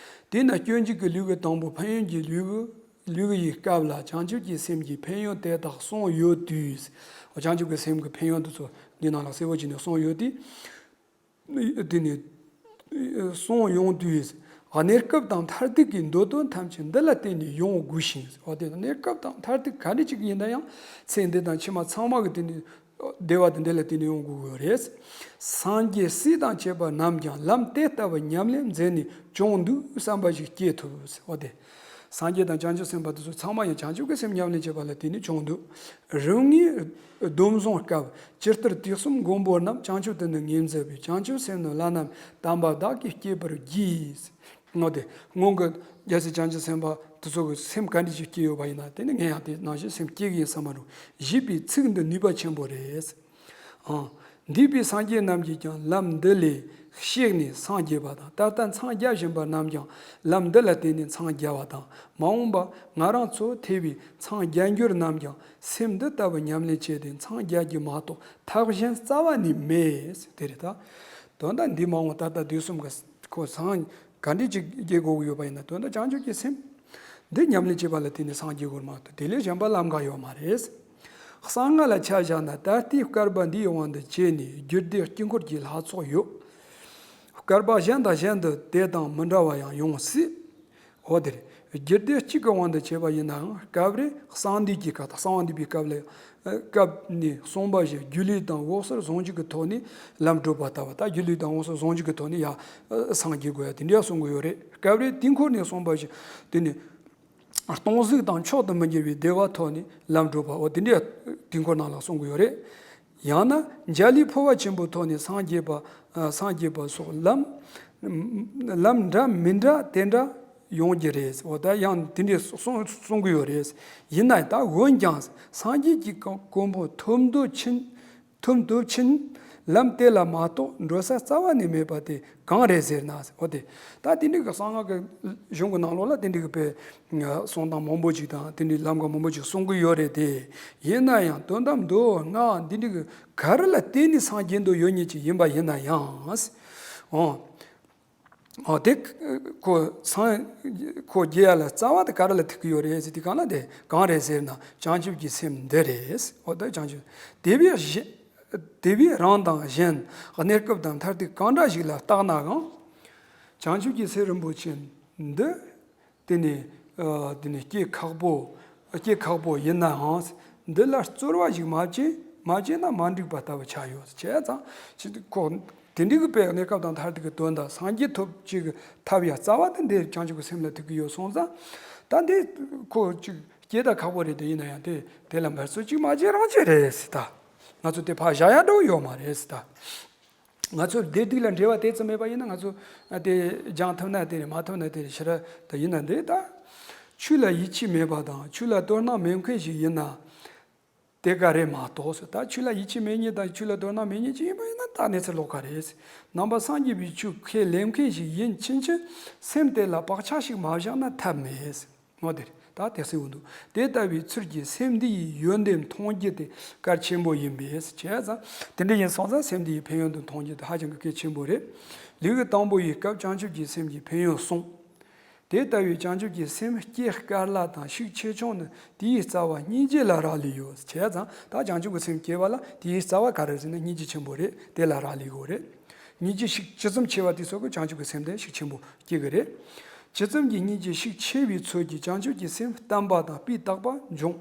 དེས་ན་སྤྱོད་འཇུག་གི་ལུས་ཀྱི་དང་པོ་ཕན་ཡོན་གྱི་ལུས་ཀྱི་ལུས་ཀྱི་ཡི་སྐབས་ལ་བྱང་ཆུབ་ཀྱི་སེམས་ཀྱི་ཕན་ཡོན་དེ་དག་གསུངས་ཡོད་དུས། བྱང་ཆུབ་ཀྱི་སེམས་ཀྱི་ཕན་ཡོན་དེ་ཚོ་འདི་ནང་ལ་གསལ་བོ་བྱས་ནས་གསུངས་ཡོད་དུས། དེ་ནས་གསུངས་ཡོང་དུས། གནས་སྐབས་དང་མཐར་ཐུག་གི་འདོད་དོན་ཐམས་ཅད་འདི་ལ་བརྟེན་ནས་ཡོང་དགོས་ཤིང་། འོ་དེ་གནས་སྐབས་དང་མཐར་ཐུག་ག་འདྲ་ཅིག་ཡིན་ན་ཡང་། ཚེ་འདི་དང་ཕྱི་མ་ཚང་མ་གི་དེ་ནི་བདེ་བ་དེ་འདི་ལ་བརྟེན་ནས་ཡོང་དགོས་ཀྱི་རེད། སངས་རྒྱས་སྲས་དང་བཅས་པ་རྣམས་ཀྱང་ལམ་དེ་ལྟ་བུ་ཉམས་ལེན་མཛད་ནས་བྱུང་འདུག་བསམ་པ་ཞིག་སྐྱེ་ཐུབ། འོ་དེ། སངས་རྒྱས་དང་བྱང་ཆུབ་སེམས་དཔའ་དེ་ཚོ་ཚང་མ་ཡང་བྱང་ཆུབ་ཀྱི་སེམས་ཉམས་ལེན་བྱེད་པ་ལ་བརྟེན་ནས་བྱུང་འདུག་རིམ་ལྔའི་སྡོམ་བཟུང་སྐབས། ཇི་ལྟར་དུས་གསུམ་མགོན་པོ་རྣམས། བྱང་ཆུབ་ཏུ་ནི་ངེས་མཛད་པའི། བྱང་ཆུབ་སེམས་ནི་བླ་ན་མེད། དམ་པ་བདག་གིས་བསྐྱེད་པར་བགྱི། འོ་དེ། སྔོན་གྱི་རྒྱལ་སྲས་བྱང་ཆུབ་སེམས་དཔའ་དེ་ཚོ་གི་སེམས་ག་འདྲ་ཞིག་སྐྱེས་ཡོད་པ་ཡིན་ན། དེ་ནི་ངས་ཡང་དེ་ནང་བཞིན་སེམས་སྐྱེ་གི་ཡིན་བསམ་པ་འདྲ་བོ། ཞེས་པའི་ཚིག་འདི་ནུས་པ་ཆེན་པོ་རེད། ཨང་། འདས་པའི་སངས་རྒྱས་རྣམས་ཀྱིས་ཀྱང་ལམ་འདི་ལས་གཤེགས་ནས་སངས་རྒྱས་པ་དང་། ད་ལྟ་འཚང་རྒྱ་བཞིན་པ་རྣམས་ཀྱང་ལམ་འདི་ལ་བརྟེན་ནས་འཚང་རྒྱ་བ་དང་། མ་འོངས་པ་ང་རང་ཚོ་ཐེ་བའི་འཚང་རྒྱ་འགྱུར་རྣམས་ཀྱང་སེམས་འདི་ལྟ་བུ་ཉམས་ལེན་བྱས་ཏེ་འཚང་རྒྱ་རྒྱུ་མ་གཏོགས་ཐབས་གཞན་རྩ་བ་ནས་མེད། དེ་རེད་ད། དོན་དག་འདི་མ་འོངས་ད་ལྟ་དུས་གསུམ་གྱི་ཁོ་སངས་ག་འདྲ་ཅིག་སྐྱེ་དགོས་ཀྱི་ཡོད་པ་ཡིན་ན། དོན་དག་བྱང་ཆུབ་ཀྱི་སེམས་འདི་ཉམས་ལེན་བྱེད་པ་ལ་བརྟེན་ནས་སངས་རྒྱས་དགོས་མ་གཏོགས་དེ་ལས་གཞན་པ་ལམ་ཁ་ཡོད་མ་རེད། གསང་སྔགས་ལ་ཆ་བཞག་ན་ད་ལྟའི་བསྐལ་པ་འདིའི་དབང་དུ་བྱས་ནས་རྒྱུད་སྡེ་དཀྱིལ་འཁོར་གྱི་ལྷ་ཚོགས་ཡོད། བསྐལ་པ་གཞན་དང་གཞན་དུ་དེ་དང་མི་འདྲ་བ་ཡང་ཡོང་སྲིད། འོ་དེ་རེད། རྒྱུད་སྡེ་གཅིག་གི་དབང་དུ་བྱས་པ་ཡིན་ནའང་། སྐབས་རེ་གསང་འདུས་ཀྱི་སྐབས་དང་། གསང་བ་འདུས་པའི་སྐབས་ལ། སྐབས་ནས་གསུངས་པ་བཞིན་སྒྱུ་ལུས་དང་འོད་གསལ་ཟུང་འཇུག་གི་ཐོག་ནས་ལམ་བགྲོད་པ་ལྟ་བུ། ད་སྒྱུ་ལུས་དང་འོད་གསལ་ཟུང་འཇུག་གི་ཐོག་ནས་ཡར་སངས་རྒྱས་དགོས་ཡ་དེ་འདྲ་གསུང་གི་ཡོད་རེད། སྐབས་རེ་དུས་འཁོར་ནས་གསུངས་པ་བཞིན་དེ་ནི་སྟོང་གཟུགས་དང་མཆོག་ཏུ་མི་འགྱུར་བའི་བདེ་བ་ཐོག་ནས་ལམ་བགྲོད་པ། འོ་དེ་འདྲ་དུས་འཁོར་ནང་ལ་གསུང་གི་ཡོད་རེད། ཡང་ན་འཇའ་ལུས་འཕོ་བ་ཆེན་པོའི་ཐོག་ནས་སངས་རྒྱས་པ། ཨ། སངས་རྒྱས་པ་སོགས་ལམ། ལམ་འདྲ་མི་འདྲ་དེ་འདྲ་ཡོང་རྒྱུ་རེད། འོ་ད་ཡང་དེ་འདྲའི་གསུང་གསུང་གི་ཡོད་རེད། ཡིན་ན་ད་འོན་ཀྱང་སངས་རྒྱས་ཀྱི་གོ་གོ་འཕང་ཐོབ་འདོད་ཕྱིན། ཐོབ་འདོད་ཕྱིན། ལམ་དེ་ལ་མ་གཏོགས་འགྲོ་ས་རྩ་བ་ནས་མེད་པ་དེ་གང་རེད་ཟེར་ན། འོ་དེ། ད་དེ་འདྲའི་གི་གསང་སྔགས་ཀྱི་གཞུང་གི་ནང་ལོགས་ལ་དེ་འདྲའི་གི་དཔེ་གསུང་སྟངས་མང་པོ་ཅིག་དང་། དེ་འདྲའི་ལམ་ཁ་མང་པོ་ཅིག་གསུང་གི་ཡོད་རེད་དེ། ཡིན་ན་ཡང་དོན་དམ་མདོ་སྔགས་འདི་འདྲའི་གི་ག་རེ་ལ་བརྟེན་ནས་སངས་རྒྱས་འདོད་ཡོད་མཁན་ཅིག་ཡིན་པ་ཡིན་ན་ཡང་། འོ། འོ་དེ་ཁོ་སངས་ཁོ་རྒྱས་ཡ་ལ་རྩ་བ་དེ་ག་རེ་ལ་ཐུག་གི་ཡོད་རེད་ཟེར་དུས་སྒང་ལ། དེ་གང་རེད་ཟེར་ན་བྱང་ཆུབ་ཀྱི་སེམས་འདི་རེད། འོ་ད་བྱང་ཆུབ་དེ་བས་གཞན། དེ་བས་རང་དང་གཞན་གནས་སྐབས་དང་མཐར་ཐུག་གང་འདྲ་ཞིག་ལ་བརྟགས་ནའང་། བྱང་ཆུབ་ཀྱི་སེམས་རིན་པོ་ཆེ་འདི། དེ་ནི། ཨ། དེ་ནི་སྐྱེ་ཁག་པོ། སྐྱེ་ཁག་པོ་ཡིན་ནའང་། འདི་ལ་རྩོལ་བ་ཞིག་མ་བྱས། མ་བྱས་ན་མ་འགྲིག་པ་ལྟ་བུ་ཆགས་ཡོད། བྱས་ཙང་ཁོ་དེ་འདྲའི་གི་དཔེ་གནས་སྐབས་དང་མཐར་ཐུག་གི་དོན་དང་སངས་རྒྱས་ཐོབ་ཅིག་གི་ཐབས་ཡང་རྩ་བ་དེ་འདི་བྱང་ཆུབ་ཀྱི་སེམས་ལ་ཐུག་གི་ཡོད་སོང་ཙང་། ད་འདི་ཁོ་ཅིག་སྐྱེ་ད་ཁག་པོ་རེད་དེ། ཡིན་ན་ཡང་དེ་དེ་ལ་འབད་རྩོལ་ཅིག་མ་བྱས་རང་བྱས་རེད་ཟེར་ད། ང་ཚོ་དེ་ཕར་བཞག་ཡ་འགྲོ་ཡོད་མ་རེད་ཟེར་ད། ང་ཚོ་བདེ་སྡུག་ལ་འབྲེལ་བ་དེ་ཙམ་མེད་པ་ཡིན་ན། ང་ཚོ་དེ་སྦྱང་ཐུབ་ན་དེ་རེད། མ་ཐུབ་ན་དེ་རེད། ཕྱིར་ད་ཡིན་ན་འདི་ད། ཆོས་ལ་ཡིད་ཆེས་མེད་པ་དང་ཆོས་ལ་དོ་སྣང་མེད་མཁན་ཞིག་ཡིན་ན་དེ་ག་རེད་མ་གཏོགས་ཟེར། ད་ཆོས་ལ་ཡིད་ཆེས་མེད་མཁན་དང་ཆོས་ལ་དོ་སྣང་མེད་མཁན་ཅིག་ཡིན་པ་ཡིན་ན་ད་གནས་ཚུལ་ལོགས་ཀ་རེད། ནང་པ་སངས་རྒྱས་པའི་ཆོས་ཁས་ལེན་མཁན་ཞིག་ཡིན་ཕྱིན་ཆད་སེམས་དེ་ལ་བག་ཆགས་ཤིག་མ་བཞག་ན་ཐབས་མེད། འོ་དེ་རེད། ད་ ད་དེ་གསལ་བོ་འདུག་དེ་ལྟ་བུའི་ཚུལ་གྱིས་སེམས་འདི་ཡི་ཡོན་ཏན་མཐོང་རྒྱུ་དེ་གལ་ཆེན་པོ་ཡིན་པས། བྱས་ཙང་དེ་འདྲ་ཡིན་སོང་ཙང་སེམས་འདི་ཡི་ཕན་ཡོན་དུ་མཐོང་རྒྱུ་དེ་ཧ་ཅང་གི་གལ་ཆེན་པོ་རེད། ལེའུ་དང་པོ་ཡི་སྐབས་བྱང་ཆུབ་ཀྱི་སེམས་ཀྱི་ཕན་ཡོན་གསུངས། དེ་ལྟ་བུའི་བྱང་ཆུབ་ཀྱི་སེམས་སྐྱེ་དཀའ་སླ་དང་ཤུགས་ཆེ་ཆུང་ནི་དེའི་རྩ་བ་སྙིང་རྗེ་ལ་རག་ལས་ཡོད། བྱས་ཙང་ད་བྱང་ཆུབ་ཀྱི་སེམས་སྐྱེ་བ་ལ་དེའི་རྩ་བ་ག་རེ་ཟེར་ན་སྙིང་རྗེ་ཆེན་པོ་རེད། དེ་ལ་རག་ལས་ཡོད་རེད། སྙིང་རྗེ་ཤུགས་ཇི་ཙམ་ཆེ་བ་དེ་ཚོ་གི་བྱང་ཆུབ་ཀྱི་སེམས་དེ་ཤུགས་ཆེན་པོ་སྐྱེ་གི་རེད། ཇི་ཙམ་གྱི་སྙིང་རྗེ་ཤུགས་ཆེ་བའི་ཚུལ་གྱིས་བྱང་ཆུབ་ཀྱི་སེམས་བརྟན་པ་དང་སྤུས་དག་པ་འབྱུང་།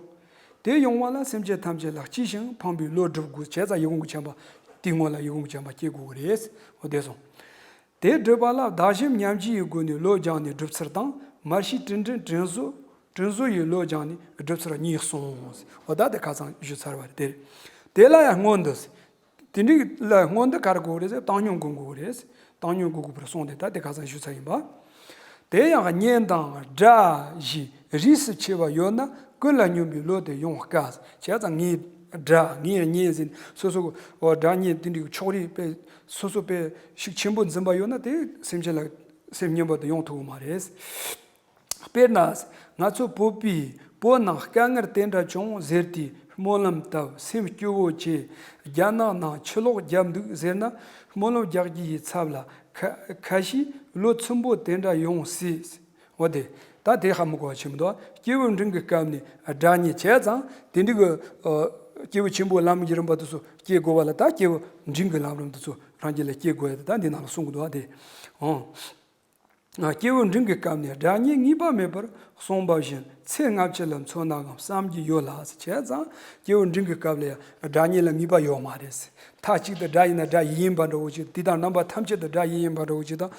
དེ་ཡོང་བ་ལ་སེམས་ཅན་ཐམས་ཅད་ལ་གཅེས་ཤིང་ཕངས་པའི་བློ་སྒྲུབ་དགོས། བྱས་ཙང་ཡིད་འོང་གི་བྱམས་པ་དེའི་སྔོན་ལ་ཡིད་འོང་གི་བྱམས་པ་སྐྱེ་དགོས་ཀྱི་རེད། འོ་དེ་སོང་། དེ་སྒྲུབ་པ་ལ་བདག་གཞན་མཉམ་བརྗེ་ཡི་སྒོ་ནས་བློ་སྦྱངས་ནས་སྒྲུབ་ཚུལ་དང་། མར་ཤེས་དྲིན་དྲན་དྲིན་གཟོ་དྲིན་གཟོ་ཡི་བློ་སྦྱངས་ནས་སྒྲུབ་ཚུལ་གཉིས་གསུངས། འོ་ད་དེ་ཁ་སང་ཞུས་ཚར་བ་རེད། དེ་དེ་ལ་ཡང་སྔོན་དུ། དེ་འདྲའི་ལ་སྔོན་དུ་ག་རེ་དགོས་རེད་ཟེར། བཏང་སྙོམས་དགོས་དགོས་རེད། བཏང་སྙོམས་དགོས་དགོས་པར་གསུངས་ཏེ་ད་དེ་ཁ་སང་ཞུས་ཚར་ཡིན་པ། དེ་ཡང་གཉེན་དང་དགྲ་ཞེས་རིས་སུ་ཕྱེ་བ་ཡོད་ན་ཀུན་ལ་སྙོམས་པའི་བློ་དེ་ཡོང་དཀའ། བྱས་ཙང་ངའི་དགྲ་ངའི་གཉེན་ཟེར་སོ་སོ་གི་དགྲ་གཉེན་དེ་འདྲའི་ཕྱོགས་རིས་དཔེ་སོ་སོ་དཔེ་ཤུགས་ཆེན་པོ་འཛིན་པ་ཡོད་ན་དེ་སེམས་ཅན་ལ་སེམས་སྙན་པོ་དེ་ཡོང་ཐུབ་ཀྱི་མ་རེད། དཔེར་ན། ང་ཚོ་བོད་པའི་བོད་ནང་དཀའ་ངལ་དེ་འདྲ་བྱུང་ཟེར་དུས་སྨོན་ལམ་བཏབ། སེམས་སྐྱོ་བོ་བྱས། རྒྱ་ནག་ནང་ཆུ་ལོག་བརྒྱབ་འདུག་ཟེར་ན་སྨོན་ལམ་རྒྱག་རྒྱུ་ཡི་ཚབ་ལ་ཁ་ཁ་ཤས་བློ་ཚིམ་པོ་དེ་འདྲ་ཡོང་སྲིད། འོ་དེ། ད་དེ་ཧ་མི་གོ་བ་ཆེ་མི་འདུག་སྐྱེས་བུ་འབྲིང་གི་སྐབས་ནས་དགྲ་གཉེན་བྱས་ཙང་དེ་འདྲ་གི་སྐྱེས་བུ་ཆེན་པོའི་ལམ་གྱི་རིམ་པ་དེ་ཚོ་སྐྱེ་དགོས་པ་ལ་ད་སྐྱེས་བུ་འབྲིང་གི་ལམ་རིམ་དེ་ཚོ་རང་རྒྱུད་ལ་སྐྱེ་དགོས་ཡ་དེ་ད་འདི་ནང་ལ་གསུང་གི་འདུག་ཨ་དེ། ཨང་། སྐྱེས་བུ་འབྲིང་གི་སྐབས་ནས་དགྲ་གཉེན་ངེས་པ་མེད་པར་གསུངས་པ་བཞིན་ཚེ་སྔ་ཕྱི་ལ་མཚོན་ན་འང་བསམ་རྒྱུ་ཡོད་ལ། བྱས་ཙང་སྐྱེས་བུ་འབྲིང་གི་སྐབས་ལ་ཡང་དགྲ་གཉེན་ལ་ངེས་པ་ཡོད་མ་རེད། མཐའ་གཅིག་ཏུ་དགྲ་ཡིན་ན་དགྲ་ཡིན་ཡིན་པ་འདྲ་བོ་ཅིག་དེ་དང་རྣམ་པ་ཐམས་ཅད་དུ་དགྲ་ཡིན་ཡིན་པ་འདྲ་བོ་ཅིག་དང་།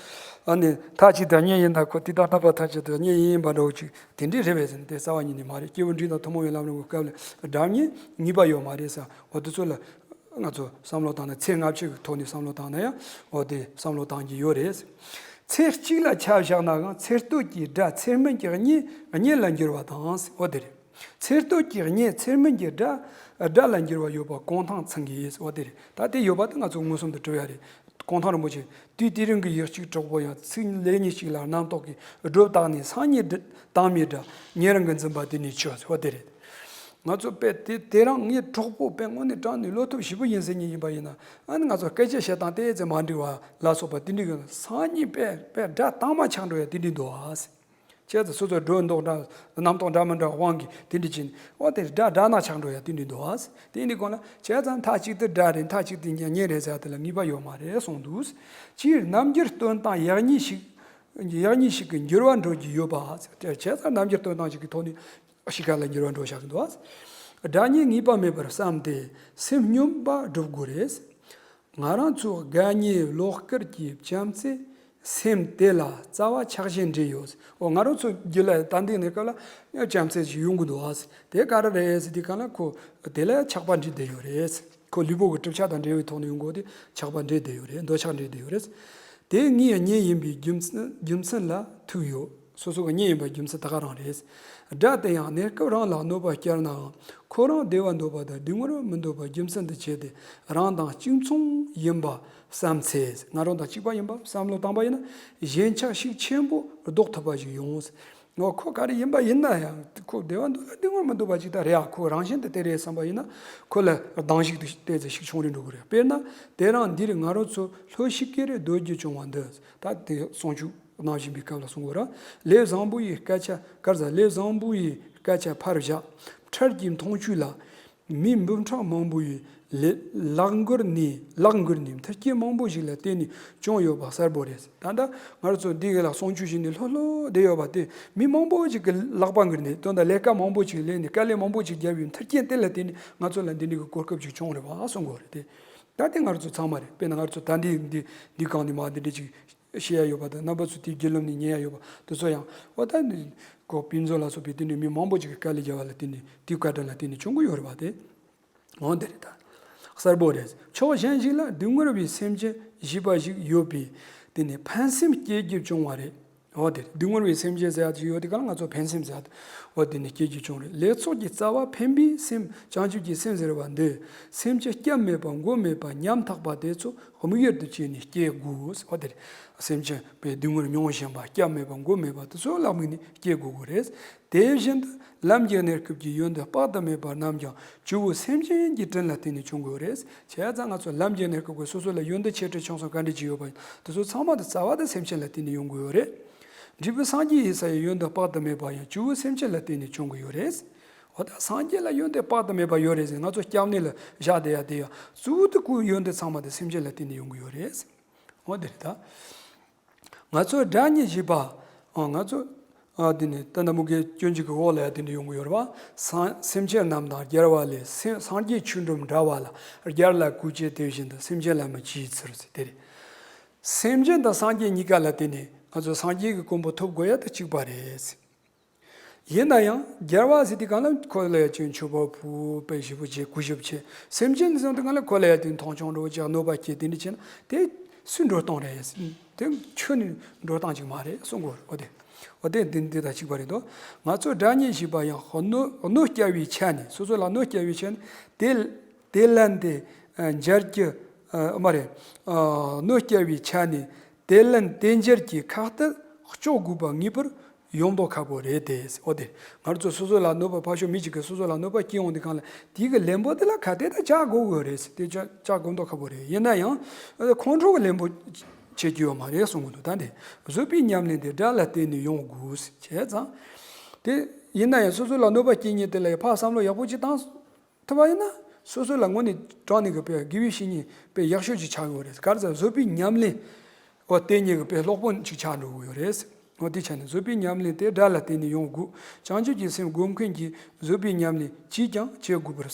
ཨ་ནི་མཐའ་གཅིག་ཏུ་གཉེན་ཡིན་ན་ཁོ་དེ་དང་རྣམ་པ་ཐམས་ཅད་དུ་གཉེན་ཡིན་ཡིན་པ་འདྲ་བོ་ཅིག་དེ་འདྲའི་རེད་པས་ཟེར་ན་དེ་རྩ་བ་ཉིད་ནས་མ་རེད། སྐྱེས་བུ་འབྲིང་དང་ཐུན་མོང་བའི་ལམ་རིམ་གྱི་སྐབས་ལ་དགྲ་གཉེན་ངེས་པ་ཡོད་མ་རེད་ཟེར། འོ་དེ་ཚོ་ལ། ང་ཚོ་བསམ་བློ་བཏང་ན་ཚེ་སྔ་ཕྱི་གི་ཐོག་ནས་བསམ་བློ་བཏང་ན་ཡང་འོ་དེ་བསམ་བློ་བཏང་གི་ཡོད་རེད། ཚེ་གཅིག་ལ་ཆ་བཞག་ནའང་ཚེ་སྟོད་ཀྱི་དགྲ་ཚེ་སྨད་ཀྱི་གཉེན་གཉེན་ལ་འགྱུར་བ་དང་འོ་དེ་རེད། ཚེ་སྟོད་ཀྱི་གཉེན་ཚེ་སྨད་ཀྱི་དགྲ་དགྲ་ལ་འགྱུར་བ་ཡོད་པ་གུང་ཐང་ཚང་གི་ཡིན་འོ་དེ་རེད། ད་དེ་ཡོད་པ་དེ་ང་ཚོ་མངོན་སུམ་དུ་གྲུབ་ཡ་རེད། གུང་ཐང་རིན་པོ་ཆེ། དུས་དེ་རིང་གི་ཡིག་གཅིག་གྲོགས་པོ་ཡང་ཚིག་ལེ་ཉིན་གཅིག་ལ་རྣམ་རྟོག་གིས་སྒྲོ་བཏགས་ནས་སང་ཉིན་དང་མི་འདྲ། ཉེ་རིང་གི་འཛིན་པ་དེ་ནི་ཆོས་འོ་དེ་རེད། ང་ཚོ་དཔེ་དེ་དེ་རང་ངའི་གྲོགས་པོ་དཔེ་དངོས་གནས་དྲང་ནས་བློ་ཐུབ་ཞེ་པོ་ཡིན་ཟེར་མཁན་ཡིན་པ་ཡིན་ན་ཨ་ནི་ང་ཚོ་སྐད་ཆ་བཤད་སྟངས་དེ་ཙམ་མ་འགྲིག་པ་ལ་སོགས་པ་དེ་འདྲའི་གི་སང་ཉིན་དཔེ་དཔེ་དགྲ་དྭངས་མ་ཆགས་འགྲོ་ཡ་དེ་འདྲའི་འདུག་ཨ། བྱས་ཙང་སོ་སོའི་སྒྲོ་འདོགས་འདྲ་རྣམ་རྟོག་འདྲ་མི་འདྲ་དབང་གིས་དེ་འདྲ་བྱས་ནས་འོ་དེ་དགྲ་དགྲ་ནག་ཆགས་འགྲོ་ཡ་དེ་འདྲ་འདུག་ཨ། དེ་འདྲ་གོང་ལ་བྱས་ཙང་མཐའ་གཅིག་ཏུ་དགྲ་རེད། མཐའ་གཅིག་ཏུ་གཉེན་རེད་ཟེར་དེ་ལ་ངེས་པ་ཡོད་མ་རེད་གསུངས་འདུག་སྤྱིར་རྣམ་འགྱུར་སྟོན་སྟངས་ཡག་ཉེས་ཤིག་ཡག་ཉེས་ཤིག་གི་འགྱུར་བ་འགྲོ་རྒྱུ་ཡོད་པ། བྱས་ཙང་རྣམ་འགྱུར་སྟོན་སྟངས་ཤིག་གི་ཐོག་ནས་གཤིས་ཀ་ལ་འགྱུར་བ་འགྲོ་བཞག་གི་འདུག་དགྲ་གཉེན་ངེས་པ་མེད་པར་བསམ་སྟེ་སེམས་སྙོམས་པ་སྒྲུབ་དགོས་རེད། ང་རང་ཚོ་དགའ་ཉེ་བློ་དཀར་གྱི་བྱམས་བརྩེ་སེམས་དེ་ལ་རྩ་བ་ཆགས་ཞེན་འདྲེས་ཡོད། འོ་ང་རང་ཚོ་རྒྱུད་ལ་ད་འདི་ནས་སྐབས་ལ་བྱམས་བརྩེ་ཞིག་ཡོང་གི་འདུག་ཨ། དེ་ག་རེ་རེད་ཟེར་དུས་གང་ལ་ཁོ་དེ་ལ་ཆགས་པ་འདྲེས་བསྡད་ཡོད་རེད། ཁོ་ལུས་པོ་གི་གྲུབ་ཆ་དང་འབྲེལ་བའི་ཐོག་ནས་ཡོང་གི་འོ་དེ་ཆགས་པ་འདྲེས་བསྡད་ཡོད་རེད། འདོད་ཆགས་འདྲེས་བསྡད་ཡོད་རེད། དེ་ངའི་གཉེན་ཡིན་པའི་རྒྱུ་མཚན་རྒྱུ་མཚན་ལ་ཐུག་ཡོད། སོ་སོ་གི་གཉེན་ཡིན་པའི་རྒྱུ་མཚན་ད་ག་རང་རེད། དགྲ་དེ་ཡང་གནས་སྐབས་རང་ལ་གནོད་པ་བསྐྱལ་ནའང་ཁོ་རང་བདེ་བ་འདོད་པ་དང་སྡུག་བསྔལ་མི་འདོད་པ་རྒྱུ་མཚན་དུ་བྱས་ཏེ་རང་དང་གཅིག་མཚུངས་ཡིན་པ་བསམ་ཚེ། ང་རང་དང་གཅིག་པ་ཡིན་པ་བསམ་བློ་བཏང་པ་ཡིན་ན་ཞེན་ཆགས་ཤུགས་ཆེན་པོ་ལྡོག་ཐུབ་པ་ཞིག་ཡོང་། ངོ་ཁོ་ག་རེ་ཡིན་པ་ཡིན་ན་ཡང་ཁོ་བདེ་བ་འདོད་ན་སྡུག་བསྔལ་མི་འདོད་པ་ཅིག་ད་རེད་ཨ། ཁོ་རང་བཞིན་དུ་དེ་རེད་བསམ་པ་ཡིན་ན་ཁོ་ལ་སྡང་ཞིག་ཏུ་བལྟས་ཚེ་ཤུགས་ཆུང་རུ་འགྲོ་གི་རེད། དཔེར་ན་དེ་རིང་འདིར་ང་རང་ཚོ་ལྷོད་ཤིག་གེ་རེ་སྡོད་རྒྱུ་བྱུང་བ་འདི་ད་དེ་གསུང་ཆོས་གནང་བཞིན་པའི་སྐབས་ལ་གསུང་གི་རེད། ལས་བཟང་པོ་ཡི་སྐད་ཆ་གར་ཟ་ལས་བཟང་པོ་ཡི་སྐད་ཆ་ཕར་བཞག་འཕྲལ་གྱི་མཐོང་ཆོས་ལ་མི་འབུམ་ཕྲག་མང་པོ་ཡི་ལས་ལག་འགུལ་ནས་ལག་འགུལ་ནས་མཐུན་རྐྱེན་མང་པོ་ཞིག་ལ་བརྟེན་ནས་བྱུང་ཡོད་པ་གསལ་པོ་རེད། ད་ལྟ་ང་ཚོ་འདི་ག་ལ་གསུང་ཆོས་བྱས་ནས་ལྷོད་ལྷོད་བསྡད་ཡོད་པ་དེ་མི་མང་པོ་ཞིག་གི་ལག་པ་འགུལ་ནས་དོན་དག་ལས་ཀ་མང་པོ་ཞིག་ལས་ནས་དཀའ་ལས་མང་པོ་ཞིག་བརྒྱབ་པའི་མཐུན་རྐྱེན་དེ་ལ་བརྟེན་ནས་ང་ཚོ་ལ་འདི་འདྲའི་གི་གོ་སྐབས་ཅིག་བྱུང་རེད་བ་གསུང་གི་རེད་དེ། ད་དེ་ང་ཚོ་ཚང་མ་རེད། དཔེར་ན་ང་ཚོ་ད་འདི་འདི་འདི་གང་ནས་མ་འདི་འདྲ་ཅིག་བཤད་ཡ་ཡོད་པ་དང་རྣམ་པ་ཚོ་དེའི་བརྒྱུད་ལམ་ནས་ཉན་ཡ་ཡོད་པ་དེ་ཚོ་ཡང་འོ་ད་འདི་ཁོ་ཕུན་ཚོགས་ལ་སོགས་པའི་དེ་འདྲའི་མི་མང་པོ་ཅིག་གི་དཀའ་ལས་བརྒྱབ་པ་ལ་བརྟེན་ནས་དེའི་བཀའ་དྲིན་ལ་བརྟེན་ནས་བྱུང་གི་ཡོད་རེད་བ་དེ། འོ་འདི་རེད་ད། གསལ་པོ་རེད། ཕྱོགས་གཞན་ཞིག་ལ་སྡུག་བསྔལ་བའི་སེམས་ཅན་ཞེས་པ་ཞིག་ཡོད་པས་དེ་ནི་ཕན་སེམས་སྐྱེ་རྒྱུ་བྱུང་བ་རེད། འོ་དེ་རེད། སྡུག་བསྔལ་བའི་སེམས་ཅན་ཟེར་ཡ་ཅིག་ཡོད་དེ་ག་ལ་ང་ཚོ་ཕན་སེམས་ཟེར་ཡ་དེ་འོ་དེ་ནི་སྐྱེ་རྒྱུ་བྱུང་རེད། ལེགས་ཚོགས་ཀྱི་རྩ་བ་ཕན་པའི་སེམས་བྱང་ཆུབ་ཀྱི་སེམས་ཟེར་བ་འདི་སེམས་ཅན་སྐྱབས་མེད་པ་མགོན་མེད་པ་ཉམ་ཐག་པ་དེ་ཚོ་ དམིགས་ཡུལ་དུ་བྱས་ནས་སྐྱེ་དགོས། འོ་དེ་རེད། སེམས་ཅན་པའི་སྡུག་བསྔལ་མྱོང་བཞིན་པ་སྐྱབས་མེད་པ་མགོན་མེད་པ་དེ་ཚོ་ལ་དམིགས་ནས་སྐྱེ་དགོས་ཀྱི་རེད། དེ་བཞིན་དུ་ལམ་གྱི་གནས་སྐབས་ཀྱི་ཡོན་ཏན་དཔག་ཏུ་མེད་པ་རྣམས་ཀྱང་ཇོ་བོ་སེམས་ཅན་གྱི་དྲིན་ལ་བརྟེན་ནས་བྱུང་དགོས་རེད། བྱས་ཙང་ང་ཚོ་ལམ་གྱི་གནས་སྐབས་ཀྱི་སོ་སོ་ལ་ཡོན་ཏན་ཆེ་ཕྲ་ཆུང་གསུམ་ག་འདྲ་ཅིག་ཡོད་པ་ཡིན་དེ་ཚོ་ཚང་མ་དེ་རྩ་བ་དེ་སེམས་ཅན་ལ་བརྟེན་ནས་ཡོང་དགོས་ཡོད་རེད། འབྲས་བུ་སངས་རྒྱས་ཡིན་ས་ཡི་ཡོན་ཏན་དཔག་ཏུ་མེད་པ་ཡང་ཇོ་བོ་སེམས་ཅན་ལ་བརྟེན་ནས་བྱུང་གི་ཡོད་རེད། འོ་ད་སངས་རྒྱས་ལ་ཡོན་ཏན་དཔག་ཏུ་མེད་པ་ཡོད་རེད་ཟེར་ང་ཚོ་སྐྱབས་གནས་ལ་བཞག་བསྡད་ཡ་དེ་ཡང་གཙོ་བོ་དེ་ཁོའི་ཡོན་ཏན་ཚང་མ་དེ་སེམས་ཅན་ལ་བརྟེན་ནས་ཡོང་གི་ཡོད་རེད། འོ་དེ་རེད་ད། ང་ཚོ་སྒྲ་ཉིད་བཞི་པ། ཨ་ང་ཚོ་ཨ་དེ་ནི་ཏནྟ་མུ་གེ་སྐྱོན་བརྗོད་ཀྱི་འོག་ལ་ཡ་དེ་འདྲ་ཡོང་གི་ཡོད་རེད་བ། སང་སེམས་ཅན་རྣམས་དང་རྒྱལ་བ་ལས། སེམས་སངས་རྒྱས་ཆོས་འགྲོ་འདྲ་བ་ལ། རྒྱལ་ལ་གུས་བྱེད་དེ་བཞིན་དུ། སེམས་ཅན་ལ་མི་བྱའི་ཚུལ་ཟེར་དེ་རེད། སེམས་ཅན་དང་སངས་རྒྱས་གཉིས་ཀ་ལ་བརྟེན་ནས་ང་ཚོ་སངས་རྒྱས་ཀྱི་གོ་འཕང་ཐོབ་དགོས་ཡ་དེ་གཅིག་པ་རེད། ཡིན་ན་ཡང་རྒྱལ་བ་ཟེར་དུས་གང་ལ་ཁོ་ལ་ཡ་ཅིག་མཆོད་པ་ཕུལ་བས་ཞེ་པོ་བྱེད་གུས་ཞབས་བྱེད། སེམས་ཅན་ཟེར་དུས་གང་ལ་ཁོ་ལ་ཡ་དེ་མཐོང་ཆུང་འདྲ་བོ་བྱེད་གནོད་པ་བྱེད་དེ་འདྲ་བྱེད་ན་དེ་སུའི་འགྲོ་སྟངས་རེད། དེ་ཆོས་ནི་འགྲོ་སྟངས་ཅིག་མ་རེད་གསུང་གི་ཡོད་རེད། འོ་དེ་འོ་དེ་འདི་འདི་དང་གཅིག་པ་རེད་དོ། ང་ཚོ་སྒྲ་ཉིད་བཞི་པ་ཡང་གནོད་གནོད་སྐྱེལ་བའི་ཆ་ནས་སོ་སོ་ལ་གནོད་སྐྱེལ་བའི་ཆ་ནས་དེ་དེ་ལན་དེ་འཇལ་གྱི་མ་རེད། གནོད་སྐྱེལ་བའི་ཆ་ནས། དེ་ལན་དེ་འཇལ་གྱི་ཁ་གཏད་གཅོག་དགོས་པ་ངེས་པར་ཡོང་མདོག་ཁ་པོ་རེད་དེ། འོ་དེ་ང་ཚོ་སོ་སོ་ལ་གནོད་པ་ཕར་ཕྱོགས་མི་གཅིག་གིས་སོ་སོ་ལ་གནོད་པ་སྐྱེལ་ཡོང་དུས་གང་ལ་དེའི་གི་ལན་པོ་དེ་ལ་ཁ་གཏད་ད་བཅག་དགོས་དགོས་རེད་དེ་བཅག་བཅག་དགོས་མདོག་ཁ་པོ་རེད། ཡིན་ན་ཡང་ཁོང་ཁྲོ་གི་ལན་པོ་བྱེད་རྒྱུ་ཡོད་མ་རེད་གསུང་གི་འདུག་ད་དེ་བཟོད་པའི་ཉམས་ལེན་དེ་སྒྲ་ལ་བརྟེན་ནས་ཡོང་དགོས་བྱས་ཙང་། དེ་ཡིན་ན་ཡང་སོ་སོ་ལ་གནོད་པ་སྐྱེལ་མཁན་དེ་ལ་ཡང་ཕར་བསམ་བློ་ཡག་པོ་ཅིག་བཏང་། ཐུབ་པ་ཡིན་ན་སོ་སོ་ལ་དངོས་གནས་དྲང་གནས་ཀྱི་དཔེ་དགེ་བའི་བཤེས་གཉེན་དཔེ་ཡག་ཤོས་ཅིག་ཆགས་ཡོད་རེད། ག་རེ་ཟེར་བཟོད་པའི་ཉམས་ལེན་འོ་དེ་ཉིད་ཀྱི་དཔེ་སློབ་དཔོན་ཅིག་ཆགས་འགྲོ་གི་ཡོད་རེད། འོ་དེ་ཆ་ནས་བཟོད་པའི་ཉམས་ལེན་དེ་སྒྲ་ལ་བརྟེན་ནས་ཡོང་དགོས། བྱང་ཆུབ་ཀྱི་སེམས་སྒོམ་མཁན་གྱིས་བཟོད་པའི་ཉམས་ལེན་ཅིས་ཀྱང་བྱེད་དགོས་པར་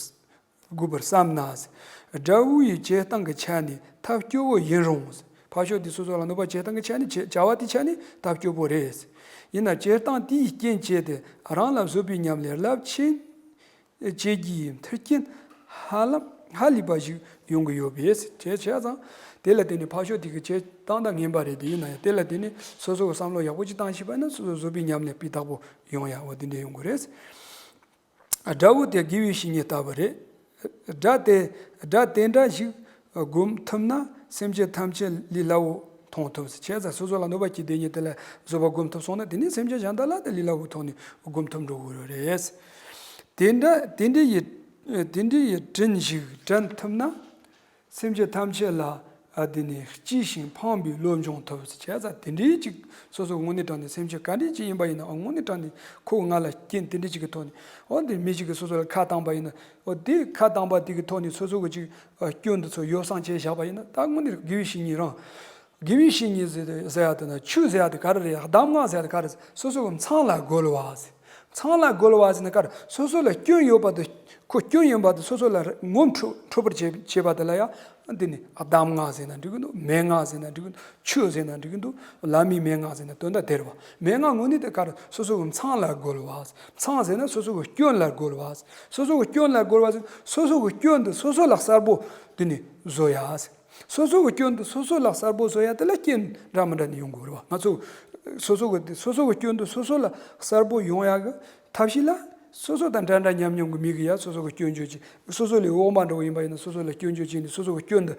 དགོས་པར་བསམ་ན། སྒྲ་དབུགས་ཡི་བྱེད་སྟངས་ཀྱི་ཆ་ནས་ཐབས་སྐྱོ་བོ་ཡིན་རུང་། ཕར་ཕྱོགས་དེ་སོ་སོ་ལ་གནོད་པ་བྱེད་སྟངས་ཀྱི་ཆ་ནས་བྱ་བྱ་བ་དེའི་ཆ་ནས་ཐབས་སྐྱོ་བོ་རེད། ཡིན་ན་བྱེད་སྟངས་དེའི་རྐྱེན་བྱས་ཏེ་རང་ལ་བཟོད་པའི་ཉམས་ལེན་རླབས་ཆེན་བྱེད་རྒྱུའི་མཐུན་རྐྱེན་ཧ་ལམ་ཧ་ལས་པ་ཞིག་ཡོང་གི་ཡོད་པས། བྱས་བྱས་ཙང་དེ་ལ་བརྟེན་ནས་ཕར་ཕྱོགས་དེ་གི་བྱེད་སྟངས་དང་ངན་པ་རེད། དེ་ཡིན་ན་ཡང་དེ་ལ་བརྟེན་ནས་སོ་སོ་གི་བསམ་བློ་ཡག་པོ་ཅིག་བཏང་ཤེས་པ་ན་སོ་སོ་བཟོད་པའི་ཉམས་ལེན་སྤུས་དག་པོ་ཡོང་ཡ་འོ་དེ་འདྲ་ཡོང་གི་རེད། སྒྲ་དབུགས་དེ་དགེ་བའི་བཤེས་གཉེན་ལྟ་བུ་རེད། སྒྲ་དེ་སྒྲ་དེ་འདྲ་ཞིག་སྒོམ་ཐུབ་ན་སེམས་ཅན་ཐམས་ཅད་ལས་སླ་བོ་མཐོང་ཐུབ། བྱས་ཙང་སོ་སོ་ལ་གནོད་པ་སྐྱེལ་བསྡད་མཁན་དེ་ལ་བཟོད་པ་སྒོམ་ཐུབ་སོང་ན་དེ་ནི་སེམས་ཅན་གཞན་དག་ལ་དེ་ལས་སླ་བོ་ཐོག་ནས་སྒོམ་ཐུབ་འགྲོ་གི་རེད། དེ་འདྲ་དེ་འདྲ་ཡི་དེ་འདྲ་ཡི་དྲིན་ཞིག་དྲན་ཐུབ་ན། སེམས་ཅན་ཐམས་ཅད་ལ་ཨ་དེ་ནས་གཅེས་ཤིང་ཕངས་པའི་བློ་འབྱུང་ཐུབ། བྱས་ཙང་དེ་འདྲའི་ཅིག་སོ་སོ་དངོས་གནས་དྲང་གནས་སེམས་ཅན་ག་འདྲའི་ཅིག་ཡིན་པ་ཡིན་ན་ཨ་དངོས་གནས་དྲང་གནས་ཁོ་ང་ལ་རྐྱེན་དེ་འདྲའི་ཅིག་གི་ཐོག་ནས་ཨོ་དེ་མི་ཅིག་གིས་སོ་སོ་ལ་ཁ་བཏང་པ་ཡིན་ན་ཨོ་དེ་ཁ་བཏང་པ་དེ་གི་ཐོག་ནས་སོ་སོ་གི་ཅིག་ཨ་སྐྱོན་དེ་ཚོ་ཡོ་བསྲང་བྱས་བཞག་པ་ཡིན་ན་ད་དངོས་གནས་དགེ་བའི་བཤེས་གཉེན་རང་དགེ་བའི་བཤེས་གཉེན་ཟེར་ཟེར་ཡ་དེ་ན་ཆོས་ཟེར་ཡ་དེ་ག་རེ་རེད། གདམས་ངག་ཟེར་ཡ་དེ་ག་རེ་རེད། སོ་སོ་གི་མཚང་ལ་རྒོལ་བ་ཟེར། མཚང་ལ་རྒོལ་བ་ཟེར་ན་ག་རེ། སོ་སོ་ལ་སྐྱོན་ཡོད་པ་དེ་ཁོ་སྐྱོན་ཡིན་པ་དེ་སོ་སོ་ལ་ངོ་འཕྲོད་འཕྲོད་པར་བྱེད་བྱེད་པ་དེ་ལ་ཡང་འདི་ནི་གདམས་ངག་ཟེར་ན་འགྲིག་གི་འདུག་མན་ངག་ཟེར་ན་འགྲིག་གི་འདུག་ཆོས་ཟེར་ན་འགྲིག་གི་འདུག་བླ་མའི་མན་ངག་ཟེར་ན་དོན་དག་དེ་རེད་བ། མན་ངག་དངོས་གནས་དེ་ག་རེ། སོ་སོ་གི་མཚང་ལ་རྒོལ་བ། མཚང་ཟེར་ན་སོ་སོ་གི་སྐྱོན་ལ་རྒོལ་བ། སོ་སོ་གི་སྐྱོན་ལ་རྒོལ་བ་ཟེར་སོ་སོ་གི་སྐྱོན་དེ་སོ་སོ་ལ་གསལ་པོ་འདི་ནི་བཟོ་ཡ། སོ་སོ་གི་སྐྱོན་དེ་སོ་སོ་ལ་གསལ་པོ་བཟོ་ཡ་དེ་ལ་རྐྱེན་འདྲ་མི་འདྲ་ནི་ཡོང་དགོས་རེད་བ། ང་ཚོ་སོ་སོ་གི་སོ་སོ་གི་སྐྱོན་དེ་སོ་སོ་ལ་གསལ་པོ་ཡོང་ཡ་གི་ཐབས་ཤེས་ལ་སོ་སོ་དང་འདྲ་འདྲ་མཉམ་མཉམ་གི་མི་གི་ཡ་སོ་སོ་གི་སྐྱོན་བརྗོད་ཅིག་སོ་སོ་ལས་འོག་མ་འདྲ་བོ་ཡིན་པ་ཡིན་ན་སོ་སོ་ལ་སྐྱོན་བརྗོད་ཅིག་ནི་སོ་སོ་གི་སྐྱོན་དེ་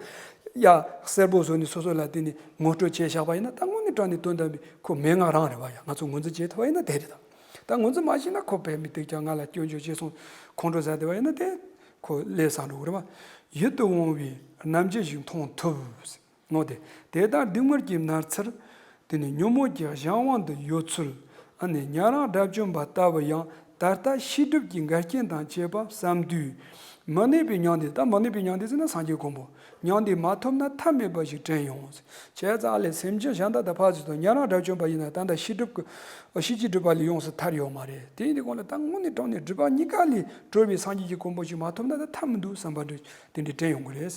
ཡ་གསལ་པོ་བཟོ་ནི་སོ་སོ་ལ་དེ་ནི་ངོ་སྤྲོད་བྱས་བཞག་པ་ཡིན་ན་ད་དངོས་གནས་དྲང་གནས་དོན་དམ་པའི་ཁོ་མན་ངག་རང་རེད་བ། ཡ་ང་ཚོ་ངོས་འཛིན་བྱེད་ཐུབ་པ་ཡིན་ན་དེ་རེད་ད། ད་ངོས་འཛིན་མ་བྱས་ན་ཁོ་བས་མི་དེ་ཀྱང་ང་ལ་སྐྱོན་བརྗོད་བྱས་སོང་ཁོང་ཁྲོ་ཟ་བསྡད་པ་ཡིན་ན་དེ་ཁོ་ལས་སང་འགྲོ་གི་རེད་བ། ཡིད་དུ་འོང་བའི་རྣམ་འགྱུར་ཞིག་མཐོང་ཐུབ། ངོ་དེ་དེ་ལྟར་སྡུག་བསྔལ་གྱི་མནར་ཚུལ། དེ་ནི་ཉོན་མོངས་ཀྱི་གཞན་དབང་དུ་ཡོད་ཚུལ། ཨ་ནི་ཉན་རང་དགྲ་བཅོམ་པ་ལྟ་བུ་ཡང་ད་ལྟ་ཤེས་སྒྲིབ་ཀྱི་འགལ་རྐྱེན་དང་བཅས་པ་བསམ་དུས། མི་གནས་པའི་མྱང་འདས། ད་མི་གནས་པའི་མྱང་འདས་ཟེར་ན་སངས་རྒྱས་གོ་འཕང་། མྱང་འདས་མ་ཐོབ་ན་ཐབས་མེད་པ་ཞིག་དྲན་ཡོང་། བྱས་ཙང་ཨ་ལས་སེམས་ཅན་གཞན་དག་དང་ཕར་ཚུར་དང་ཉན་རང་དགྲ་བཅོམ་པ་ཡིན་ན་ད་ལྟ་ཤེས་སྒྲིབ་ཀྱི་ཤེས་བྱའི་སྒྲིབ་པ་ལས་ཡོངས་སུ་ཐར་ཡོད་མ་རེད། དེ་ཡིན་དུས་གོང་ལ་ད་དངོས་གནས་དྲང་གནས་སྒྲིབ་པ་གཉིས་ཀ་ལས་གྲོལ་བའི་སངས་རྒྱས་ཀྱི་གོ་འཕང་ཞིག་མ་ཐོབ་ན་ད་ཐབས་མི་འདུག་བསམ་པ་འདྲ་དེ་འདྲའི་དྲན་ཡོང་གི་རེད།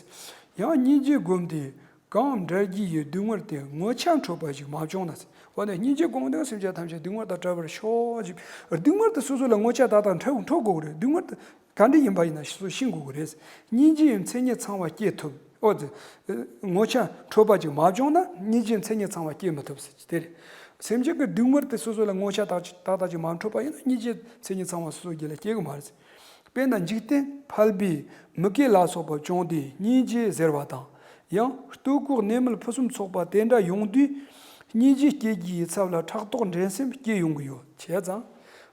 ཡང་སྙིང་རྗེ་སྒོམ་དུས་གང་བྲལ་རྒྱུ་ཡི་སྡུག་བསྔལ་དེ་ངོ་ཆ་འཕྲོད་པ་ཞིག་མ་བྱུང་ན། འོ་ན་སྙིང་རྗེ་སྒོམ་དུས་སེམས་ཅན་ཐམས་ཅད་སྡུག་བསྔལ་དང་བྲལ་བར་ཤོག་ཅིག་སྡུག་བསྔལ་དེ་སོ་སོ་ལ་ངོ་ཆ་ཏག་ཏག་འཕྲོད་འཕྲོད་དགོས་ཀྱི་རེད། སྡུག་བསྔལ་དེ་ག་འདྲ་ཡིན་པ་ཡིན་ན་སོ་སོ་ཤེས་དགོས་ཀྱི་རེད། སྙིང་རྗེའི་མཚན་ཉིད་ཚང་བ་སྐྱེ་ཐུབ། འོ་དེ་ངོ་ཆ་འཕྲོད་པ་ཅིག་མ་བྱུང་ན་སྙིང་རྗེའི་མཚན་ཉིད་ཚང་བ་སྐྱེ་མི་ཐུབ་ཟེར་གྱི་དེ་རེད། སེམས་ཅན་གྱི་སྡུག་བསྔལ་དེ་སོ་སོ་ལ་ངོ་ཆ་ཏག་ཏག་ཏག་ཅིག་མ་འཕྲོད་པ་ཡིན་ན་སྙིང་རྗེའི་མཚན་ཉིད་ཚང་བ་སོ་སོའི་རྒྱུད་ལ་སྐྱེ་གི་མ་རེད། དཔེར་ན་འཇིག་རྟེན་ཕལ་པའི་མུ་གེ་ལ་སོགས་པ་བྱུང་སྟེ་སྙིང་རྗེ་ཟེར་བ་དང་ ཡང་ལྟོ་གོས་གནས་མལ་ཕུན་སུམ་ཚོགས་པ་དེ་འདྲ་ཡོང་དུས། སྙིང་རྗེ་སྐྱེ་རྒྱུ་ཡི་ཚབ་ལ་ཕྲག་དོག་འགྲན་སེམས་སྐྱེ་ཡོང་གི་ཡོད། བྱས་ཙང་།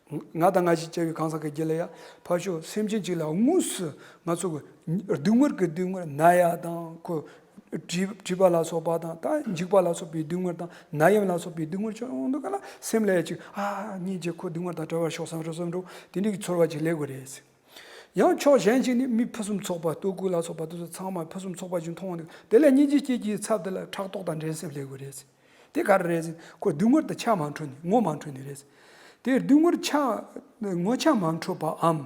ང་དང་ང་ཞིག་བྱ་བའི་གང་ཟག་གི་རྒྱུད་ལ་ཡ། ཕར་ཕྱོགས་སེམས་ཅན་ཅིག་ལ་དངོས་སུ་ང་ཚོ་གི་སྡུག་བསྔལ་གི་སྡུག་བསྔལ་ན་ཡ་དང་ཁོ། མཁྲིས་མཁྲིས་པ་ལ་སོགས་པ་དང་ད་འཇིགས་པ་ལ་སོགས་པའི་སྡུག་བསྔལ་དང་ནད་ཡམས་ལ་སོགས་པའི་སྡུག་བསྔལ་ཅིག་ཡོང་དུས་ག་ལ་སེམས་ལ་ཡ་ཅིག་ཨ་སྙིང་རྗེ་ཁོ་སྡུག་བསྔལ་དང་བྲལ་བར་ཤོག་བསམ་རོ་བསམ་རོ་དེ་འདྲའི་གི་ཚོར་བ་ཅིག་སླེབས་དགོས་རེད། ཡང་ཕྱོགས་གཞན་ཞིག་ནས་མི་ཕུན་སུམ་ཚོགས་པ་ལྟོ་གོས་ལ་སོགས་པ་དེ་ཚོ་ཚང་མ་ཕུན་སུམ་ཚོགས་པ་ཞིག་མཐོང་བ་འདུག་དེ་ལ་སྙིང་རྗེ་སྐྱེ་རྒྱུའི་ཚབ་དེ་ལ་ཕྲག་དོག་དང་འགྲན་སེམས་སླེབས་དགོས་རེད། དེ་ག་རེ་རེད་ཟེར་ཁོ་སྡུག་བསྔལ་དེ་ཆ་མ་འཕྲོད་ནས་ངོ་མ་འཕྲོད་ནས་རེད། དེ་སྡུག་བསྔལ་ཆ་ངོ་ཆ་མ་འཕྲོད་པའམ་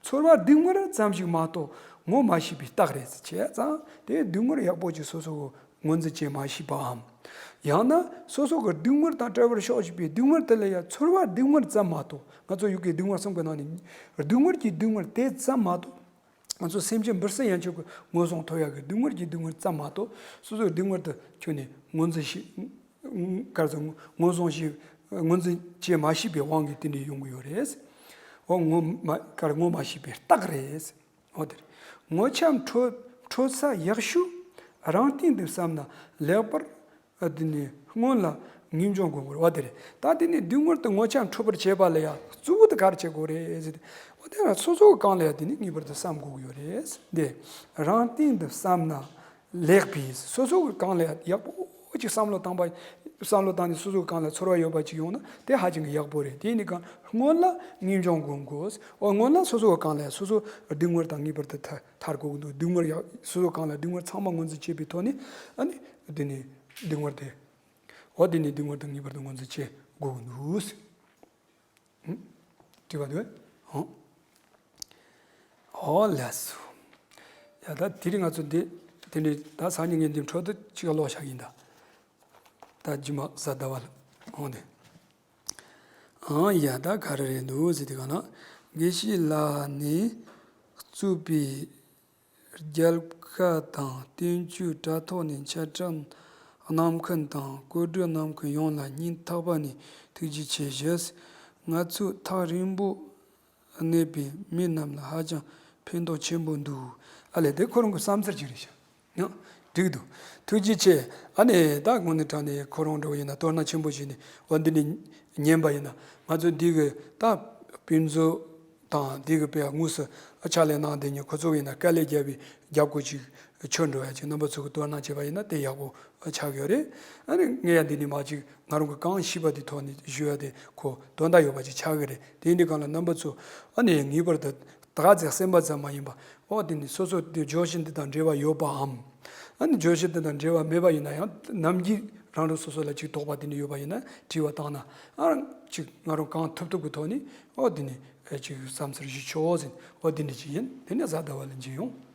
ཚོར་བ་སྡུག་བསྔལ་ཙམ་ཞིག་མ་གཏོགས་ངོ་མ་ཤེས་པའི་རྟགས་རེད་ཟེར་བྱས་ཙང་དེ་སྡུག་བསྔལ་ཡག་པོ་ཅིག་སོ་སོ་གི་ངོས་འཛིན་བྱེད་མ་ཤེས་པའམ། ཡང་ན་སོ་སོ་གི་སྡུག་བསྔལ་དང་བྲལ་བར་ཤོག་ཅེས་པའི་སྡུག་བསྔལ་དེ་ལ་ཡང་ཚོར་བ་སྡུག་བསྔལ་ཙམ་མ་གཏོགས་ང་ཚོ་ཡུལ་གྱི་སྡུག་བསྔལ་གསུམ་གྱི་ནང་ནས་སྡུག་བསྔལ་གྱི་སྡུག་བསྔལ་དེ་ཙམ་མ་གཏོགས་ང་ཚོ་སེམས་ཅན་འབུར་སེལ་ཡན་ཆད་ཀྱི་ངོས་བཟུང་ཐུབ་ཡག་གི་སྡུག་བསྔལ་གྱི་སྡུག་བསྔལ་ཙམ་མ་གཏོགས་སོ་སོའི་སྡུག་བསྔལ་དེ་ཁྱོན་ནས་ངོས་འཛིན་ཤེས། ག་རེ་ཟེར་ངོས་བཟུང་ཤེས་ངོས་འཛིན་བྱེད་མ་ཤེས་པའི་དབང་གིས་དེ་འདྲ་ཡོང་གི་ཡོད་རེད། འོ་ངོ་མ་ག་རེ་ངོ་མ་ཤེས་པའི་རྟགས་རེད། འོ་དེ་རེད། ངོ་ཆ་འཕྲོད་འཕྲོད་ས་ཡག་ཤོས་རང་སྟེང་དུ་བསམ་ན་ལེགས་པར། ཨ་དེ་ནི་སྔོན་ལ་ངེས་འབྱུང་སྒོམ་དགོས་རེད་བ་དེ་རེད། ད་དེ་ནི་སྡུག་བསྔལ་དུ་ངོ་ཆ་འཕྲོད་པར་བྱེད་པ་ལ་ཡང་གཙོ་བོ་དེ་ག་རེ་བྱེད་དགོས་རེད་ཟེར་ཏེ། འོ་དེ་ལ་སོ་སོའི་སྒང་ལ་ཡང་དེ་ནི་ངེས་པར་དུ་བསམ་དགོས་ཀྱི་ཡོད་རེད་འདི། རང་སྟེང་དུ་བསམ་ན་ལེགས་པས་སོ་སོའི་སྒང་ལ་ཡང་ཡག་པོ་ཅིག་བསམ་བློ་བཏང་པ། བསམ་བློ་བཏང་ནས་སོ་སོའི་སྒང་ལ་ཚོར་བ་ཡོད་པ་ཅིག་ཡོང་ན་དེ་ཧ་ཅང་གི་ཡག་པོ་རེད། དེ་ཡིན་ནི་གང་སྔོན་ལ་ངེས་འབྱུང་སྒོམ་དགོས། འོ་སྔོན་ལ་སོ་སོའི་སྒང་ལ་ཡང་སོ་སོ་སྡུག་བསྔལ་དང་ངེས་པར་དུ་ཐར་ཐར་དགོས་ཀྱི་འདུག་སྡུག་བསྔལ་ཡང་སོ་སོའི་སྒང་ལ་སྡུག་བསྔལ་ཚང་མ་ངོས་འཛིན་བྱེད་པའི་ཐོག་ནས་ཨ་ནི་དེ་ནི་སྡུག་བསྔལ་དེ། འོ་དེ་ནི་སྡུག་བསྔལ་དང་ངེས་པར་དུ་ངོས་འཛིན་བྱེད་དགོས་ཀྱི་འདུག་དྲི་བ་འདུག་ཨང་། འོ་ལགས་སོ། ཡ་ད་དེ་རིང་ང་ཚོ་འདི་དེ་འདྲའི་ད་སང་ཉིན་ངས་འདི་འཕྲོ་དུ་གཅིག་ཀློག་བཞག་ཡིན་ད། ད་རྗེས་མ་གཟའ་ཟླ་བ་ལ་འོང་དེ། ཨང་ཡ་ད་ག་རེ་རེད་འདུག་ཟེར་དེ་ག་ན། དགེ་བཤེས་ལགས་ནས་གཙོས་པའི་རྒྱལ་ཁ་དང་བསྟན་བཅོས་དྲ་ཐོག་ནས་འཆད་ཁྲིད་གནང་མཁན་དང་བཀོད་སྒྲིག་གནང་མཁན་ཡོངས་ལ་སྙིང་ཐག་པ་ནས་ཐུགས་རྗེ་ཆེ་ཞུ། ང་ཚོས་ཐག་རིང་པོ་གནས་པའི་མི་རྣམས་ལ་ཧ་ཅང་ཕན་ཐོགས་ཆེན་པོ་འདུག་ཨ་ལས་དེ་ཁོ་རང་གི་བསམ་ཚུལ་ཅིག་རེད་ཤག་ཡང་འགྲིག་འདུག་ཐུགས་རྗེ་ཆེ། ཨ་ནི་ད་དངོས་གནས་དྲང་གནས་ཁོ་རང་འདྲ་བོ་ཡིན་ན་དོ་སྣང་ཆེན་པོ་བྱས་ནས་འོ་འདི་ནས་ཉན་པ་ཡིན་ན་ང་ཚོ་འདི་གི་ད་དཔེ་མཛོད་དང་འདི་གི་དཔེ་དངོས་སུ་ཕྱག་ལས་གནང་བསྡད་མཁན་ཁོ་ཚོ་ཡིན་ན་དཀའ་ལས་བརྒྱབ་པའི་རྒྱབ་སྐྱོར་ཅིག་ཆོད་འགྲོ་ཡ་ཅིག་རྣམ་པ་ཚོ་གི་དོ་སྣང་བྱས་པ་ཡིན་ན་དེ་ཡག་པོ་ཆགས་ཡོད་རེད། ཨ་ནི་ངས་ཡང་འདི་ནས་མ་ཅིག་ང་རང་གི་གང་ཤེས་པ་འདི་ཐོག་ནས་ཞུ་ཡ་དེ་ཁོ་དོན་དག་ཡོད་པ་ཅིག་ཆགས་ཀྱི་རེད། དེ་འདི་གང་ལ་རྣམ་པ་ཚོ་ཨ་ནི་ངེས་པར་དུ་ད་ག་ཚད་སེམས་པ་ཙམ་མ་ཡིན་པ་འོ་དེ་ནི་སོ་སོ་དེ་བརྗོད་གཞི་འདི་དང་འབྲེལ་བ་ཡོད་པའམ། ཨ་ནི་བརྗོད་གཞི་འདི་དང་འབྲེལ་བ་མེད་པ་ཡིན་ན་ཡང་ནམ་རྒྱུན་རང་རང་སོ་སོ་ལ་ཅིག་དོགས་པ་དེ་འདྲ་ཡོད་པ་ཡིན་ན་དྲི་བ་བཏང་ན་ཨ་རང་ཅིག་ང་རང་གང་ཐུབ་ཐུབ་ཀྱི་ཐོག་ནས་འོ་དེ་ནི་ཨེ་ཅིག་བསམ་ཚུལ་ཞུ་ཆོག་ཟིན་འོ་དེ་འདྲ་ཅིག་ཡིན། དེ་ནས་གཟའ་ཟླ་བ་ལ་མཇལ་ཡོང་།